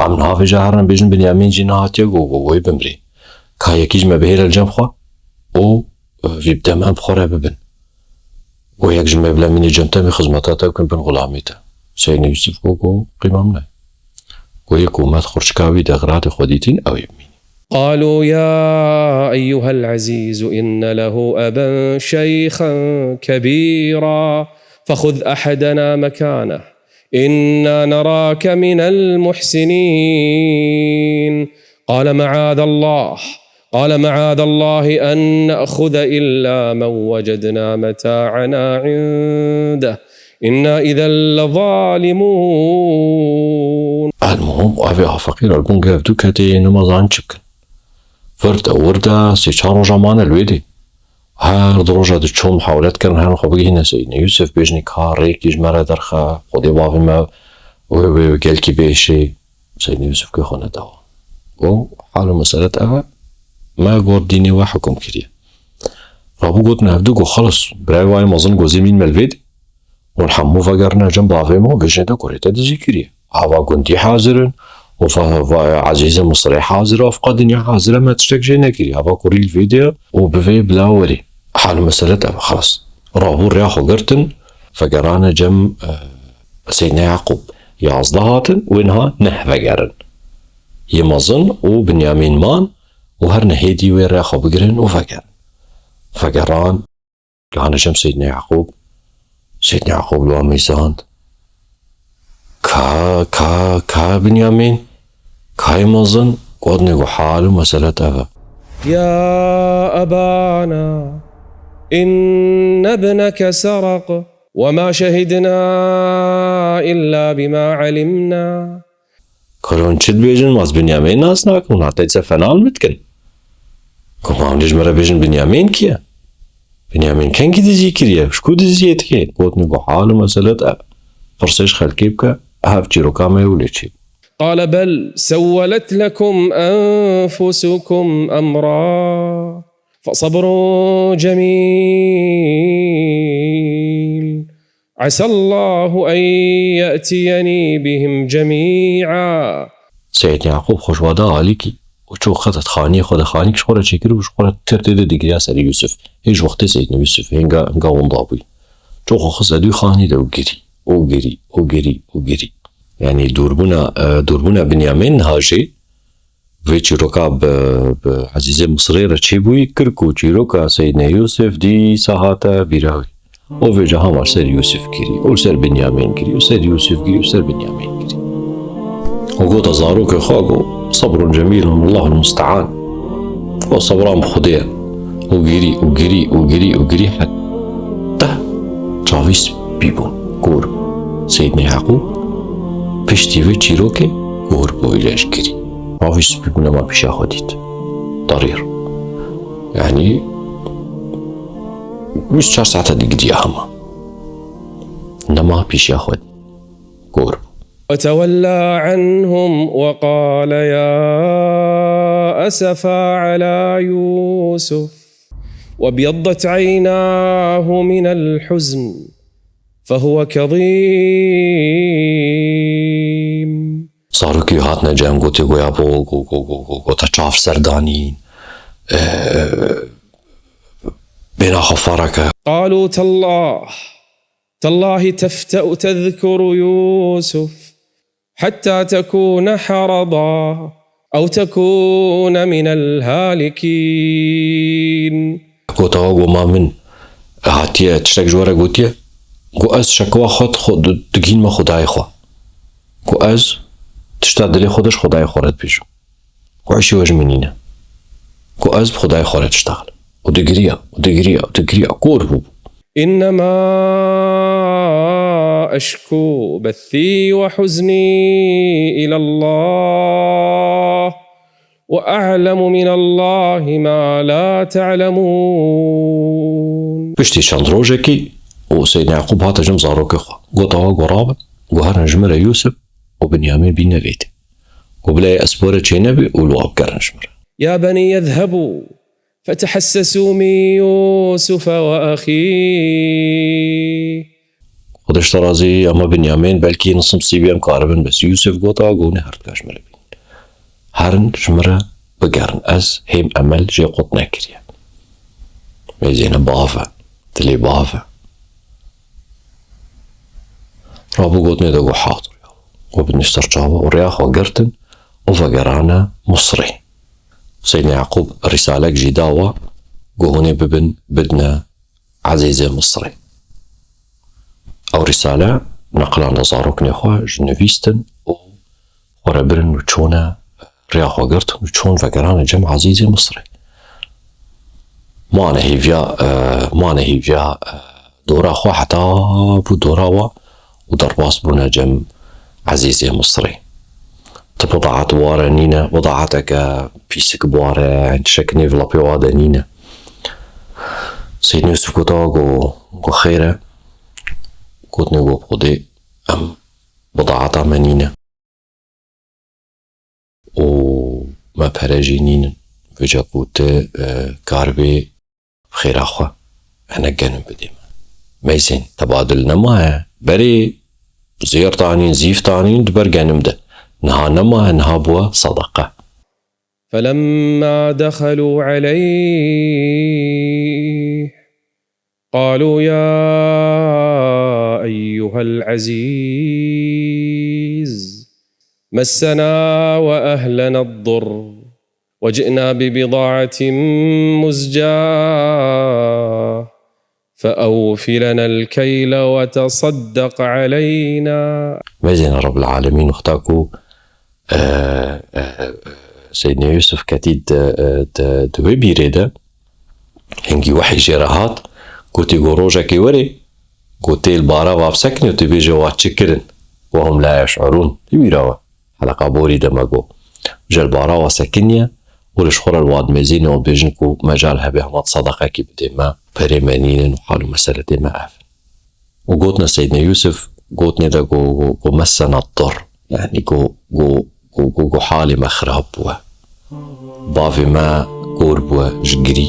Em niha vêca herin bêjin Binyamîn jî nehatiye, got, got, wê bimrê. Ka yekî ji me bihêle li cem xwe û, e, vî bi dem em bi xwe re bibin. Got, yek ji me bile mînê cem te, em ê xizmeta te bikin, bin xulamê te. Seydna Yûsif got, got, qîma min e. Got, yê ku me di xurçika wî de xiratê xwe dîtîn, ew ê bimîne. قالوا يا أيها العزيز إن له أبا شيخا كبيرا فخذ أحدنا مكانه إنا نراك من المحسنين قال معاذ الله قال معاذ الله أن نأخذ إلا من وجدنا متاعنا عنده إنا إذا لظالمون. Elmuhim, ev ê feqîr elbûn, gel ev dû ketê, nema zan çi bikin. Vir de wir de sê çar roja mane li wê dê. Her du roja diçûn, muhawele dikirin herin xwe bigihîne Seydîna Yûsif, bêjin ka rêkî ji me re derxe, Xwedê bavê me wê wê gelkî bêşê. Seydîna Yûsif kê xwe nedawa. Got, hal û meselet ev e, me gor dînê we hukm kiriye. Rabû gotin hevdu, got, xelas, birayê wayê mezin gozê mîn me li vê dê. Hûn hemû vegerine cem bavê me û bêjin de kurê te dizî kiriye. Hava gundî hazir in û va, va Ezîzê Misrê hazir e, fqa dinya hazir e, me tiştek jê nekiriye. Hava kurî li vê de ye û bi vê bila werî. Hal û meselet ev e, xelas. Rabû rêya xwe girtin, vegerane cem, e, Seydna Yaqûb. Yazdeh hatin, wê niha neh vegerin. Yê mezin û Binyamîn man û her nehê dî wê rêya xwe bigirin û vegerin. Vegeran, Gihane cem Seydna Yaqûb. Seydna Yaqûb li wan mîzand. Ka, ka, ka Binyamîn? Kayê mezin? Gotinê ku hal û meselet ev e. يا أبانا إن ابنك سرق وما شهدنا إلا بما علمنا. Kalo hûn çi dibêjin? Ma ez Binyamîn nas nakim, hûn hate dîse fenan min dikin. Ku ma hûn ê ji min re bêjin Binyamîn kî ye? Binyamîn kengî dizî kiriye? Ji ku diziyê dike? Gotinê ku hal û meselet ev. Pirsê ji xelkê bike, ev çîroka me ye û lê çê bû. قال بل سولت لكم أنفسكم أمرا فصبر جميل عسى الله أن يأتيني بهم جميعا. Seydna Yaqûb xwe ji wa da alîkî û çû xwe di xaniyê xwe de, xanîk ji xwe re çêkir û ji xwe re tir tê de digiriya ser Yûsif. Hê ji wextê Seydna Yûsif hênga, hênga winda bûyî. Çû xwe xist ser dû xanî de û girî, û girî, û girî, û girî. Yanî dûrbûna, e, dûrbûna Binyamîn niha jî vê çîroka bi, bi Ezîzê Misrê re çêbûyî, kir ku çîroka Seydna Yûsif dîsa hate bîra wî. Û vêca hema li ser Yûsif girî, û li ser Binyamîn girî, û ser Yûsif girî, û ser Binyamîn girî. Û gota zarokê xwe, got, "Sebrun cemîlun, Allahul muste'an." Got, "Sebran bi Xwedê ye." Û girî, û girî, û girî, û girî, heta çavî spî bûn, kor. Seydna Yaqûb piştî vê çîrokê kor bû, île ji girî. Çavî spî bûn, nema pîşa xwe dît. Darîr. Yanî, bîst çar saete digiriya hema. Nema pîşiya xwe dî. Kor. وتولى عنهم وقال يا أسفى على يوسف وابيضت عيناه من الحزن فهو كظيم. Zarokî hatine cem, gotê, goya bo, go, go, go, go, go, te çav ser danîn. Ee, bêhna xwe fara ke. قالوا تالله، تالله تفتأ تذكر يوسف حتى تكون حرضا أو تكون من الهالكين. Gota, go ma min hatiye tiştek ji we re gotiye. Go ez şekwa xwe di xwe, di, digihînme Xwedayê xwe. Go ez tişta dilê xwe de ji Xwedayê xwe re dibêjim. Ku hişê we ji min nîne. Ku ez bi Xwedayê xwe re diştexlim. Û digiriya, û digiriya, û digiriya, kor bû. إنما أشكو بثي وحزني إلى الله وأعلم من الله ما لا تعلمون. Piştî çend rojekî û Seydna Yaqûb hate cem zarokê xwe. Gota we, go rabe, go herin ji min re Yûsif û Binyamîn bîne vê dê. Û bileyê ez bi we re çênebî û li wa bigerin ji min re. يا بني اذهبوا فتحسسوا من يوسف وأخيه. Xwedê ji te razî, ama Binyamîn belkî nisim sîbî em karibin, bes Yûsif gota, go hûn ê her dika ji min re bînin. Herin ji min re bigerin, ez hêm emel jê qut nekiriye. Mêzêne bav e, dilê bav e. Rabû gotinê de got, "Hadir ya." Û bidin ser çawa û rêya xwe girtin û vegerane Misrê. Seydna Yaqûb rîsalek jî da wa, got, "Hûn ê bibin, bidine Ezîzê Misrê." Ew rîsale neqilane zaroknê xwe ji nivîstin û xwe re birin û çûne rêya xwe girtin û çûn vegerane cem Ezîzê Misrê. Mane hêviya, e, mane hêviya, e, dora xwe heta bû dora wa û derbas bûne cem Ezîzê Misrê. Ti bidaet ware nîne, bidaeteke pîsik ware, yani tişek nêv lapê wa de nîne. Seydna Yusuf gote wa go, go xêr e. Gotine go bi Xwedê em bidaeta me nîne. Û me pere jî nînin. Vêca ku ti, e, karibê xêra xwe hinek genim bidê me. Meyzên tebadil nemaye. Berê zêr tanîn, zîv tanîn di ber genim de. Niha nemaye, niha bûye sedeqe. فلما دخلوا عليه قالوا يا أيها العزيز مسنا وأهلنا الضر وجئنا ببضاعة مزجاة فأوف لنا الكيل وتصدق علينا. Meyzên Rebbil Alemîn wexta ku, e, e, e, Seydna Yusuf ketî di, e, di, di wê bîrê de, hingî wehî jê re hat, gotî ku rojekê werê, ku tê li bara va bisekinê û tê bêje wa çi kirin, وهم لا يشعرون. Tê bîra we. Heleqa borî de me got. Ji li bara wa sekiniye û li ji xwe re li wa dimêzîne û dibêjin ku mecal hebe hema sedeqekî bidê me, perê me nînin û hal û meseletê me ev in. Û gotine Seydna Yusuf, gotine de got, got, got, "Messena dur." Yani got, got, got, got, got halê me xirab bûye. Bavê me kor bûye ji girî,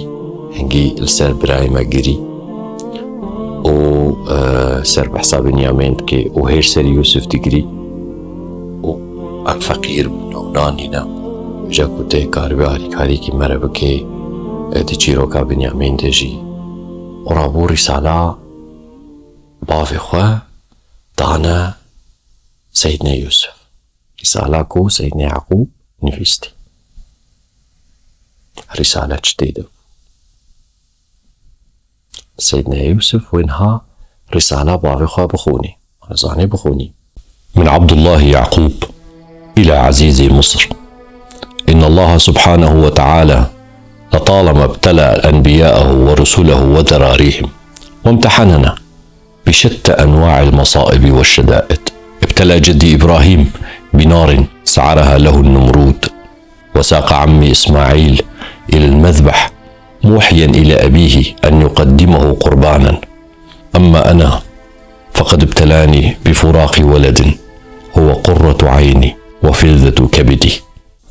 hingî li ser birayê me girî. Û, e, ser behsa Binyamîn dike û hêj serî Yusuf digirî. Û em feqîr bûn û nanîne. Vêca ku tê karibê alîkarîkî me re bike, e, di çîroka Binyamîn de jî. Û rabû rîsala bavê xwe dane Seydna Yusuf. Rîsala ku Seydna Yaqûb nivîstî. Rîsale çi tê de bû? Seydna Yusuf wê niha rîsala bavê xwe bixwînî. Zanê bixwînî. من عبد الله يعقوب إلى عزيزي مصر. إن الله سبحانه وتعالى لطالما ابتلى أنبياءه ورسله وذراريهم، وامتحننا بشتى أنواع المصائب والشدائد. ابتلى جدي إبراهيم بنار سعرها له النمرود، وساق عمي إسماعيل إلى المذبح موحيا إلى أبيه أن يقدمه قربانا. أما أنا فقد ابتلاني بفراق ولد هو قرة عيني وفلذة كبدي.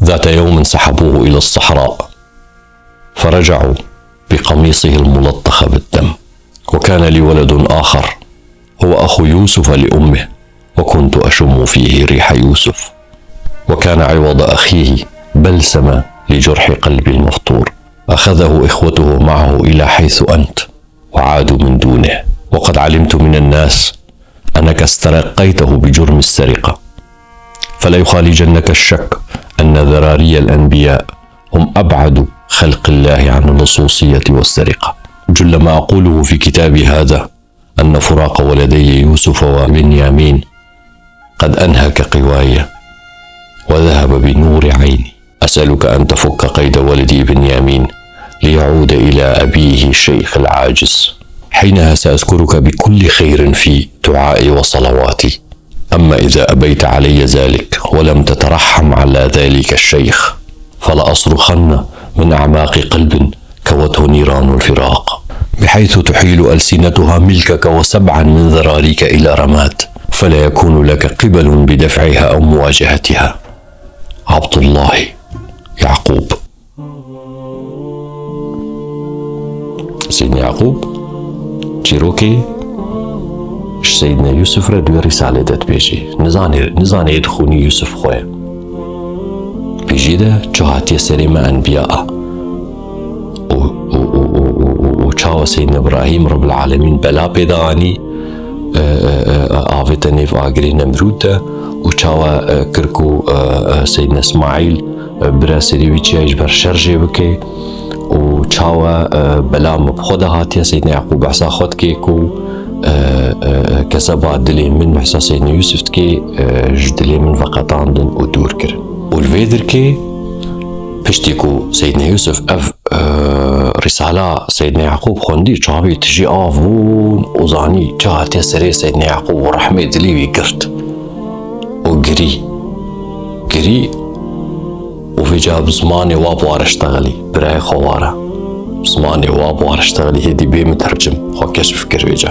ذات يوم سحبوه إلى الصحراء فرجعوا بقميصه الملطخ بالدم، وكان لي ولد آخر هو أخو يوسف لأمه، وكنت أشم فيه ريح يوسف، وكان عوض أخيه بلسما لجرح قلبي المفطور. أخذه إخوته معه إلى حيث أنت، وعادوا من دونه، وقد علمت من الناس أنك استرقيته بجرم السرقة، فلا يخالجنك الشك أن ذراري الأنبياء هم أبعد خلق الله عن اللصوصية والسرقة. جل ما أقوله في كتابي هذا أن فراق ولدي يوسف وبنيامين قد أنهك قواي وذهب بنور عيني. أسألك أن تفك قيد ولدي بنيامين ليعود إلى أبيه الشيخ العاجز. حينها سأذكرك بكل خير في دعائي وصلواتي. أما إذا أبيت علي ذلك ولم تترحم على ذلك الشيخ، فلأصرخن من أعماق قلب كوته نيران الفراق، بحيث تحيل ألسنتها ملكك وسبعا من ذراريك إلى رماد، فلا يكون لك قبل بدفعها أو مواجهتها. عبد الله يعقوب. Seydna Yaqûb çîrokê ji Seydna Yusuf re di wê rîsalê de dibêjê. Nizanê, nizanê yê dixwînî Yusuf xwe ye. Pêjî de çi hatiye serê me enbiya a. Û, û, û, û, û, û, û çawa Seydna Îbrahîm Rebbil Alemîn bela pê de anî, e, e, e, avête nêv agirê Nemrûd de û çawa, e, kir ku, e, e, Seydna Îsmaîl, e, bira serê wî çiyayê ji ber şer jê bike û çawa, e, bela min bi xwe de hatiye, Seydna Yaqûb behsa xwe dike ku, e, e, e, kezeba dilê min behsa Seydna Yusuf dike, e, ji dilê min veqetandin û dûr kirin. Û li vê dirkê piştî ku Seydna Yusuf ev e, Rîsala Seydna Yaqûb xwendî, çavê tijî av bûn û zanî çi hatiye serê Seydna Yaqûb û rehmê dilê wî girt û girî. Girî û vêca bi zimanê wa bi wa re ştexilî, birayê xwe wa re. Bi zimanê wa bi wa re ştexilî, hêdî bê min tercim, xwe keşf kir vêca.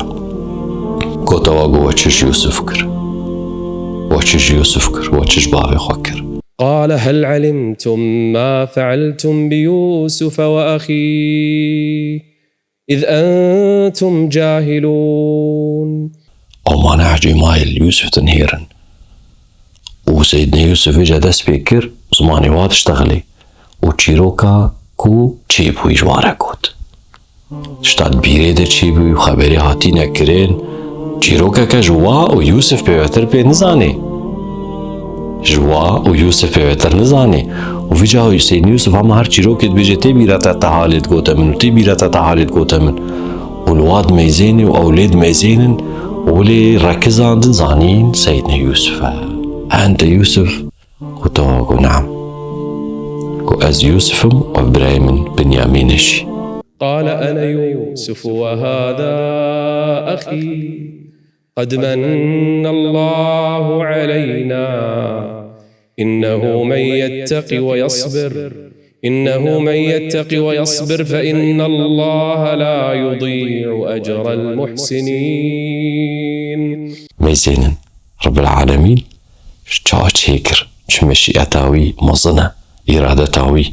Gota wa got, we çi ji Yûsif kir? We çi ji Yûsif kir? We çi ji bavê xwe kir? قال هل علمتم ما فعلتم بيوسف وأخيه إذ أنتم جاهلون. Ew mane ecîmayê li Yûsif dinihêrin. Û Seydine Yûsif vêca dest pê kir, zimanê wa diştexilê. Û çîroka ku çêbûyî ji wa re got. Tişta di bîrê de çêbûyî û xeberê hatîne kirin. Çîrokeke ji wa û Yûsif pêvetir pê nizanê. Ji wa û Yûsif pêvetir nizanê. Û vîca Hüseyin Yûsif hema her çîrokê dibêje, tê bîra te, te halê digote min û tê bîra te, te halê digote min. Û li wa dimeyzênê û ew lê dimeyzênin û lê rekizandin, zanîn Seydine Yûsif e. Hende Yûsif got, ewa got, neam. Got, ez Yûsif im û ev birayê min Binyamîn e jî. قال أنا يوسف وهذا أخي قد من الله علينا إنه من يتق ويصبر إنه من يتق ويصبر فإن الله لا يضيع أجر المحسنين. Meyzênin, Rebbil Alemîn ji çawa çêkir, ji meşîeta wî mezin e, îradeta wî.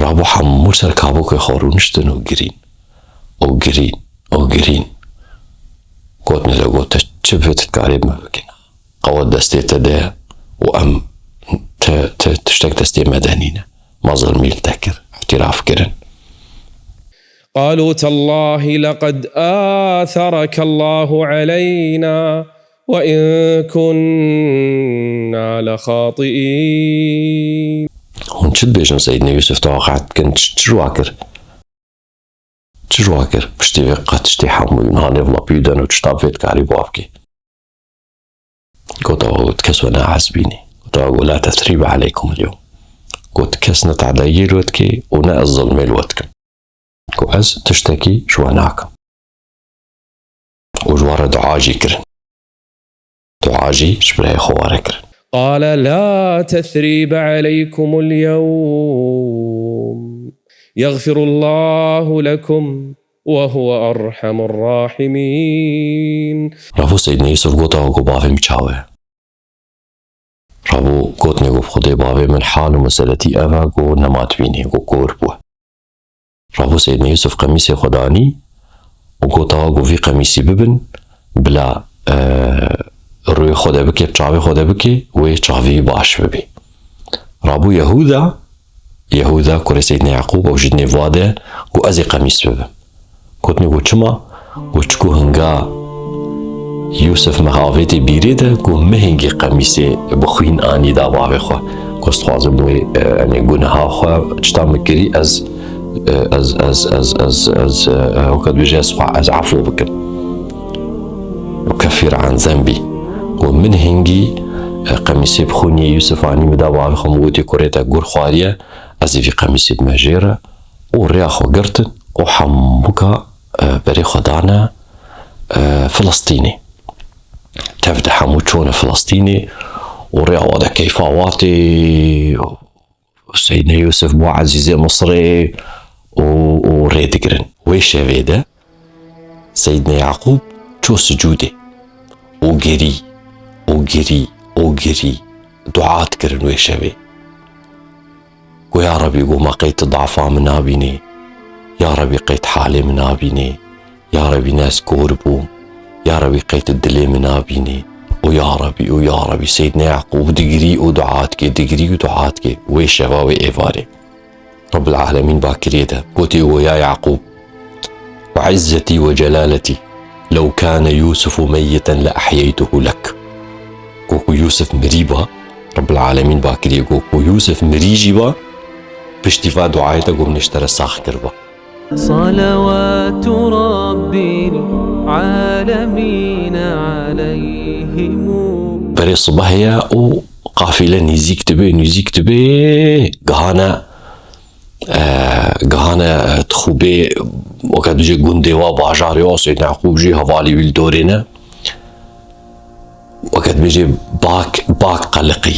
Rabû hemû ser kabokê xwe rûniştin û girîn. Û girîn, û girîn. Gotinê de got, te çi bi tu dikarî me bikî? Qewet destê te de ye û em te, te tiştek destê me de nîne. Ma zilmî li te kir, îtiraf kirin. قالوا تالله لقد آثرك الله علينا وإن كنا لخاطئين. Hûn çi dibêjin Seydine Yûsif, te weqat dikin, çi, çi ji wa kir? Çi ji wa kir? Piştî vê qet tiştê hemû Yûnanê vila pî den û çi ta vê dikarî bi wa bikî? Got, ewa got, kes we neezbînî. Got, ewa got, la tesrîbe aleykum el-yewm. Got, kes ne tedayiyê li we dikê û ne ez zilmê li we dikim. Got, ez tiştekî ji we nakim. Û ji we re dua jî kirin. Dua jî ji birayê xwe we re kirin. قال لا تثريب عليكم اليوم يغفر الله لكم وهو أرحم الراحمين. Rabû Seydine Yûsif got, ewa got, bavê min çawa ye? Rabû gotinê got, bi Xwedê bavê min hal û meseletî ev e, got, nema dibînê, got, kor bû. Rabû Seydine Yûsif qemîsê xwe danî û got, ewa got, vî qemîsî bibin, bila, e, rûyê xwe de bike, bi çavê xwe de bike, wê çavî baş bibê. Rabû Yehûda, Yehûda kurê Seydine Yaqûb, ew jî di nêv wa de, got, ez ê qemîs bibim. Gotinê got, çima? Got, çiku hinga Yûsif miha avêtê bîrê de, got, min hingî qemîsê bi xwîn anî da bavê xwe. Got, ez dixwazim wê, e, enê guneha xwe, çita min kirî, ez, e, ez, ez, ez, ez, ez, e, e, weke dibêje, ez xwe, ez efû bikim. Ukeffir an zenbî. Got, min hingî, e, qemîsê bi xwînê Yûsif anî min da bavê xwe, min gotî, kurê te gur xwariye, ez ê vî qemîsê bime jê re. Û rêya xwe girtin û hemûka, e, berê xwe dane, e, Filistînê. Tev de hemû çûne Filistînê û rêya wa de keyfa wa tê. Seydine Yûsif bû ezîzê Misirê û, û rê digirin. Wê şevê de Seydine Yaqûb çû sicûdê û girî û girî û girî. Dua dikirin wê şevê. Got, ya Rebî, got, ma qey tu dafa min nabînî? Ya Rebî, qey tu halê min nabînî? Ya Rebî, ne ez kor bûm? Ya Rebî, qey tu dilê min nabînî? Û ya Rebî, û ya Rebî, Seydine Yaqûb digirî û dua dike, digirî û dua dike. Wê şeva, wê êvarê. Rebbil Alemîn bakiriyê de gotê, û ya Yaqûb, وعزتي وجلالتي لو كان يوسف ميتا لأحييته لك. Got ku Yûsif mirî ba, Rebbil Alemîn bakiriyê, got ku Yûsif mirî jî ba, piştî va duayê te got min ji te re sax kiriba. صلوات رب العالمين عليهم. Berê sibehê ye û qafîle nîzîk dibe, nîzîk dibe, gihane, e, gihane, e, dixûbê, weke dibêje gundê wa, bajarê wa, Seydna Yaqûb jî hevalî wî li dorê ne. Weke dibêje bak, bak qeliqî.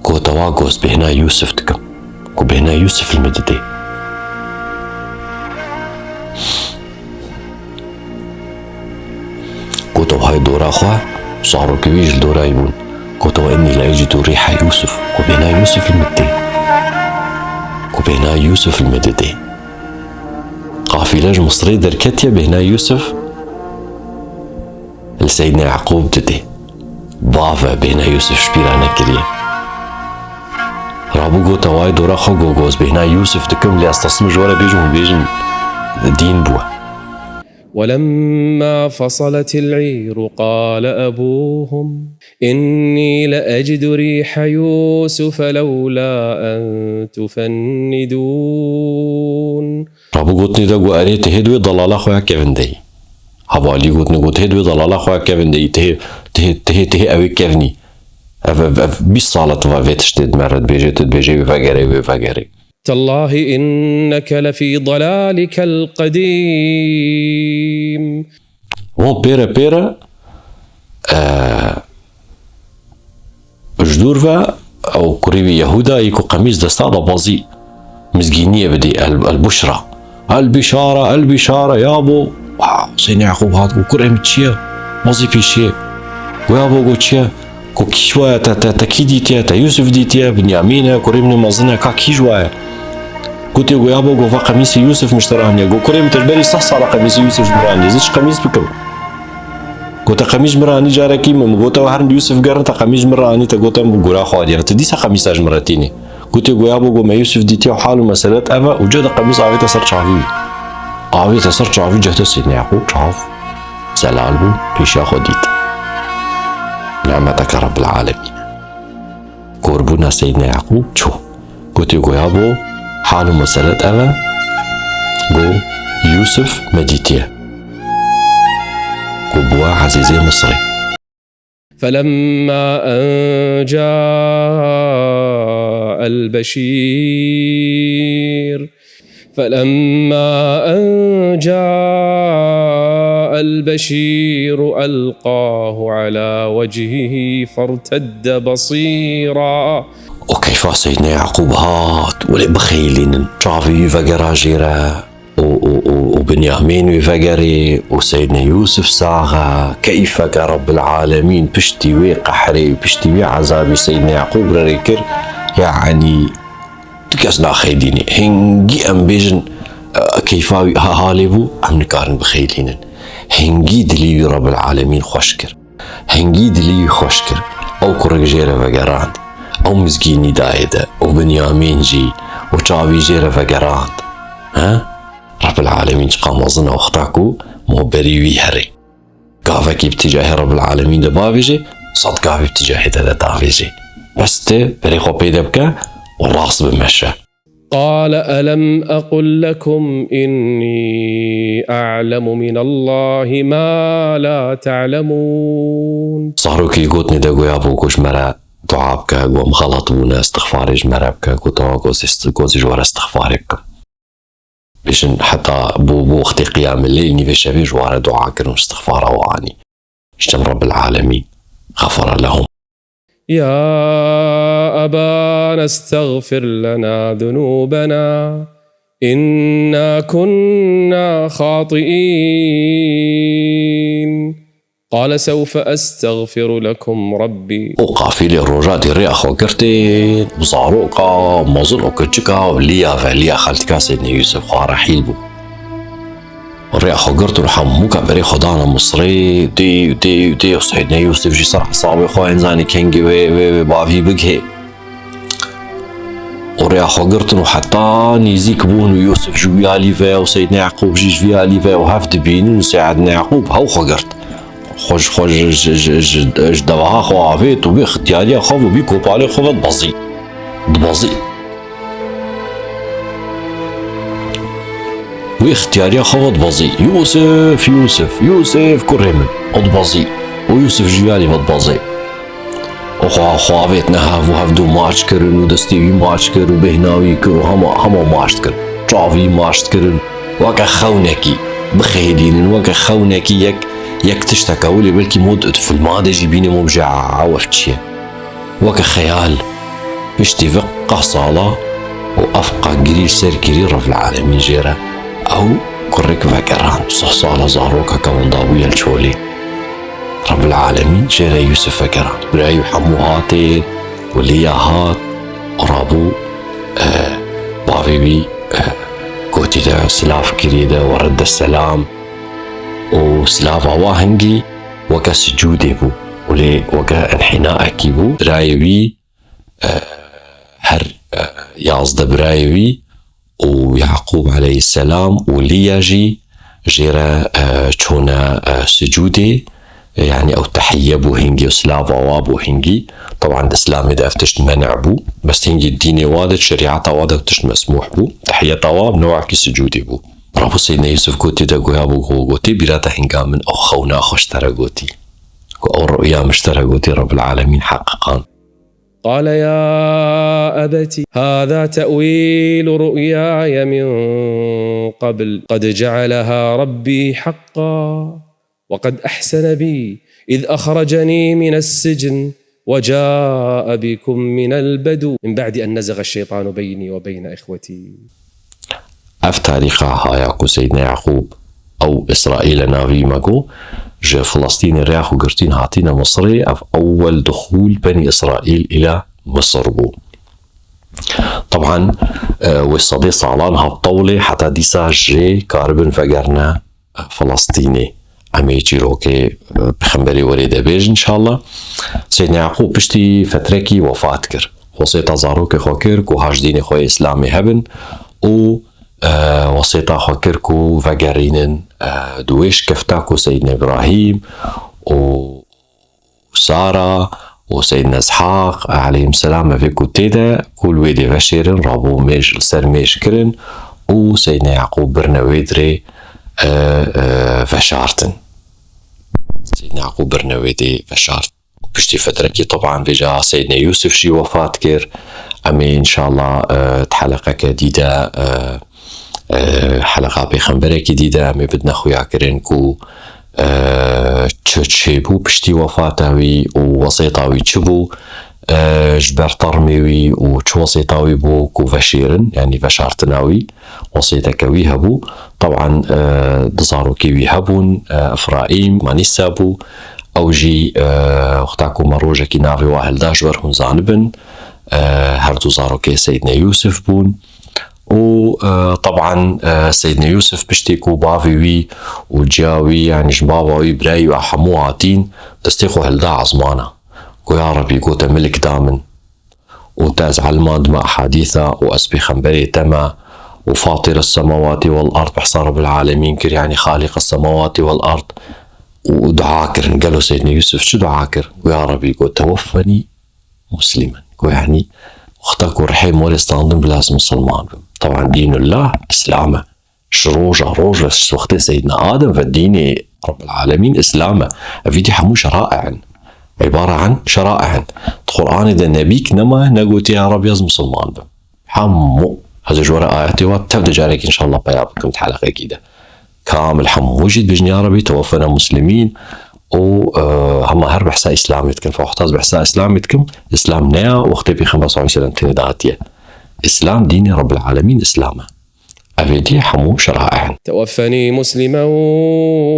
Gote wa goz bêhna Yûsif dikim. Ku bêhna Yûsif li min didê. Gote wa hay dora xwe, zarokê wî ji dora wî bûn. Gote wa innî le ecidu rîha Yûsif. Ku bêhna Yûsif li min didê. Ku bêhna Yûsif li min didê. Qafîle ji Misirê derketiye, bêhna Yûsif li Seydna Yaqûb didê. Bave bêhna Yûsif ji bîra nekiriye. Rabû gote wa hay dora xwe go goz bêhna Yûsif dikim, lê ez tesim ji we re bêjim hûn bêjin dîn bû. ولما فصلت العير قال أبوهم إني لأجد ريح يوسف لولا أن تفندون. Rabû gotinê de got, erê, tu hê di wê delala xwe ya kevin de yî. Hevalî gotinê got, hê di wê delala xwe ya kevin de yî, tu hê, tu hê, tu hê, tu hê ew ê kevnî. Ev, ev, ev bîst sal e tu va vê tiştê di me re dibêje, tu dibêjê wê vegerê, wê vegerê. تالله إنك لفي ضلالك القديم. Wan pêre pêre, e, ji dûr ve ew kurî wî Yehûda yî ku qemîs desta de bazî mizgîniyê bidî, el, el buşra. El bişara, el bişara, ya bo. Wa, Seydna Yaqûb hat got, kurê min çi ye? Bazî pêşiyê. Got, ya bo, got, çi ye? Got, kî ji we ye? Te, te, te kî dîtiye? Te Yûsif dîtiye? Binyamîn e, kurê min ê mezin e, ka kî ji we ye? Gotiye, got, ya bo, got, va qemîsê Yûsif min ji te re aniye. Got, kurê min, te ji berî sed sala qemîsê Yûsif ji min re aniye. Ez ê çi qemîs bikim? Got, te qemîs ji min re anî carekî min. Min got, ew herin Yûsif gerin, te qemîs ji min re anî, te got, em bi gura xwe diya. Tu dîsa qemîsa ji min re tînî. Gotiye, got, ya bo, got, me Yûsif dîtiye û hal û meselet ev e û cih de qemîs avête ser çavî wî. Avête ser çavî, cih de Seydna Yaqûb çav zelal bû, pêşiya xwe dît. Nimeteke Rabbil Alemîn e. Korbûna Seydna Yaqûb çû. Gotiye, got, ya bo, hal û meselet ev e, got, Yûsif me dîtiye. Got, bûye Ezîzê Misirê. فلما أن جاء البشير، فلما أن جاء البشير ألقاه على وجهه فارتد بصيرا. Û keyfa Seydna Yaqûb hat, welê bixeylînin, çavê wî vegera jê re. û, û, û, û Binyamîn wî vegerî û Seydna Yûsif sax e. Keyfeke Rabbil Alemîn piştî wê qehrê, piştî wê ezabî Seydna Yaqûb re rê kir. Yanî tu kes naxeydînî. Hingî em bêjin, e, keyfa wî ha halê bû, em nikarin bixeylînin. Hingî dilî wî Rabbil Alemîn xweş kir. Hingî dilî wî xweş kir. Ew kurik jê re vegerand. Ew mizgînî dayê de û Binyamîn jî û çavî jê re vegerand. He? Rabbil Alemîn çiqa mezin e wexta ku moberî wî herê. Gavekî bi ticahê Rabbil Alemîn de bavêje, sed gavî bi ticahê te de davêje. Bes tu berê xwe pê de bike û rast bimeşe. قال ألم أقل لكم إني أعلم من الله ما لا تعلمون. Zarokê gotinê de goya bo ku ji me re dua bike, ku em xelet bûne, istixfarê ji me re bike, ku tawa ku ez, ku ez ji we re istixfarê bikim. Bêjin heta bû, bû wextê qiyamê leyl, nîvê şevê ji we re dua kirin û istixfara we anî. Ji cem Rabbil Alemîn, xefera lehum. يا أبانا استغفر لنا ذنوبنا إنا كنا خاطئين. قال سوف أستغفر لكم ربي. Û qafîlê roja dî rêya xwe girtê, û zaroka, mezin û kiçika, û liya ve, liya xaltika Seydna Yûsif xwe rehîl bû. Rêya xwe girtin û hemûka berê xwe dana Misirê, dê, dê, dê, û Seydna Yûsif jî ser hesabê xwe, ên zanî kengî wê, wê, wê bavî bigihê. Û rêya xwe girtin û heta nêzîk bûn û Yûsif ji wî alî ve û Seydna Yaqûb jî ji vî alî ve û hev dibînin û Seydna Yaqûb hew xwe girt. Xwe ji, xwe ji, ji, ji, ji, ji deveha xwe avêt û bi ixtiyariya xwe û bi kopalê xwe ve dibezî. Dibezî. Wê ixtiyariya xwe ve dibezî. Yûsif, Yûsif, Yûsif, kurê min. Û dibezî. Û Yûsif ji wî alî ve dibezê. Û xwe, xwe avêtine hev û hevdu maç kirin û destê wî maç kir û bêhna wî kir û hema, hema maç kir. Çavî maç kirin. Weke xewnekî. Bixeylînin weke xewnekî yek, yek tişteke. Welê belkî mod tu filma de jî bînî, mod bije, "Ew ev çi ye?" Weke xeyal. Piştî vê qeh sala û ev qehgirî li ser kirî Rebbil Alemîn jê re ew kurik vegerand. Sih sala zarokeke winda bûye li çolê. Rebbil Alemîn jê re Yûsif vegerand. Birayê wî hemû hatê û liya hat û rabû, eh, bavê wî, eh, gotî de silav kirî de we redde selam û silava wa hingî weke sicûdê bû û lê weke inhînaekî bû. Birayê wî her, e, yazdeh birayê wî û Yaqûb aleyhisselam û Liya jî jê re, e, çûne, e, sicûdê, e, yanî ew tehiyye bû hingî û silava wa bû hingî. Teban di Îslamê de ev tişt menî bû. Bes hingî dînê wa de, şerîeta wa de ev tişt mesmûh bû. Tehiyeta wa newekî sicûdê bû. Rabû Seydna Yûsif gotî de goya bû go-, gotî bîra te hinga min ew xewna xwe ji te re gotî. Ku ew ruya min ji te re gotî Rebbil Alemîn heqiqand. قال يا أبت هذا تأويل رؤياي من قبل قد جعلها ربي حقا وقد أحسن بي إذ أخرجني من السجن وجاء بكم من البدو من بعد أن نزغ الشيطان بيني وبين إخوتي. Ev tarîxa haya ku Seydna Yaqûb ew Îsraîl e navî me got, ji Filistînê rêya xwe girtîn hatîne Misirê, ev ewel dixûl Benî Îsraîl îla Misir bû. Teban, e, wê sedê salan hat tewlê, heta dîsa jê karibin vegerine Filistînê. Em ê çîrokê, e, pêxemberê werê de bêjin, înşallah. Seydna Yaqûb piştî fetrekî wefat kir. Wesêta zarokê xwe kir ku haş dînê xwe yê Îslamê hebin û, e, wesêta xwe kir ku vegerînin, e, di wê şikefta ku Seydna Îbrahîm û Sara û Seydna Îshaq aleyhimselam evê ku tê de ku li wê dê veşêrin, rabû mêj li ser mêj kirin û Seydna Yaqûb birine wê dirê, e, e, veşartin. Seydna Yaqûb birine wê dê veşart. Û piştî fetrekî teban vêca Seydna Yûsif jî wefat kir. Em ê înşallah, e, di heleqeke dî de, e, e, heleqa pêxemberekî dî de em ê bidine xuyakirin ku, e, çi çêbû piştî wefata wî û wesêta wî çi bû, e, ji ber termê wî û çi wesêta wî bû ku veşêrin, yanî veşartina wî, wesêteke wî hebû. Teban, e, di zarokê wî hebûn, e, Efraîm, Manîsa bû. Ew jî, e, wexta ku me rojekî navê wa hilda ji ber hûn zanibin, e, her du zarokê Seydna Yûsif bûn. Û, e, teban, e, Seydna Yûsif piştî ku bavê wî û ciya wî, yanî jinbava wî, birayê wî hemû hatîn, destê xwe hilda ezmana. Got, ya Rebî, got, te milik da min. Û te ez elmandime ehadîsa û ez pêxemberê te me û Fatir es-semawati vel ard, behsa Rebbil Alemîn kir, yanî Xaliq es-semawati vel ard. Û dua kirin. Gelo Seydna Yûsif çi dua kir? Got, ya Rebî, got, teweffenî muslimen. Got, yanî, wexta ku rihê morê standin bila ez misilman bim. Teban dînullah Îslam e. Ji roja roj ve, ji wextê Seydna Adem ve dînê Rebbil Alemîn Îslam e. Evî dî hemû şeraî in. Îbare an şeraî in. Di Qur'anê de nebîk nemaye negotiye, ya Rebî ez misilman bim. Hemû. Ez ê ji we re ayetê wa tev de carekî înşallah peya bikim di heleqekî de. Kamil hemû jî dibêjin, ya Rebî teweffena muslimîn û, e, hema her behsa Îslamê dikin. Fa wexta ez behsa Îslamê dikim, Îslam neya wextê Pêxember sallallahu aleyhi ve sellem tenê dihatiye. Îslam dînê Rebbil Alemîn Îslam e. Evê dî hemû şeraî in. توفني مسلما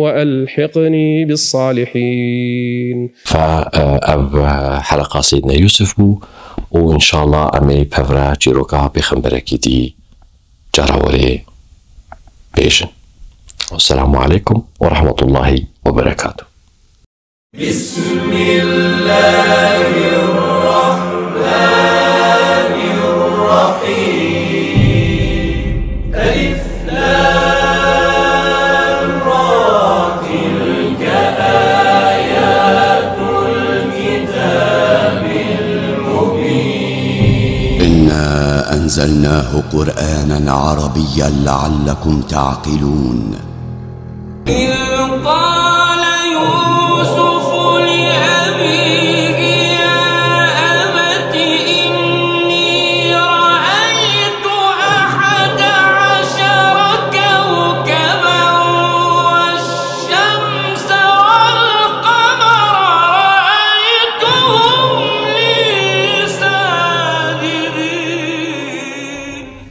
وألحقني بالصالحين. Fa, e, ev, e, heleqa Seydna Yûsif bû û înşallah em ê pevre çîroka pêxemberekî dî cara werê bêjin. Wesselamu aleykum ve rahmetullahi ve berekatuh. بسم الله الرحمن الرحيم. ألف لام را. تلك آيات الكتاب المبين. إنا أنزلناه قرآنا عربيا لعلكم تعقلون. إذ قال